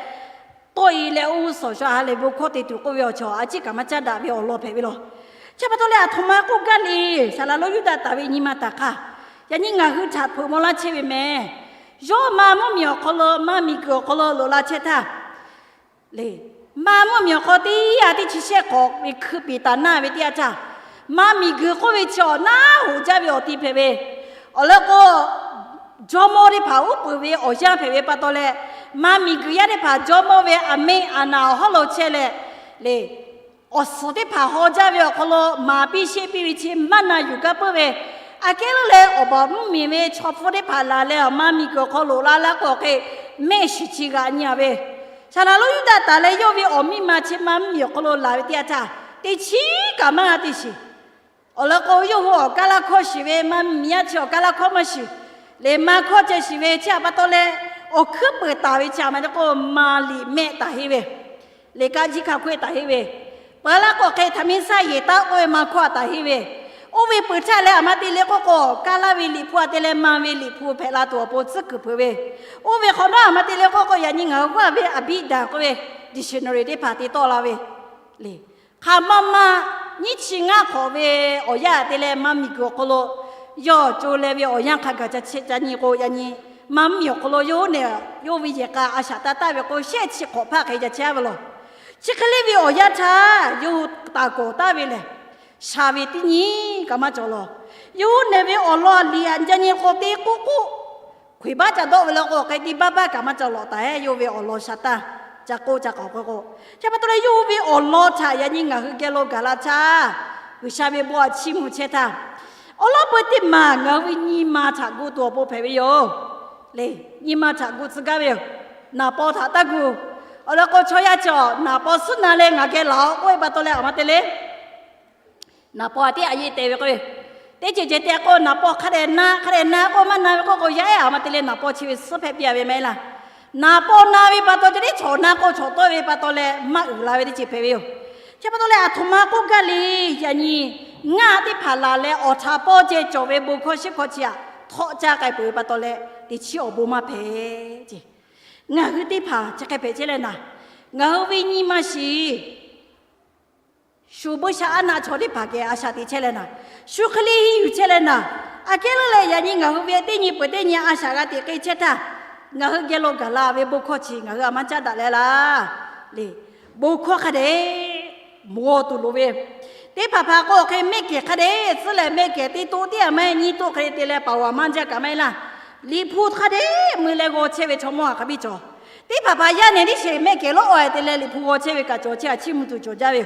tawˆ-e leh oˇ suhˍ shu ha lehˬ ve bon hkawˇ te tuˬ k'oˆ ve awˬ chaw a ciˉ kaꞈ maˇ caˇ daꞈ ve awˬ lawn hpehꞈ ve law. Chi pa taw leh a htoꞈ ma k'oˆ gaˇ le, saˍ laꞈ lonˉ Yuˇdaꞈ taˍ ve nyi ma taˍ hk'aˇ, yaꞈ nyi ngaˬ hui htaꞈ hpeuꞈ maw laˇ chehˇ ve mehˍ. Yawˇ ma mvuhˇ miˬ awˬ hk'aw lo, ma miˬ guiˬ awˬ hk'aw lo loꞈ la chehˇ htaˇ, le, ma mvuhˇ miˬ awˬ hk'aw teˇ yanˇ teˇ chi shehˆ hk'awꞈ ve hkui piˍ taˍ naˇ ve teˇ yanˇ htaˇ, ma miˬ guiˬ k'oˆ ve chi awˬ naˉ hoꞈ jaˇ ve awˬ ti hpehꞈ ve, awˬ leh k'o, jawˇmawˇ teˇ hpaˍ uˉ peunˍ ve awˬ yanˇ hpehꞈ ve pa taw leh, ma miˬ guiˬ yaˇ teˇ hpaˍ jawˇmawˇ ve aˬ meˆ aˬ naˍ awˬ hawˉ lo chehˇ leh, le, awˬ suhˍ teˇ hpaˍ haw jaˇ ve awˬ hk'aw lo maˍ piˇ sheˆ piˇ ve chi maˇ na yuˬ gaˇ peuˬ ve, aꞈ kehˉ lo leh awˬ baˬ mvuhˇ miˬ ve chaw hpfuhˇ teˇ hpaˍ laˬ leh awˬ ma miˬ guiˬ awˬ hk'aw loꞈ la laˇ k'o hk'e, mehˆ shiˍ chi g'aꞈ nyi-a ve, saˍ laꞈ lonˉ Yuˇdaꞈ taˍ leh yawˇ ve awˬ miˇ ma chi ma mvuhˇ miˬ awˬ hk'aw lo laˬ ve teˇ yanˇ htaˇ, teˇ chiˉ kaꞈ maˇ g'a te shiˍ. Awˬ lawn k'o, yawˇ hui awˬ kaˇ laˇ hkawˇ shiˍ ve, ma miˬ yaˇ chi awˬ kaˇ laˇ hkawˇ maˇ shiˍ. Lehˬ ma hkawˇ ceh shiˍ ve chi htaꞈ pa taw leh, awˬ hkuiˉ peuˍ taˍ ve chi a ma te k'o, ma liꞈ mehˆ taˍ henˇ ve, liꞈ kaˆ jiˇ hk'a hkawehˇ taˍ henˇ ve, peuˬ laˇ k'o hk'e htaꞈ miˇ saˇ yeˬ taˉ k'oˆ ve ma hkawˇ a taˍ henˇ ve, oˇ ve peuˬ htaˇ leh a ma te le k'oˆ k'o, kaˇ laˇ ve liꞈ hpu a te leh ma ve liꞈ hpu hpehꞈ la tuˬ awˬ pon tcuhˉ kuiˬ hpeuꞈ ve, oˇ ve hk'awꞈ nawˉ a ma te le k'oˆ k'o, yaꞈ nyi ngaˬ hui g'aˇ ve a biˇ daˍ k'oˆ ve dictionary teˇ hpaˍ te tawˆ la ve le. Hk'aˬ ma ma nyiˇ chi ngaˇ hk'awꞈ ve awˬ yanˇ te leh ma miˬ guiˬ awˬ hk'aw lo yawˇ co leh ve awˬ yanˇ hk'a gaˬ ca nyi k'o, yaꞈ nyi ma mvuhˇ miˬ awˬ hk'aw lo yawˇ hui nehˬ yawˇ hui ve yehˬ k'a a shaꞈ taˇ taˍ ve k'o, shehˆ chi hk'awꞈ hpaˇ hk'e ca chehˇ ve lawˬ. Chi hk'e le ve awˬ yanˇ htaˇ yawˇ hui taˍ kawˍ taˍ ve lehˬ, shaˍ ve teˇ nyi kaꞈ maˇ cawˬ lawˬ. Yawˇ hui nehˬ ve awˬ lawn liꞈ a ca nyi k'o, teˇ k'oˆ k'oˆ hk'eꞈ baˆ ca dawˆ ve le k'o, hk'e teˇ baˆ baˆ kaꞈ maˇ cawˬ lawˬ taˍ heˆ. Yawˇ hui ve awˬ lawn sha taˇ ca k'oˆ ca k'awꞈ k'oˆ k'o, chi pa taw leh yawˇ hui ve awˬ lawn htaꞈ yaꞈ nyi ngaˬ hui geh lo gaˬ la htaˇ, G'uiˬsha ve bon a chiˇ mvuh chehˇ htaˇ, awˬ lawn peu teˇ maˬ ngaˬ hui ve nyi ma htaꞈ gu tuˬ awˬ pon hpehꞈ ve yoˬ le. Nyi ma htaꞈ gu tcuh gaˇ ve yoˬ. Naˍ paw htaꞈ taˇ gu. Awˬ lawn k'o, chaw yaˇ cawˬ naˍ paw suhˉ na leh ngaˬ geh laˬ-oꞈ k'oˆ ve pa taw leh, a ma te le naˍ paw a teˇ a yeˇ te ve k'oˆ ve, teˇ ceuˬ ceh te k'o, naˍ paw hk'a dehꞈ na hk'a dehꞈ na k'o, maˇ na ve k'oˆ k'o, yaˇ ehˉ a ma te le naˍ paw chi ve suhˉ hpehꞈ piˇ a ve mehˍ laˇ. Naˍ paw na ve pa taw, ceh tiˉ chaw na k'o, chaw tawˆ ve pa taw leh maˇ uiˍ la ve teˇ ceuˬ hpehꞈ ve yoˬ. Chi pa taw leh, a htoꞈ ma k'oˆ gaˇ le, yaꞈ nyi ngaˇ teˇ hpaˍ laˬ leh awˬ htaꞈ pawˇ ceh cawˬ ve bon hkawˇ shiˉ hkawˇ chi htaꞈ htawˆ caˇ k'ai peuˬ ve pa taw leh, teˇ chiˉ awˬ bon maˇ hpehꞈ ce. Ngaˬ hui teˇ hpaˍ chi hk'e hpehꞈ chehˇ leh naˍ, ngaˬ hui ve nyi ma shiˍ shu buiˇ sha aˉ naˆ chaw teˇ hpaˍ geh a shaꞈ teꞈ chehˇ leh naˍ, shu hk'e le henˇ yuˬ chehˇ leh naˍ, aꞈ kehˉ leuˉ leh yaꞈ nyi ngaˬ hui ve teˇ nyi peuˬ teˇ nyi a shaꞈ g'a teꞈ k'ai chehˇ htaˇ, ngaˬ hui geh lo gaˬ la ve bon hkawˇ chi ngaˬ hui a maˇ caˉ daꞈ leh laˇ le. Bon hkawˇ hk'a dehꞈ mawˬ tuˬ loˍ ve, teˇ hpaˍ hpaˍ k'o hk'e mehˆ kehˬ hk'a dehꞈ tcuhˉ leh mehˆ kehˬ teˇ toˆ teˇ a maˇ nyiˇ toˆ hk'e te leh paˍ a maˇ jaˇ kaꞈ maˇ heˆ laˇ. Liꞈ hpu hk'a dehꞈ mui leh g'aw chehˇ ve chaw mawˇ a hk'a biˇ cawˬ. Teˇ hpaˍ hpaˍ yaˇ nehˬ tiˉ sheˍ mehˆ kehˬ lawˉ awˬ e te leh liꞈ hpu g'aw chehˇ ve kaꞈ cawˬ, chi a chiˇ mvuh tuˬ cawˬ jaˇ ve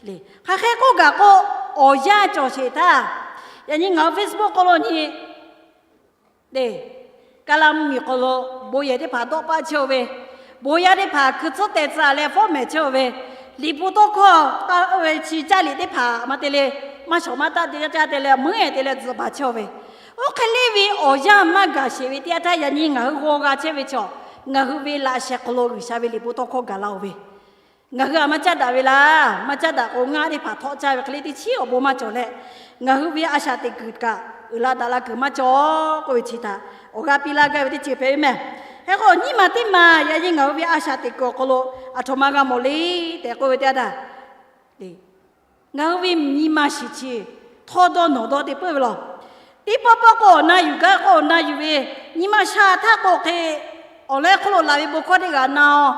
yoˬ. Hk'aˬ hk'e k'oˆ gaˬ k'o, awˬ yanˇ cawˬ sheˍ htaˇ, yaꞈ nyi ngaˬ hui Facebook hk'aw lo nyi le, Kaˍlaˍ mvuhˇ miˬ hk'aw lo bon yehˬ teˇ hpaˍ dawˆ paˆ chehˇ-oˬ ve, bon yaˇ teˇ hpaˍ hkui tcuhˉ teh tcuh a leh fawˉ mehˍ chehˇ-oˬ ve, liꞈ hpu tawˇ hkawˇ taˇ ve chi caˇ liꞈ teˇ hpaˍ maˇ te le, maˇ shawˍ maˇ taˆ te caˇ te leh meuˉ te leh tzuhꞈ baˬ chehˇ-oˬ ve, oˇ hk'e le ve awˬ yanˇ maˇ gaˬ sheˍ ve teˇ yanˇ htaˇ, yaꞈ nyi ngaˬ hui g'aw g'a chehˇ ve chaw, ngaˬ hui ve laꞈ sheh hk'aw lo G'uiˬsha ve liꞈ hpu tawˇ hkawˇ gaˬ la-oˬ ve, ngaˬ hui a maˇ caˉ daꞈ ve laˇ. Maˇ caˉ daꞈ k'o, ngaˇ teˇ hpaˍ htawˆ caˇ ve hk'e le teˇ chiˉ awˬ bon maˇ cawˬ leh, ngaˬ hui ve a shaꞈ teꞈ kuiˬ kaꞈ uiˍ la daꞈ la kuiˬ maˇ cawˬ k'oˆ ve chi htaꞈ awˬ g'aˇ piˇ laˇ gaˇ ve teˇ ceuˬ hpehꞈ ve mehˍ. Hk'e k'o, nyiˇ maˬ teˇ maˬ yaꞈ nyi ngaˬ hui ve a shaꞈ teꞈ kuiˬ awˬ hk'aw lo aˬ htoꞈ ma g'a mawˬ le tehꞈ k'oˆ ve teˇ yanˇ htaˇ, ngaˬ hui ve nyi ma shiˍ chi htawˇ dawˇ nawˬ dawˇ te puiˉ ve lawˬ. Teˇ pawˆ pawˆ k'o awˬ na yuˬ gaˇ k'o awˬ na yuˬ ve, nyi ma sha htaˇ k'o hk'e awˬ leh hk'oˆ lo laˬ ve bon hkawˇ teˇ g'aˇ na-oˬ.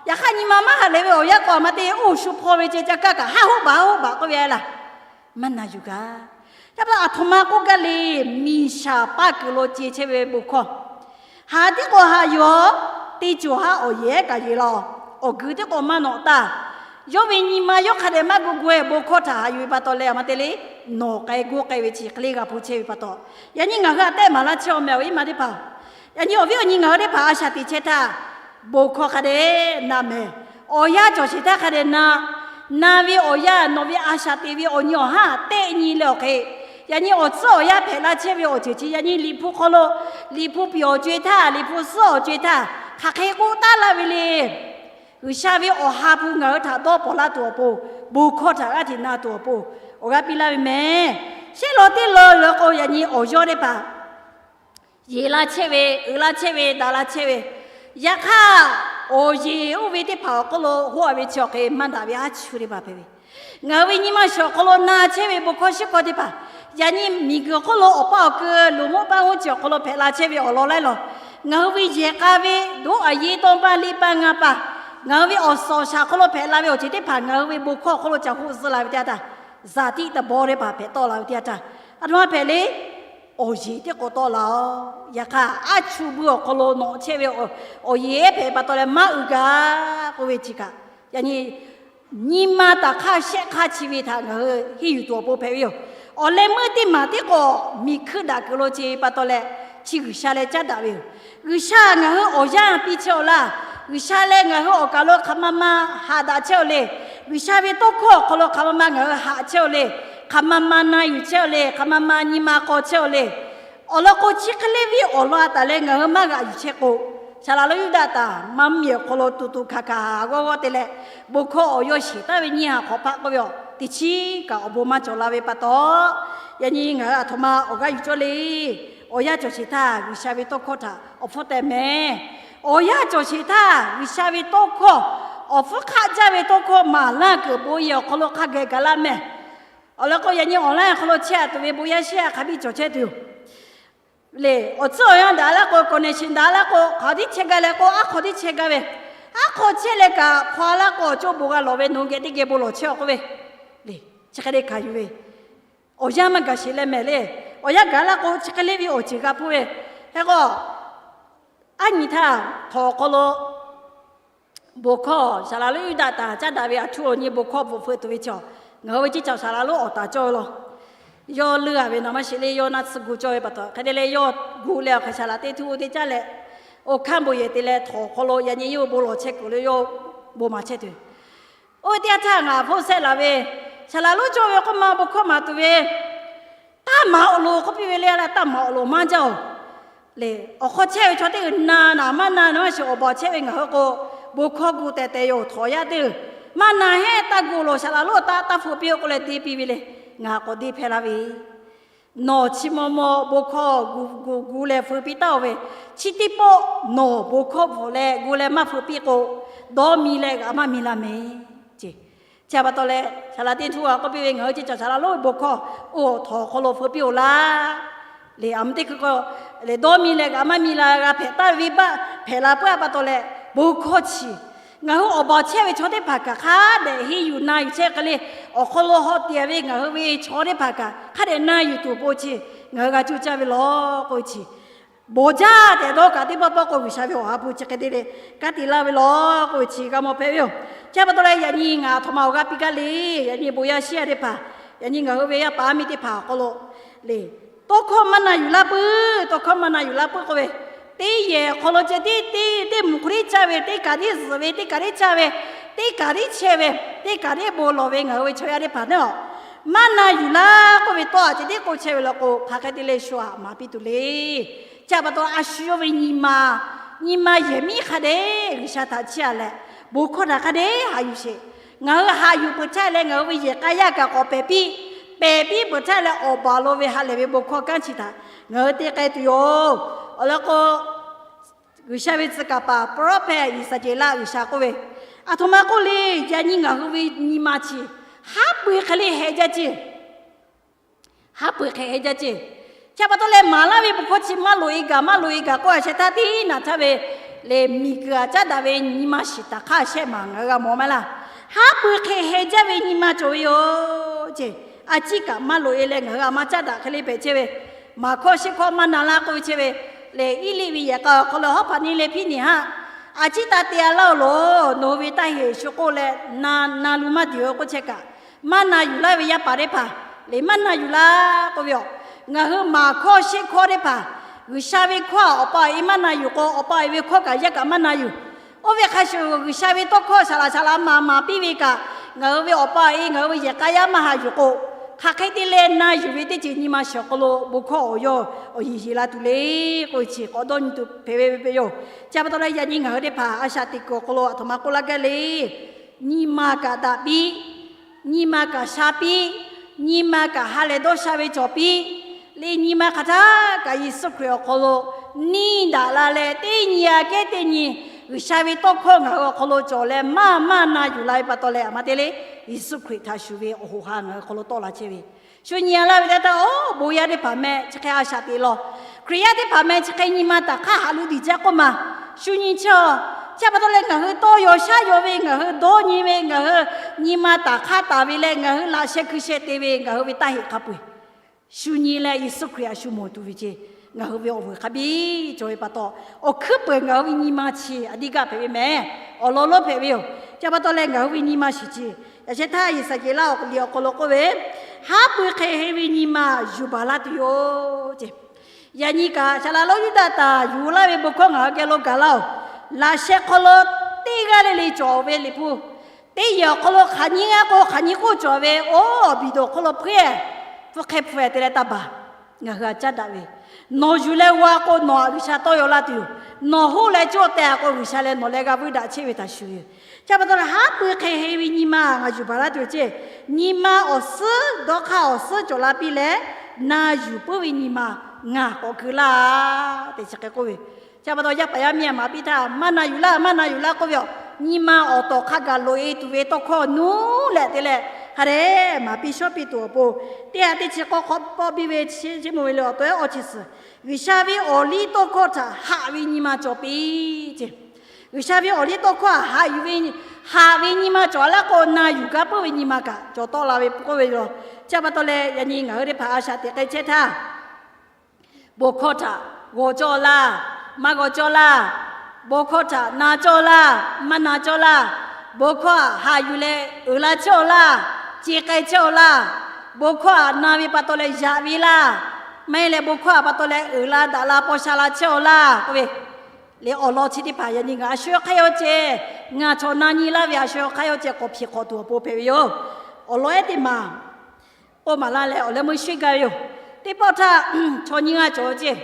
Yaꞈ hk'aˇ nyi ma maˇ haꞈ leh ve awˬ yanˇ k'o a ma te oˇ shu hpaw ve ceh ca kaˇ kaꞈ haˆ hoˆ baˬ haˆ hoˆ baˬ k'oˆ ve a laˇ. Maˇ na yuˬ gaˇ. Yaꞈ pa taw aˬ htoꞈ ma k'oˆ gaˇ le, miˬ shaˍ paˇ kuiˬ lo ce chehˇ ve bon hkawˇ haˍ tiˉ k'o haꞈ yoˬ. Teˇ cawˬ haˉ awˬ yehˬ kaꞈ yeˬ laˇ-oˬ. Awˬ gui tiˉ k'o maˇ nawꞈ taˇ. Yawˇ ve nyi ma yawˇ hk'a dehꞈ maˇ gu gu-e bon hkawˇ htaꞈ haꞈ yuˬ ve pa taw leh a ma te le, nawˬ k'ai gu k'ai ve chi hk'e le g'a hpu chehˇ ve pa taw, yaꞈ nyi ngaˬ hui a tehˉ maˍ laˇ chehˇ-oˬ meh awˬ viˉ ma teˇ hpaˍ. Yaꞈ nyi awˬ viˉ awˬ nyi ngaˬ hui teˇ hpaˍ a shaꞈ teꞈ chehˇ htaˇ, bon hkawˇ hk'a dehꞈ na mehˍ. Awˬ yanˇ cawˬ sheˍ htaˇ hk'a dehꞈ na. Na ve awˬ yanˇ nawˬ ve a shaꞈ teꞈ ve awˬ nyi awˬ haˉ tehˆ nyi leh awˬ hk'e, yaꞈ nyi awˬ tcuhˉ awˬ yanˇ hpehꞈ la chehˇ ve awˬ ceuˬ chi yaꞈ nyi liꞈ hpu hk'aw lo, liꞈ hpu piˍ awˬ co-e htaˇ, liꞈ hpu suhˉ awˬ co-e htaˇ hk'aˬ hk'e k'oˆ taˉ laˇ ve le. G'uiˬsha ve awˬ ha hpu ngaˬ hui htaꞈ dawˇ paw laˇ tuˬ awˬ pon, bon hkawˇ htaꞈ g'aˇ hteꞈ na tuˬ awˬ pon awˬ g'aˇ piˇ laˇ ve mehˍ. Shehˆ law teˇ law leh k'o, yaꞈ nyi awˬ yawˇ teˇ hpaˍ yeˬ la chehˇ ve, uiˍ la chehˇ ve, daꞈ la chehˇ ve, yaꞈ hk'aˇ awˬ yeˬ oˇ ve teˇ hpaˍ awˬ hk'oˆ lo hoˆ a ve chi awˬ hk'e maˇ daꞈ ve aˉ chu teˇ hpaˍ hpehꞈ ve, ngaˬ hui ve nyi ma shiˍ awˬ hk'aw lo na chehˇ ve bon hkawˇ shiˉ hkawˇ teˇ hpaˍ, yaꞈ nyi miˬguiˬ awˬ hk'oˆ lo awˬ paˇ awˬ keu loˍ mvuhˇ paˇ mvuhˇ ceuˬ awˬ hk'aw lo hpehꞈ la chehˇ ve awˬ lawn laiˉ law, ngaˬ hui ve yehˬ k'a ve doˉ a yeˇ tawˇ paˇ liˇ paˇ ngaˇ paˇ, ngaˬ hui ve awˬ suhˍ awˬ shaˍ awˬ hk'aw lo hpehꞈ la ve awˬ ceuˬ teˇ hpaˍ ngaˬ hui ve bon hkawˇ awˬ hk'aw lo ca hoˆ zuhˆ la ve teˇ yanˇ htaˇ, zaˍ tiˆ ta bawˇ teˇ hpaˍ hpehꞈ tawˆ la ve teˇ yanˇ htaˇ, a htoꞈ ma hpehꞈ le. Awˬ yeˬ teˇ k'o tawˆ la-oˬ. Yaꞈ hk'aˇ, aˉ chu bui awˬ hk'aw lo nawꞈ chehˇ ve awˬ yeˬ ehˉ hpehꞈ pa taw leh maˇ uiˍ gaˇ k'oˆ ve chi kaꞈ, yaꞈ nyi nyi ma taˍ hk'aˇ shehˆ hk'aˇ chi ve htaꞈ ngaˬ hui henˇ yuˬ tuˬ awˬ pon hpehꞈ ve yoˬ. Awˬ leh meuˇ teˇ maˬ tiˉ k'o miˬ hkuiˇ daꞈ kuiˬ lo ce pa taw leh, chi G'uiˬsha leh caˉ daꞈ ve yoˬ. G'uiˬsha ngaˬ hui awˬ yanˇ piˇ chehˇ-oˬ laˇ. G'uiˬsha leh ngaˬ hui awˬ kaˬ lo hk'aˬ ma ma haꞈ daꞈ chehˇ-oˬ le. G'uiˬsha ve tawˇ hkawˇ awˬ hk'aw lo hk'aˬ ma ma ngaˬ hui haꞈ chehˇ-oˬ le. Hk'aˬ ma ma na yuˬ chehˇ-oˬ le. Hk'aˬ ma ma nyi ma k'aw chehˇ-oˬ le. Awˬ lawn k'o, chi hk'e le ve awˬ lawn a taˍ leh ngaˬ hui maˇ g'aꞈ yuˬ chehˇ k'o, Saˍ laˍ lonˉ Yuˇdaꞈ taˍ maˇ mvuhˇmiˬ awˬ hk'aw lo tuˬ tuˬ hkanˍ hkanˍ g'awˇ g'awˇ te leh, bon hkawˇ awˬ yawˇ shiˍ taˍ ve nyiˇ ha hk'awꞈ hpaˆ k'oˆ ve awˬ teˇ chiˉ kaꞈ awˬ bon maˇ cawˬ la ve pa taw, yaꞈ nyi ngaˬ hui aˬ htoꞈ ma awˬ g'aˇ yuˬ cawˇ le. Awˬ yanˇ cawˬ sheˍ htaˇ G'uiˬsha ve tawˇ hkawˇ htaꞈ awˬ hpfuhˇ teh mehˍ. Awˬ yanˇ cawˬ sheˍ htaˇ G'uiˬsha ve tawˇ hkawˇ, awˬ hpfuhˇ hk'aˆ jaˇ ve tawˇ hkawˇ maˍ laˇ kuiˬ bon yehˬ awˬ hk'aw lo hk'a geh gaˬ laˇ mehˍ. Awˬ lawn k'o, yaꞈ nyi awˬ laˇ awˬ hk'aw lo chehˇ a tuˬ ve bon yaˇ shehˇ a hk'a biˇ cawˬ chehˇ tuˬ yoˬ. Le, awˬ tcuhˉ awˬ yanˇ daꞈ laˇ k'o, connection daꞈ laˇ k'o, hk'aˬ tiˉ chehˇ gaˇ leh k'o, aˉ hk'aw tiˉ chehˇ gaˇ ve, aˉ hk'aw chehˇ leh kaꞈ hpaw laˇ k'o, awˬ cawˇ bon g'a lawˬ ve nawˬ geh teˇ geh bon lawˬ chehˇ a k'oˆ ve, le, chi hk'e te hkanˍ yuˬ ve, awˬ yanˇ maˇ gaˬ sheˍ leh mehˍ le. Awˬ yanˇ gaˬ laˇ k'o, chi hk'e le ve awˬ ceuˬ g'a hpuˇ ve. Hk'e k'o, aˉ nyi htaˇ htawnˍ awˬ hk'aw lo bon hkawˇ Saˍ laˍ lonˉ Yuˇdaꞈ taˍ caˉ daꞈ ve aˬ htoꞈ awˬ nyi bon hkawˇ bvuhꞈ feu tuˬ ve chaw, ngaˬ hui ve ceˇ caˬ Saˍ laˍ lonˉ awˬ taˍ cawˇ ve law. Yawˇ leuˇ a ve nawˬ maˇ shiˍ le, yawˇ naˆ tsuhˇ gu cawˇ ve pa taw, hk'e te leh yawˇ gu leh awˬ hk'e Saˍ laˍ teˇ htuˇ teˇ caˉ leh, awˬ hkanˇ bon yehˬ te leh htawnˍ awˬ hk'aw lo yaꞈ nyi yawˇ bon lawˬ chehˇ kuiˬ lo yawˇ bon maˍ chehˇ tuˬ. Oˇ ve teˇ yanˇ htaˇ ngaˬ hpfuhˇ shehˆ laˬ ve, Saˍ laˍ lonˉ cawˇ ve k'oˆ ma bon hkawˇ maˍ tuˬ ve, taˇ maˍ awˬ loˍ k'oˆ piˇ ve le. Taˇ maˍ awˬ loˍ maˇ jaˇ oˬ. Le, awˬ hk'aw chehˇ ve chaw teˇ g'uiˬ na naˍ maˇ na nawˬ maˇ shiˍ, awˬ baˬ chehˇ ve ngaˬ hui k'o, bon hkawˇ gu tehˬ tehˬ yoˬ. Htawnˍ yaˇ teˇ g'uiˬ maˇ na hehˉ taˇ gu loˬ, Saˍ laˍ lonˉ taˇ taˇ feu piˇ oˬ k'oˆ leh te piˇ ve le. Ngaˬ k'awꞈ deˇ hpehˇ laˇ ve, nawˬ chi maw maw bon hkawˇ gu gu gu leh feu piˇ taˍ oˬ ve, chi teˇ pawˆ nawˬ bon hkawˇ bvuhꞈ leh gu leh maˇ feu piˇ k'o, dawˇ mi leh g'aꞈ maˇ mi la mehˍ ce. Chi pa taw leh Saˍ laˍ teˇ htuˇ a k'oˆ piˇ ve, ngaˬ hui ceˇ caˬ Saˍ laˍ lonˉ ve bon hkawˇ oˇ htawnˍ awˬ hk'aw lo feu piˇ oˬ laˇ. Le, aˬ mvuh teˇ hkui k'o, le, dawˇ mi leh g'aꞈ maˇ mi la g'a hpehꞈ taˍ ve venˇbaˆ hpehꞈ la peuˬ a pa taw leh, bon hkawˇ chi ngaˬ hui awˬ baˬ chehˇ ve chaw teˇ hpaˍ kaꞈ hk'a dehꞈ henˇ yuˬ na yuˬ chehˇ hk'e le, awˬ hk'aw lo haw te ve ngaˬ hui ve chaw teˇ hpaˍ kaꞈ hk'a dehꞈ na yuˬ tuˬ awˬ pon chi ngaˬ hui g'a cuˇ caˇ ve law k'oˆ ve chi, bawˬ jaˇ tehꞈ dawˇ kaꞈ teˇ pawˆ pawˆ k'o G'uiˬsha ve awˬ ha hpu chi hk'e te leh kanˉ te laˇ ve law k'oˆ ve chi g'a mawˬ hpehꞈ ve yoˬ. Chi pa taw leh yaꞈ nyi ngaˬ aˬ htoꞈ ma awˬ g'aˇ piˇ gaˇ le. Yaꞈ nyi bon yaˇ shehˇ a teˇ hpaˍ, yaꞈ nyi ngaˬ hui ve yaˇ paˍ yaˇ miˇ teˇ hpaˍ awˬ hk'aw lo le, tawˇ hkawˇ maˇ na yuˬ laˇ peuˬ, tawˇ hkawˇ maˇ na yuˬ laˇ peuˬ k'oˆ ve, teˇ yehˬ awˬ hk'aw lo ceh tiˉ teˇ teˇ mvuhˬ hk'aw tiˉ caˇ ve, teˇ kaꞈ tiˉ zuhꞈ ve, teˇ kaꞈ tiˉ caˇ ve, teˇ kaꞈ tiˉ chehˇ ve, teˇ kaꞈ tiˉ bon lawˬ ve ngaˬ hui ve chaw yaˇ teˇ hpaˍ naˉ, maˇ na yuˬ laˇ k'oˆ ve tawˇ a ceh tiˉ k'oˆ chehˇ ve law k'o, hk'aˬ hk'e te leh shu aꞈ maˍ piˇ tuˬ le. Chi pa taw a shu yawˇ ve nyi ma, nyi ma yehˬ miˉ hk'a dehꞈ G'uiˬsha htaꞈ chiˇ aꞈ leh, bon hkawˇ htaꞈ hk'a dehꞈ haꞈ yuˬ sheˍ. Ngaˬ hui haꞈ yuˬ peuˬ htaˇ leh ngaˬ hui ve yehˬ k'a yaˇ kaꞈ k'awꞈ pehˬ piˇ, pehˬ piˇ peuˬ htaˇ leh awˬ baˬ lo ve ha lehˬ ve bon hkawˇ kanˉ chi htaꞈ ngaˬ hui te k'ai tuˬ yoˬ. Awˬ lawn k'o, G'uiˬsha ve tcuh kaˍ paˍ prophet Iˉsaˍkeˍlaˆ G'uiˬsha k'oˆ ve, aˬ htoꞈ ma k'oˆ le, yaꞈ nyi ngaˬ hui ve nyi ma chi haˉ pui hk'e le heh jaˇ ceˇ. Haˉ pui hk'e heh jaˇ ceˇ. Chi pa taw leh maˍ laˇ ve bon hkawˇ chi maˇ loꞈ e gaˬ, maˇ loꞈ e gaˬ k'oˆ a sheh htaˇ tiˉ naˬ htaˇ ve le miˬguiˬ aꞈ caˉ daꞈ ve nyi ma shiˍ taˍ hk'aˇ shehˆ maˬ ngaˬ hui g'a mawˬ maˇ laˇ. Haˉ pui hk'e heh jaˇ ve nyi ma cawˬ ve yoˬ ceˇ. A ciˉ kaꞈ maˇ loꞈ e leh ngaˬ hui aꞈ maˇ caˉ daꞈ hk'e le hpehꞈ chehˇ ve, maˍ hkawˇ sheˆ hkawˇ maˇ na laˇ k'oˆ ve chehˇ ve, le Iˉliˆ ve yehˬ k'a awˬ hk'aw lo hawˉ hpaꞈ neˇ leh hpiˇ nehˬ haˆ, a ciˉ taˇ te a laˇ oˬ loˬ, nawˬ hui ve taˇ heˍ shu k'oˆ leh na na lu maˇ diˬ ve k'oˆ chehˇ kaꞈ, maˇ na yuˬ laˇ ve yaˇ paˍ teˇ hpaˍ le maˇ na yuˬ laˇ k'oˆ ve yoˬ. Ngaˬ hui maˍ hkawˇ sheˆ hkawˇ teˇ hpaˍ, G'uiˬsha ve hkawˇ awˬ pa awˬ e maˇ na yuˬ k'o, awˬ pa awˬ e ve hkawˇ kaꞈ yaˇ kaꞈ maˇ na yuˬ. Oˇ ve hk'a shuˍ G'uiˬsha ve tawˇ hkawˇ saˍ laˍ saˍ laˍ maˍ maˍ piˇ ve kaꞈ, ngaˬ hui ve awˬ pa awˬ e ngaˬ hui ve yehˬ k'a yaˇ maˇ haꞈ yuˬ k'o, hk'aˬ hk'e te leh na yuˬ ve teˇ ceuˬ nyi ma shiˍ awˬ hk'aw lo bon hkawˇ awˬ yawˇ awˬ yeˬ yeˬ la tuˬ le k'oˆ ve chi k'awꞈ dawˇ nyi tuˬ hpehꞈ ve ve yoˬ. Chi pa taw leh yaꞈ nyi ngaˬ hui teˇ hpaˍ a shaꞈ teꞈ kuiˬ awˬ hk'aw lo aˬ htoꞈ ma k'oˆ laˇ gaˇ le. Nyi ma kaꞈ daꞈ piˇ, nyi ma kaꞈ sha piˇ, nyi ma kaꞈ ha lehˬ dawˇ sha ve cawˬ piˇ. Le nyi ma hk'aˬ htaˇ kaꞈ Yeˍsuˆ Hkriꞈ awˬ hk'aw lo neˇ daꞈ la leh, teˇ nyi aꞈ kehˉ teˇ nyi G'uiˬsha ve tawˇ hkawˇ ngaˬ hui awˬ hk'aw lo cawˬ leh maˇ maˇ na yuˬ la ve pa taw leh, aˬ htoꞈ ma te le, Yeˍsuˆ Hkriꞈ htaꞈ shuˍ ve awˬ hoꞈ ha ngaˬ hui awˬ hk'aw lo tawˆ la chehˇ ve. Shu nyi a laˇ ve teˇ htaˇ, oˇ bon yaˇ teˇ hpaˍ meh chi hk'e a shaꞈ teꞈ law, Hkriꞈ yaˇ teˇ hpaˍ meh chi hk'e nyi ma taˍ hk'aˇ haꞈ lo diˬ jaˇ k'oˆ ma, shu nyi chehˇ a. Chi pa taw leh ngaˬ hui tawˇ yaw shaˉ yaw ve, ngaˬ hui dawˇ nyi ve, ngaˬ hui nyi ma taˍ hk'aˇ taˍ ve leh ngaˬ hui laꞈ sheh hkui sheh te ve ngaˬ hui ve taˇ heꞈ hk'a peu-eˬ shu nyi leh Yeˍsuˆ Hkriꞈ a shu mawˬ tuˬ ve ceˇ. Ngaˬ hui ve awˬ vuiˬ hk'a biˇ cawˬ ve pa taw, awˬ hkuiˉ peuˬ ngaˬ hui ve nyi ma chi aˬ diˇ gaˇ hpehꞈ ve mehˍ. Awˬ lawn lonˉ hpehꞈ ve yoˬ. Chi pa taw leh ngaˬ hui ve nyi ma shiˍ chi, yaꞈ sheh htaˇ Iˉsaˍkeˍlaˆ awˬ liꞈ awˬ hk'aw lo k'oˆ ve, haˉ pui hk'e heh ve nyi ma yuˬ baˬ laˇ tuˬ yoˬ ceˇ. Yaꞈ nyi kaꞈ saˍ laˍ lonˉ Yuˇdaꞈ taˍ yuˬ laˇ ve bon hkawˇ ngaˬ hui geh lo gaˬ laˇ oˬ. Laꞈ sheh hk'aw lo teˇ g'aˇ le le cawˬ ve Liꞈ hpu teˇ yehˬ awˬ hk'aw lo hk'aˬ nyi g'aˇ k'o hk'aˬ nyi k'oˆ cawˬ ve, oˇ awˬ biˬ dawˬ hk'aw lo hpfuhˇ-eˬ, hpfuhˇ hk'e hpfuhˇ-eˬ te leh taˇ baˬ. Ngaˬ hui aꞈ caˉ daꞈ ve Nawˬ yuˬ leh g'aw k'o, nawˬ htaꞈ G'uiˬsha tawˇ yaw laˇ tuˬ yoˬ. Nawˬ hoˆ leh cawˇ tehꞈ k'o, G'uiˬsha leh nawˬ leh g'a vuiˇ daꞈ chehˇ ve htaꞈ shuˍ yoˬ. Chi pa taw leh, haˉ pui hk'e hk'e ve nyi ma ngaˬ yuˬ baˬ laˇ tuˬ yoˬ ceˇ. Nyi ma awˬ suhˉ, dawˇ hk'aˇ awˬ suhˉ cawˬ la piˇ leh, na yuˬ puiˉ ve nyi ma ngaˬ k'awꞈ keu laˇ tehꞈ chi hk'e k'oˆ ve. Chi pa taw, yaˇ paˍ yaˇ miˇ maˍ piˇ htaˇ, maˇ na yuˬ laˇ, maˇ na yuˬ laˇ k'oˆ ve yoˬ. Nyi ma awˬ tawˍ hk'a gaˬ loꞈ-e tuˬ ve tawˇ hkawˇ nuˇ leh te leh, hk'a dehꞈ maˍ piˇ shawˉ piˇ tuˬ awˬ pon, teˇ ha teˇ chi k'awˇ hk'awꞈ pawˆ biˇ ve chi, chi mvuhˇ ve le awˬ to ehˉ awˇ chi suhˍ, G'uiˬsha ve awˬ liˇ tawˇ hkawˇ htaꞈ haꞈ ve nyi ma cawˬ piˇ ceˇ. G'uiˬsha ve awˬ liˇ tawˇ hkawˇ htaꞈ haꞈ yuˬ ve, haꞈ ve nyi ma cawˬ laˇ k'o, na yuˬ gaˇ puiˉ ve nyi ma kaꞈ cawˬ tawˆ la ve k'oˆ ve yoˬ. Chi pa taw leh, yaꞈ nyi ngaˬ hui teˇ hpaˍ a shaꞈ teꞈ k'ai chehˇ htaˇ, bon hkawˇ htaꞈ g'aw cawˇ laˇ, maˇ g'aw cawˇ laˇ. Bon hkawˇ htaꞈ na cawˇ laˇ, maˇ na cawˇ laˇ. Bon hkawˇ htaꞈ haꞈ yuˬ leh uiˍ la chehˇ-aw laˇ, ce k'ai chehˇ-aw laˇ. Bon hkawˇ htaꞈ na ve pa taw leh yaꞈ ve laˇ, maˇ heˆ leh bon hkawˇ htaꞈ pa taw leh uiˍ la daꞈ la paw sha la chehˇ-aw laˇ k'oˆ ve, le awˬ lawn chi teˇ hpaˍ yaꞈ nyi ngaˬ a shu hk'aˇ yawˇ ceh, ngaˬ chaw na nyi laˇ ve a shu hk'aˇ yawˇ ceh k'awꞈ hpiꞈ hk'awꞈ tuˬ awˬ pon hpehꞈ ve yoˬ. Awˬ lawn ehˉ teˇ maˬ k'oˆ maˍ laˇ leh awˬ leh meuˇ sheˉ gaˇ ve yoˬ. Teˇ pawˆ htaˇ, chaw nyiˇ g'aˇ cawˬ ve ceˇ.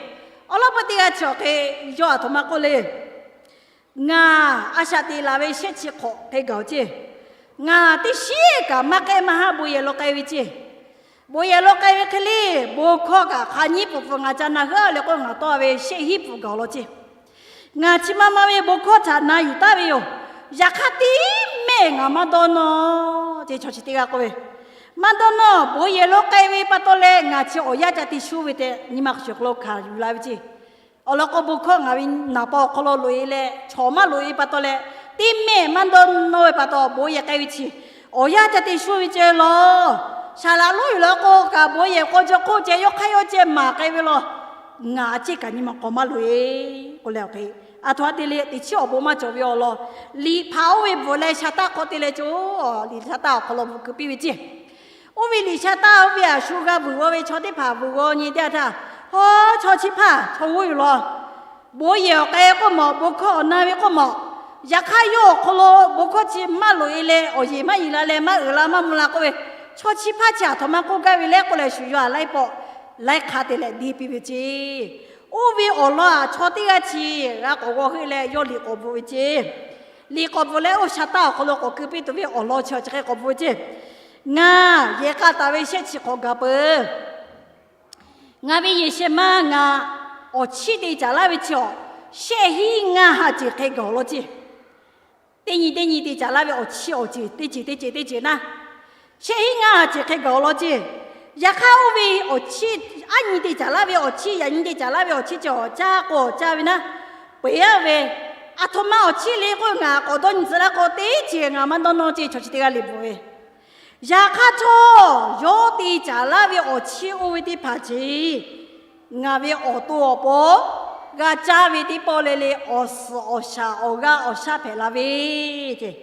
Awˬ lawn peuˬ teˇ g'aˇ chi awˬ hk'e yawˇ aˬ htoꞈ ma k'oˆ le. Ngaˬ a shaꞈ teꞈ laˬ ve shehˆ chi hk'awꞈ hk'e gaˬ-oˬ ceˇ. Ngaˬ teˇ shiˉ kaꞈ maˇ k'ehˆ maˇ haˉ bon yehˬ law k'ai ve ceˇ. Bon yehˬ law k'ai ve hk'e le, bon hkawˇ kaꞈ hk'aˬ nyiˉ pfuhˍ pfuhˍ ngaˬ ca na heuˆ-a leh k'oˆ, ngaˬ tawˇ ve shehˆ hinˉ pfuhˍ gaˬ-oˬ law ceˇ. Ngaˬ chi ma ma ve bon hkawˇ htaꞈ na yuˬ taˍ ve yoˬ. Yaꞈ hk'aˇ, teˇ mehˆ ngaˬ maˇ dawˇ nawˇ ceˇ. Chaw chi teˇ g'aˇ k'oˆ ve, maˇ dawˇ nawˇ. Bon yehˬ law k'ai ve pa taw leh ngaˬ chi awˬ yanˇ ca te shuˉ ve tehꞈ nyi ma hk'aw shuˍ hk'aw lo hkanˍ yuˬ la ve ceˇ. Awˬ lawn k'o, bon hkawˇ ngaˬ ve naˍ paw awˬ hk'aw lo loꞈ-e leh, chaw maˇ loꞈ-e pa taw leh, teˇ mehˆ maˇ dawˇ nawˇ ve pa taw, bon yehˬ k'ai ve chi awˬ yanˇ ca te shuˉ ve ceh law. Saˍ laꞈ lonˉ yuˬ la k'o kaꞈ, bon yehˬ k'aw jaw hk'oˆ ceh yawˇ hk'aˇ yawˇ ceh maˍ k'ai ve law. Ngaˬ a ciˉ kaꞈ nyi ma k'awꞈ maˇ loꞈ-e k'oˆ leh, awˬ hk'e a htoꞈ ma te le, teꞈ chiˉ awˬ bon maˇ cawˬ ve awˬ lawn, liꞈ hpaˍ oˇ ve bvuhꞈ leh shaˍ taˆ hk'aw te leh cawˬ. Liꞈ shaˍ taˆ awˬ hk'aw lo bvuhꞈ keu piˇ ve ceˇ. Oˇ ve liꞈ shaˍ taˆ oˇ ve a shu g'a vuiˬ g'aw ve chaw teˇ hpaˍ vuiˬ g'aw nyi teˇ yanˇ htaˇ, hawˉ, chaw chi hpaˇ chaw g'uˇ yoˬ law. Bon yehˬ awˬ k'ai k'oˆ mawˬ, bon hkawˇ awˬ na ve k'oˆ mawˬ, yaꞈ hk'aˇ yawˇ awˬ hk'aw lo bon hkawˇ chi maˇ loꞈ-e leh, awˬ yeˬ maˇ yeˬ la leh, maˇ uiˍ la maˇ mvuh la k'oˆ ve, chaw chi hpaˇ chi a htoꞈ ma k'oˆ gaˇ ve le k'oˆ leh, shuˍ yawˇ a laiˉ pawˆ laiˉ hk'a te leh deˇ piˇ ve ceˇ. Oˇ ve awˬ lawn a chaw teˇ g'aˇ chi g'a k'awꞈ g'aw heuˆ leh, yawˇ liꞈ k'awꞈ bvuhꞈ ve ceˇ. Liꞈ k'awꞈ bvuhꞈ leh, oˇ shaˍ taˆ awˬ hk'aw lo k'awꞈ keu piˇ tuˬ ve awˬ lawn chi chi hk'e k'awꞈ bvuhꞈ ve ceˇ. Ngaˬ yehˬ k'a taˍ ve shehˆ chi hk'awꞈ gaˬ peuˬ. Ngaˬ ve yehˬ shehˍ ma ngaˬ awˬ chiˇ te caˍ laˇ ve chi awˬ, shehˆ hinˉ ngaˇ ha ceˬ hk'e gaˬ-oˬ law ceˇ. Teˇ nyi teˇ nyi te caˍ laˇ ve awˬ chiˇ awˬ ceˬ teˇ ceˬ teˇ ceˬ teˇ ceˬ naˇ, shehˆ hinˉ ngaˇ ha ceˬ hk'e gaˬ-oˬ law ceˇ. Yaꞈ hk'aˇ, oˇ ve awˬ chiˇ aˉ nyi te caˍ laˇ ve awˬ chiˇ, yaꞈ nyi te caˍ laˇ ve awˬ chiˇ ceh awˬ caˇ k'o awˬ caˇ ve naˇ, peuˬ-a ve, a htoꞈ ma awˬ chiˇ le k'oˆ, ngaˬ k'awꞈ dawˇ nyi tcuh laˇ k'o, teˇ ceˬ ngaˬ maˇ dawˇ nawˇ ceˇ. Chaw chi teˇ g'aˇ le bvuhꞈ ve, yaꞈ hk'aˇ htawˇ, yawˇ te caˍ laˇ ve awˬ chiˇ oˇ ve teˇ hpaˍ ceˬ, ngaˬ ve awˬ to awˬ pon g'a caˇ ve teˇ pawˆ le le awˬ suhˍ awˬ shaˍ awˬ g'aˇ awˬ shaˉ hpehꞈ la ve ceˇ.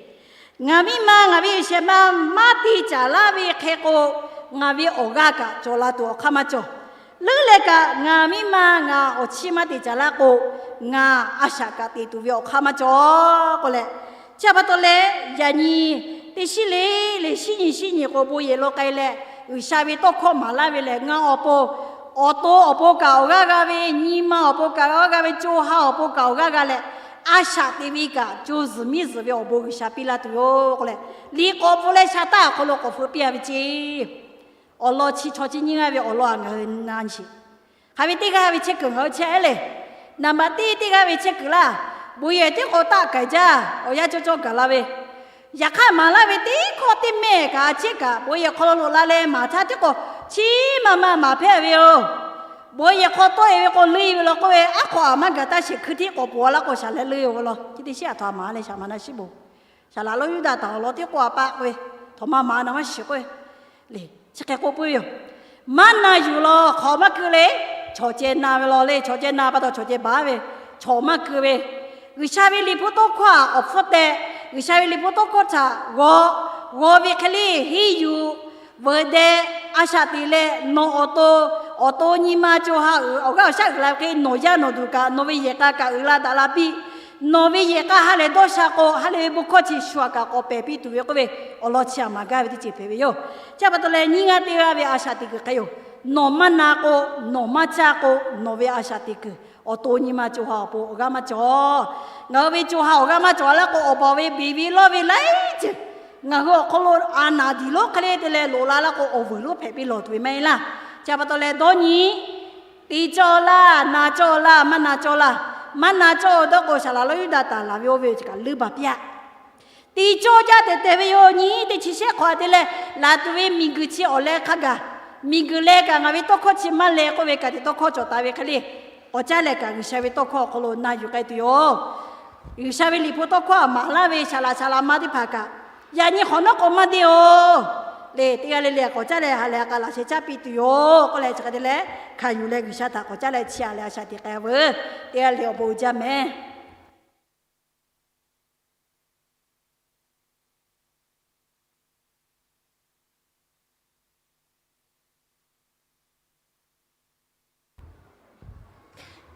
Ngaˬ miˇ ma ngaˬ ve yehˬ shehˍ ma maˇ te caˍ laˇ ve hk'e k'o, ngaˬ ve awˬ g'aˇ kaꞈ cawˬ la tuˬ awˬ hk'aˇ maˇ cawˬ. Leuˉ leh kaꞈ, ngaˬ miˇ ma ngaˬ awˬ chiˇ maˇ te caˍ laˇ k'o, ngaˬ a shaꞈ kaꞈ te tuˬ ve awˬ hk'aˇ maˇ cawˬ k'oˆ leh, chi pa taw leh, yaꞈ nyi teˇ shiˉ le le shiˉ nyi shiˉ nyi k'o, bon yehˬ law k'ai leh, G'uiˬsha ve tawˇ hkawˇ maˍ laˇ ve lehˬ, ngaˬ awˬ pon, awˬ to awˬ pon kaꞈ awˬ g'aˇ g'a ve, nyi ma awˬ pon kaꞈ awˬ g'aˇ g'a ve, co ha awˬ pon kaꞈ awˬ g'aˇ g'a leh, a shaꞈ te ve kaꞈ co zuhˬ miˉ zuhˬ ve awˬ bon G'uiˬsha piˇ laˇ tuˬ yoˬ k'oˆ leh, liꞈ k'awꞈ bvuhꞈ leh shaˍ taˆ awˬ hk'aw lo k'awꞈ hpfuhˆ piˇ-a ve ceˇ. Awˬ lawn chi chaw chi nyiˇ g'aˇ ve awˬ lawn a ngaˬ hui na nyi sheˍ. Hk'aˬ ve teˇ g'aˇ ve chehˇ kuiˬ ngaˬ hui chehˇ-a le. Naˍ baꞈ teˇ teˇ g'aˇ ve chehˇ kuiˬ laˇ, bon yehˬ tiˉ k'o taˆ kaiˍ jaˇ, awˬ yanˇ cawˇ cawˇ gaˬ la ve. Yaꞈ hk'aˇ, maˍ laˇ ve teˇ hkawˇ teˇ mehˆ kaꞈ a ciˉ kaꞈ bon yehˬ hk'aw lo loꞈ la leh maˍ htaˇ tiˉ k'o, chi ma ma maˍ hpehˇ ve yoˬ. Bon yehˬ hk'aw tawˆ-e ve k'o leuˇ ve law k'oˆ ve, aˉ hk'aw a maˇ gaˬ taˇ sheˍ, hkui htiˉ k'awꞈ poˬ-a laˇ k'o, shaˍ leh leuˇ ve law. Chi teˇ shiˉ a htoꞈ ma leh shaˍ ma na shiˉ bon. Saˍ laꞈ lonˉ Yuˇdaꞈ htaꞈ awˬ lawn tiˉ k'oˆ-a pa k'oˆ ve, htawnˍ ma maˍ na maˇ shiˍ k'oˆ ve, chi hk'e k'oˆ puiˉ ve yoˬ. Maˇ na yuˬ law, hk'awꞈ maˇ keu le. Chaw ceh na ve law le, chaw ceh na pa taw chaw ceh baˬ ve, hk'awꞈ maˇ keu ve. G'uiˬsha ve liꞈ hpu tawˇ hkawˇ htaꞈ awˬ hpfuhˇ teh, G'uiˬsha ve liꞈ hpu tawˇ hkawˇ htaꞈ g'aw, g'aw ve hk'e le henˇ yuˬ veuꞈ deh, a shaꞈ teꞈ leh nawˬ awˬ to, awˬ to nyi ma co ha uiˍ awˬ g'aˇ awˬ shaˉ uiˍ la ve hk'e, nawˬ yaˇ nawˬ duˬ kaꞈ nawˬ ve yehˬ k'a kaꞈ uiˍ la daꞈ la piˇ. Nawˬ ve yehˬ k'a ha lehˬ dawˇ sha k'o, ha lehˬ ve bon hkawˇ chi shu aꞈ kaꞈ k'awꞈ pehˬ piˇ tuˬ ve k'oˆ ve, awˬ lawn chi aꞈ maˍ gaˇ ve teˇ ceuˬ hpehꞈ ve yoˬ. Chi pa taw leh, nyiˇ g'aˇ teˇ g'aˇ ve a shaꞈ teꞈ kuiˬ hk'e yoˬ. Nawˬ maˇ na k'o, nawˬ maˇ caˇ k'o, nawˬ ve a shaꞈ teꞈ kuiˬ awˬ to nyi ma co ha awˬ pon awˬ g'aˇ maˇ cawˬ. Ngaˬ hui ve co ha awˬ g'aˇ maˇ cawˬ a laˇ k'o, awˬ baˬ ve beˬ ve lawˇ ve laiˉ ceuˬ ngaˬ hui awˬ hk'aw lo a naˍ diˬ lonˉ hk'e le te leh loꞈ la laˇ k'o, awˬ vuiˬ lonˉ hpehꞈ piˇ lawˬ tuˬ ve maˇ heˆ laˇ. Chi pa taw leh dawˇ nyi, te cawˇ laˇ, na cawˇ laˇ, maˇ na cawˇ laˇ. Maˇ na cawˇ-oˬ dawˇ k'o, Saˍ laꞈ lonˉ Yuˇdaꞈ taˍ laˬ ve oˇ ve awˬ ceuˬ kaꞈ leuˇ baˬ piˇ-aˆ. Te cawˇ jaˇ tehꞈ tehˬ ve yoˬ. Nyi teˇ chi shehˆ hk'awꞈ te leh, laˬ tuˬ ve miˬguiˬ chi awˬ leh hk'a gaˬ, miˬguiˬ leh kaꞈ ngaˬ ve tawˇ hkawˇ chi maˇ leh k'oˆ ve kaꞈ te tawˇ hkawˇ cawˬ taˍ ve hk'e le, k'awꞈ caˉ leh kaꞈ G'uiˬsha ve tawˇ hkawˇ awˬ hk'aw lo na yuˬ k'ai tuˬ yoˬ. G'uiˬsha ve liꞈ hpu tawˇ hkawˇ aˬ maˍ laˇ ve saˍ laꞈ saˍ laꞈ ma teˇ hpaˍ kaꞈ, yaꞈ nyi hk'awꞈ nawˉ k'awꞈ maˇ deˇ-oˬ le. Teˇ g'aˇ le le k'awꞈ caˉ leh ha lehˬ a k'a laꞈ sheh caˇ piˇ tuˬ yoˬ k'oˆ leh, chi hk'e te leh hkanˍ yuˬ leh G'uiˬsha htaꞈ k'awꞈ caˉ leh chi a leh a shaꞈ teꞈ k'ai veuˬ. Teˇ g'aˇ le awˬ bon uiˍ jaˇ mehˍ.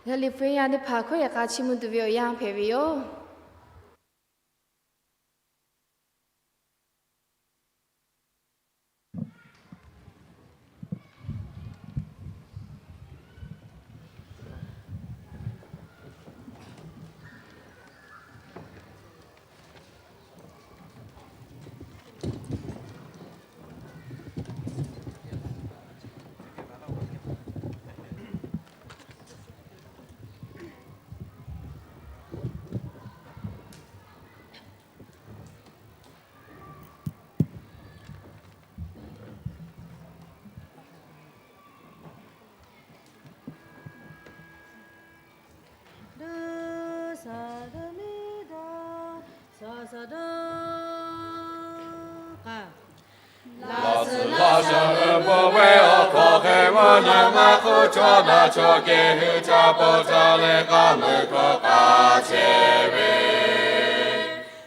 Yaˇ liꞈ hpu yaˇ teˇ hpaˍ hkawˇ yehˬ k'a chiˇ mvuh tuˬ ve awˬ yanˇ hpehꞈ ve yoˬ. Laꞈ suhˍ laˇ shaˍ leuꞈ bvuhꞈ ve awˬ hk'aw hk'e, mvuhˇ naw ma hk'oˆ chaw daꞈ chaw kehˬ hui ca paw ca leh k'aˇ mui hkawˇ k'a chehˇ ve.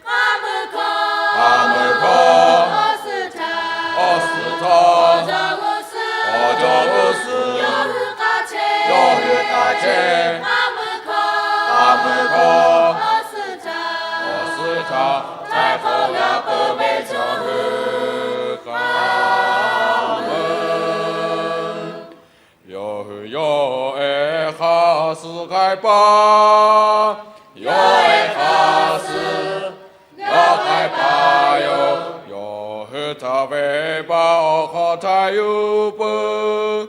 K'aˇ mui hkawˇ, k'aˇ mui hkawˇ, awˬ suhˍ htaꞈ, awˬ suhˍ htaꞈ, awˬ jaw g'uˇ suhˍ, awˬ jaw g'uˇ suhˍ, yawˇ hui k'a chehˇ, yawˇ hui k'a chehˇ. K'aˇ mui hkawˇ, k'aˇ mui hkawˇ, awˬ suhˍ htaꞈ, awˬ suhˍ htaꞈ htaiˍ hk'awꞈ g'a peuˬ ve chaw hui k'a meuˬ. Yawˇ hui yawˇ ehˉ hk'aˇ suh k'ai paˇ, yawˇ ehˉ hk'aˇ suh g'a k'ai paˇ yoˬ. Yawˇ hui htaꞈ venˇbaˆ awˬ hk'aw htaiˍ yuˬ peuˬ.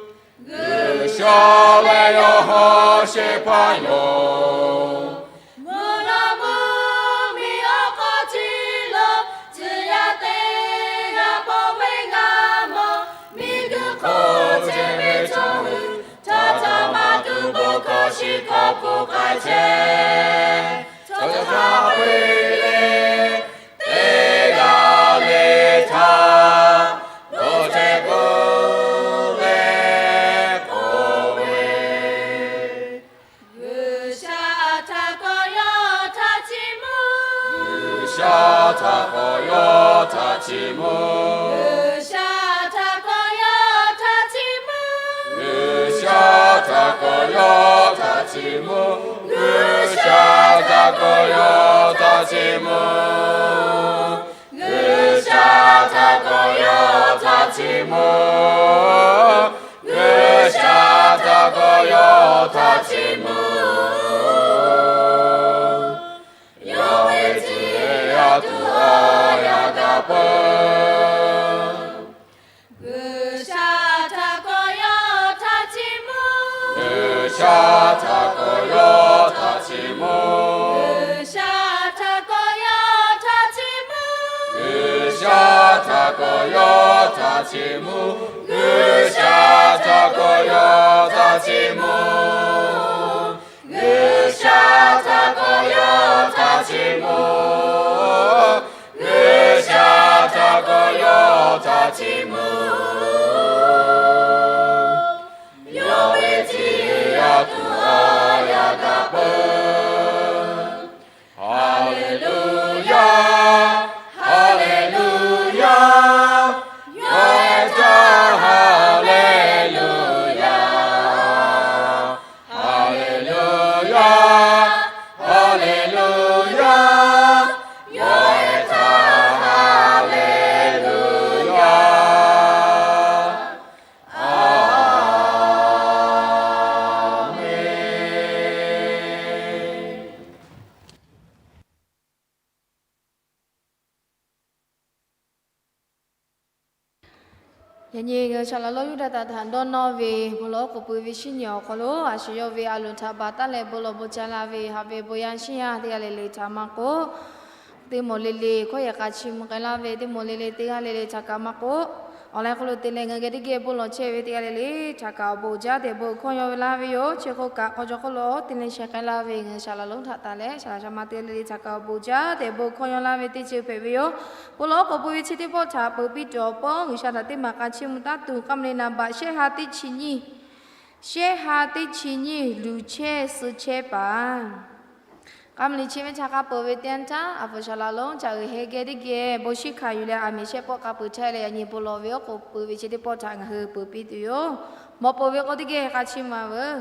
G'uiˬsha leh yawˇ hawˉ shehˍ hpaˇ yoˬ. Mvuhˇ naw mvuhˇmiˬ awˬ hk'aw ti lo tcuh yaˇ teˇ g'aˇ paw ve g'a mawˬ. Miˬguiˬ hk'oˆ ceh ve chaw hui htaꞈ htaꞈ maˇ tuˬ bon hkawˇ shiˍ hkawˇ hpu k'ai chehˇ. Chaw htaꞈ hk'a peu-eˬ leh teˇ g'aˇ le htaꞈ bon ceh k'oˆ leh k'oˆ ve, G'uiˬsha htaꞈ k'awꞈ yawˇ htaꞈ chiˇ mvuh. G'uiˬsha htaꞈ k'awꞈ yawˇ htaꞈ chiˇ mvuh. G'uiˬsha htaꞈ k'awꞈ yawˇ htaꞈ chiˇ mvuh. G'uiˬsha htaꞈ k'awꞈ yawˇ htaꞈ chiˇ mvuh. G'uiˬsha htaꞈ k'awꞈ yawˇ htaꞈ chiˇ mvuh. G'uiˬsha htaꞈ k'awꞈ yawˇ htaꞈ chiˇ mvuh. G'uiˬsha htaꞈ k'awꞈ yawˇ htaꞈ chiˇ mvuh. Yawˇ ve tcuh yaˇ tuˬ a yaˇ daꞈ peuˬ. G'uiˬsha htaꞈ k'awꞈ yawˇ htaꞈ chiˇ mvuh. G'uiˬsha htaꞈ k'awꞈ yawˇ htaꞈ chiˇ mvuh. G'uiˬsha htaꞈ k'awꞈ yawˇ htaꞈ chiˇ mvuh. G'uiˬsha htaꞈ k'awꞈ yawˇ htaꞈ chiˇ mvuh. G'uiˬsha htaꞈ k'awꞈ yawˇ htaꞈ chiˇ mvuh. G'uiˬsha htaꞈ k'awꞈ yawˇ htaꞈ chiˇ mvuh. G'uiˬsha htaꞈ k'awꞈ yawˇ htaꞈ chiˇ mvuh. Yawˇ ve tcuh yaˇ tuˬ a yaˇ daꞈ peuˬ. Haˍleˍluˍyaˇ, Haˍleˍluˍyaˇ, yawˇ ehˉ caˇ Haˍleˍluˍyaˇ. Haˍleˍluˍyaˇ, Haˍleˍluˍyaˇ. Yaꞈ nyi G'uiˬsha laꞈ lonˉ Yuˇdaꞈ htaꞈ dawˇ nawˇ ve bon lawˬ k'oˍ pui ve shinˉ nyi awˬ hk'aw lo, a shu yawˇ ve a loˍ htaꞈ baˬ taˉ leh bon lawˬ bon ca la ve haꞈ ve bon yaˇ shinˉ yaˇ teˇ g'aˇ le le htaꞈ maˇ k'oˆ, teˇ mawˬ le le hkawˇ yehˬ k'a chiˇ mvuh k'ai laˇ ve teˇ mawˬ le le teˇ g'aˇ le le htaꞈ kaꞈ maˇ k'oˆ, awˬ lawn hk'aw lo te leh ngaˬ hui geh teˇ geh bon lawˬ chehˇ ve teˇ g'aˇ le le htaꞈ kaꞈ awˬ bon uiˍ jaˇ tehꞈ bon hkawˇ yaw ve laˇ ve yoˬ. Chi hk'oˆ kaꞈ, k'aw caw hk'oˆ lo te leh sheh k'ai laˇ ve G'uiˬsha laꞈ lonˉ htaꞈ taˍ leh, shaˍ laꞈ shaˍ ma teˇ g'aˇ le le htaꞈ kaꞈ awˬ bon uiˍ jaˇ tehꞈ bon hkawˇ yaw laˇ ve teˇ ceuˬ hpehꞈ ve yoˬ. Bon lawˬ k'oˍ pui ve chi teˇ pawˆ htaꞈ peuˬ piˇ tuˬ awˬ pon, G'uiˬsha htaꞈ teˇ maˬ k'a chiˇ mvuh taˉ tuˬ, k'a mvuh le naˍ baꞈ shehˆ ha teˇ chi nyiˇ, shehˆ ha teˇ chi nyiˇ luˬ chehˇ suh chehˇ paˍ k'a mvuh le chi ve htaꞈ k'a peuˬ ve teˇ yanˇ htaˇ, a poˍ shaˍ laꞈ lonˉ ca uiˍ heh geh teˇ geh bon shiˉ hkanˍ yuˬ leh, aˬ miˍ shehˆ pawˆ k'a peuˬ htaˇ leh, yaꞈ nyi bon lawˬ ve awˬ k'oˍ pui ve chi teˇ pawˆ htaꞈ ngaˬ hui peuˬ piˇ tuˬ yoˬ. Mawˬ peuˬ ve k'o teˇ geh k'a chiˇ mvuh veuˬ.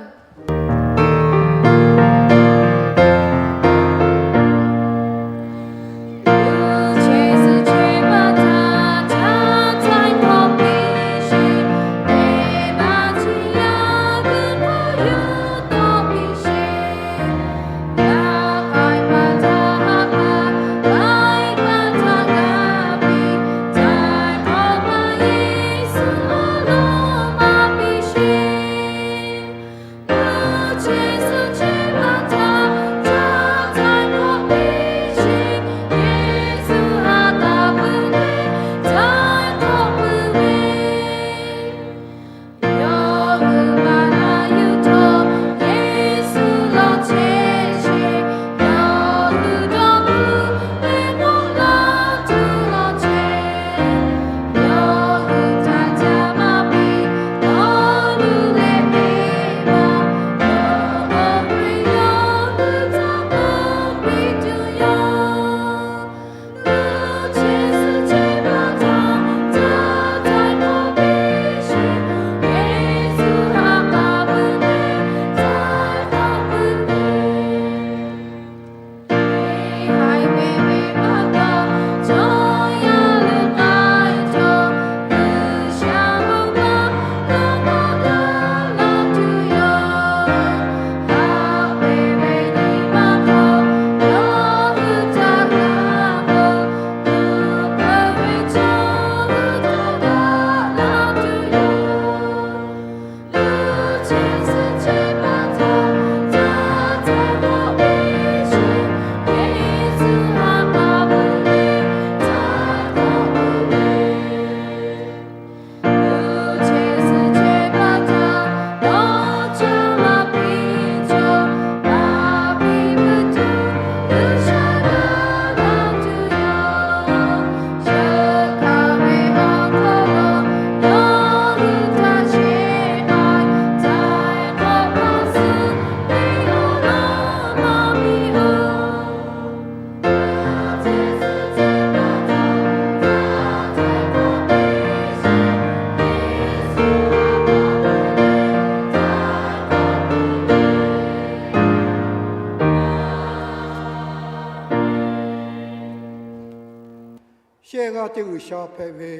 Shehˆ g'aˇ teˇ G'uiˬsha hpehꞈ ve,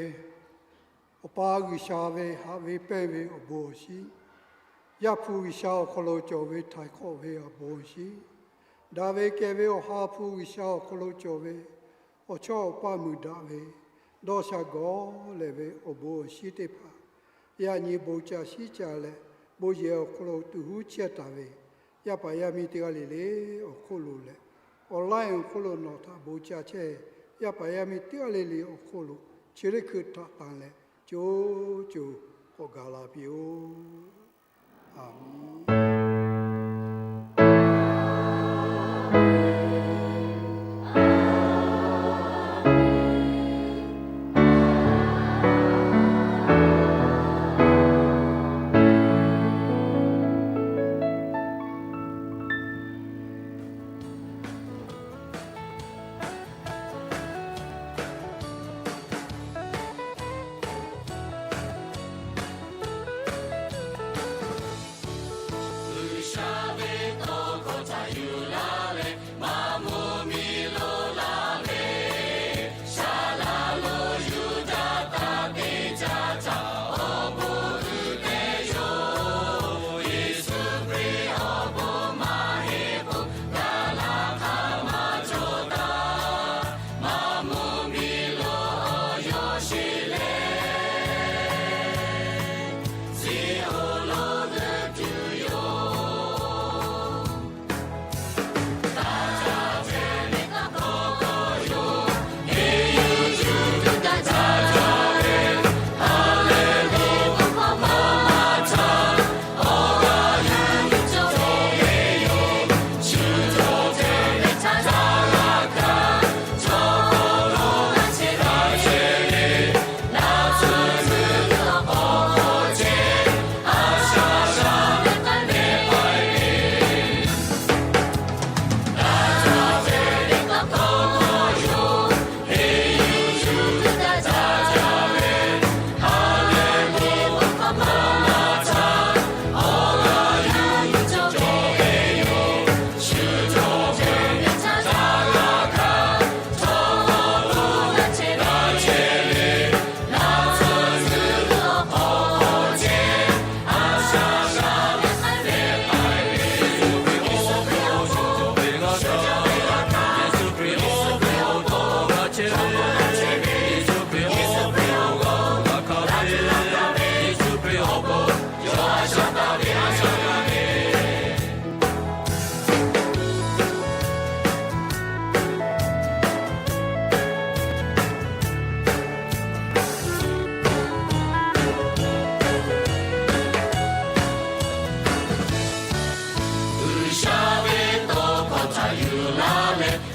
Awˬ pa G'uiˬsha ve haꞈ ve pehnˇ ve awˬ bon awˬ shinˉ, Yaˇ hpu G'uiˬsha awˬ hk'aw lo cawˬ ve htaiˍ hk'awꞈ ve awˬ bon awˬ shinˉ, daꞈ ve kehˬ ve Awˬ ha hpu G'uiˬsha awˬ hk'aw lo cawˬ ve awˬ chawˇ awˬ paˇ muiˬ daꞈ ve, dawˇ sha gawˬ lehˬ ve awˬ bon awˬ shinˉ teˇ hpaˍ, yaꞈ nyi bon ca shiˉ ca leh, bon yehˬ awˬ hk'aw lo tuˬ huˉ chehˇ taˍ ve yaˇ paˍ yaˇ miˇ teˇ g'aˇ le le awˬ hk'oˆ lo leh, online awˬ hk'oˆ lo nawˬ htaꞈ bon ca chehˇ yaˇ paˍ yaˇ miˇ teˇ g'aˇ le le awˬ hk'oˆ lo chi teˇ hkui htaꞈ tanˬ leh, co co k'awꞈ gaˬ la piˇ-oˆ. Aˍmenˍ.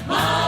Maˇ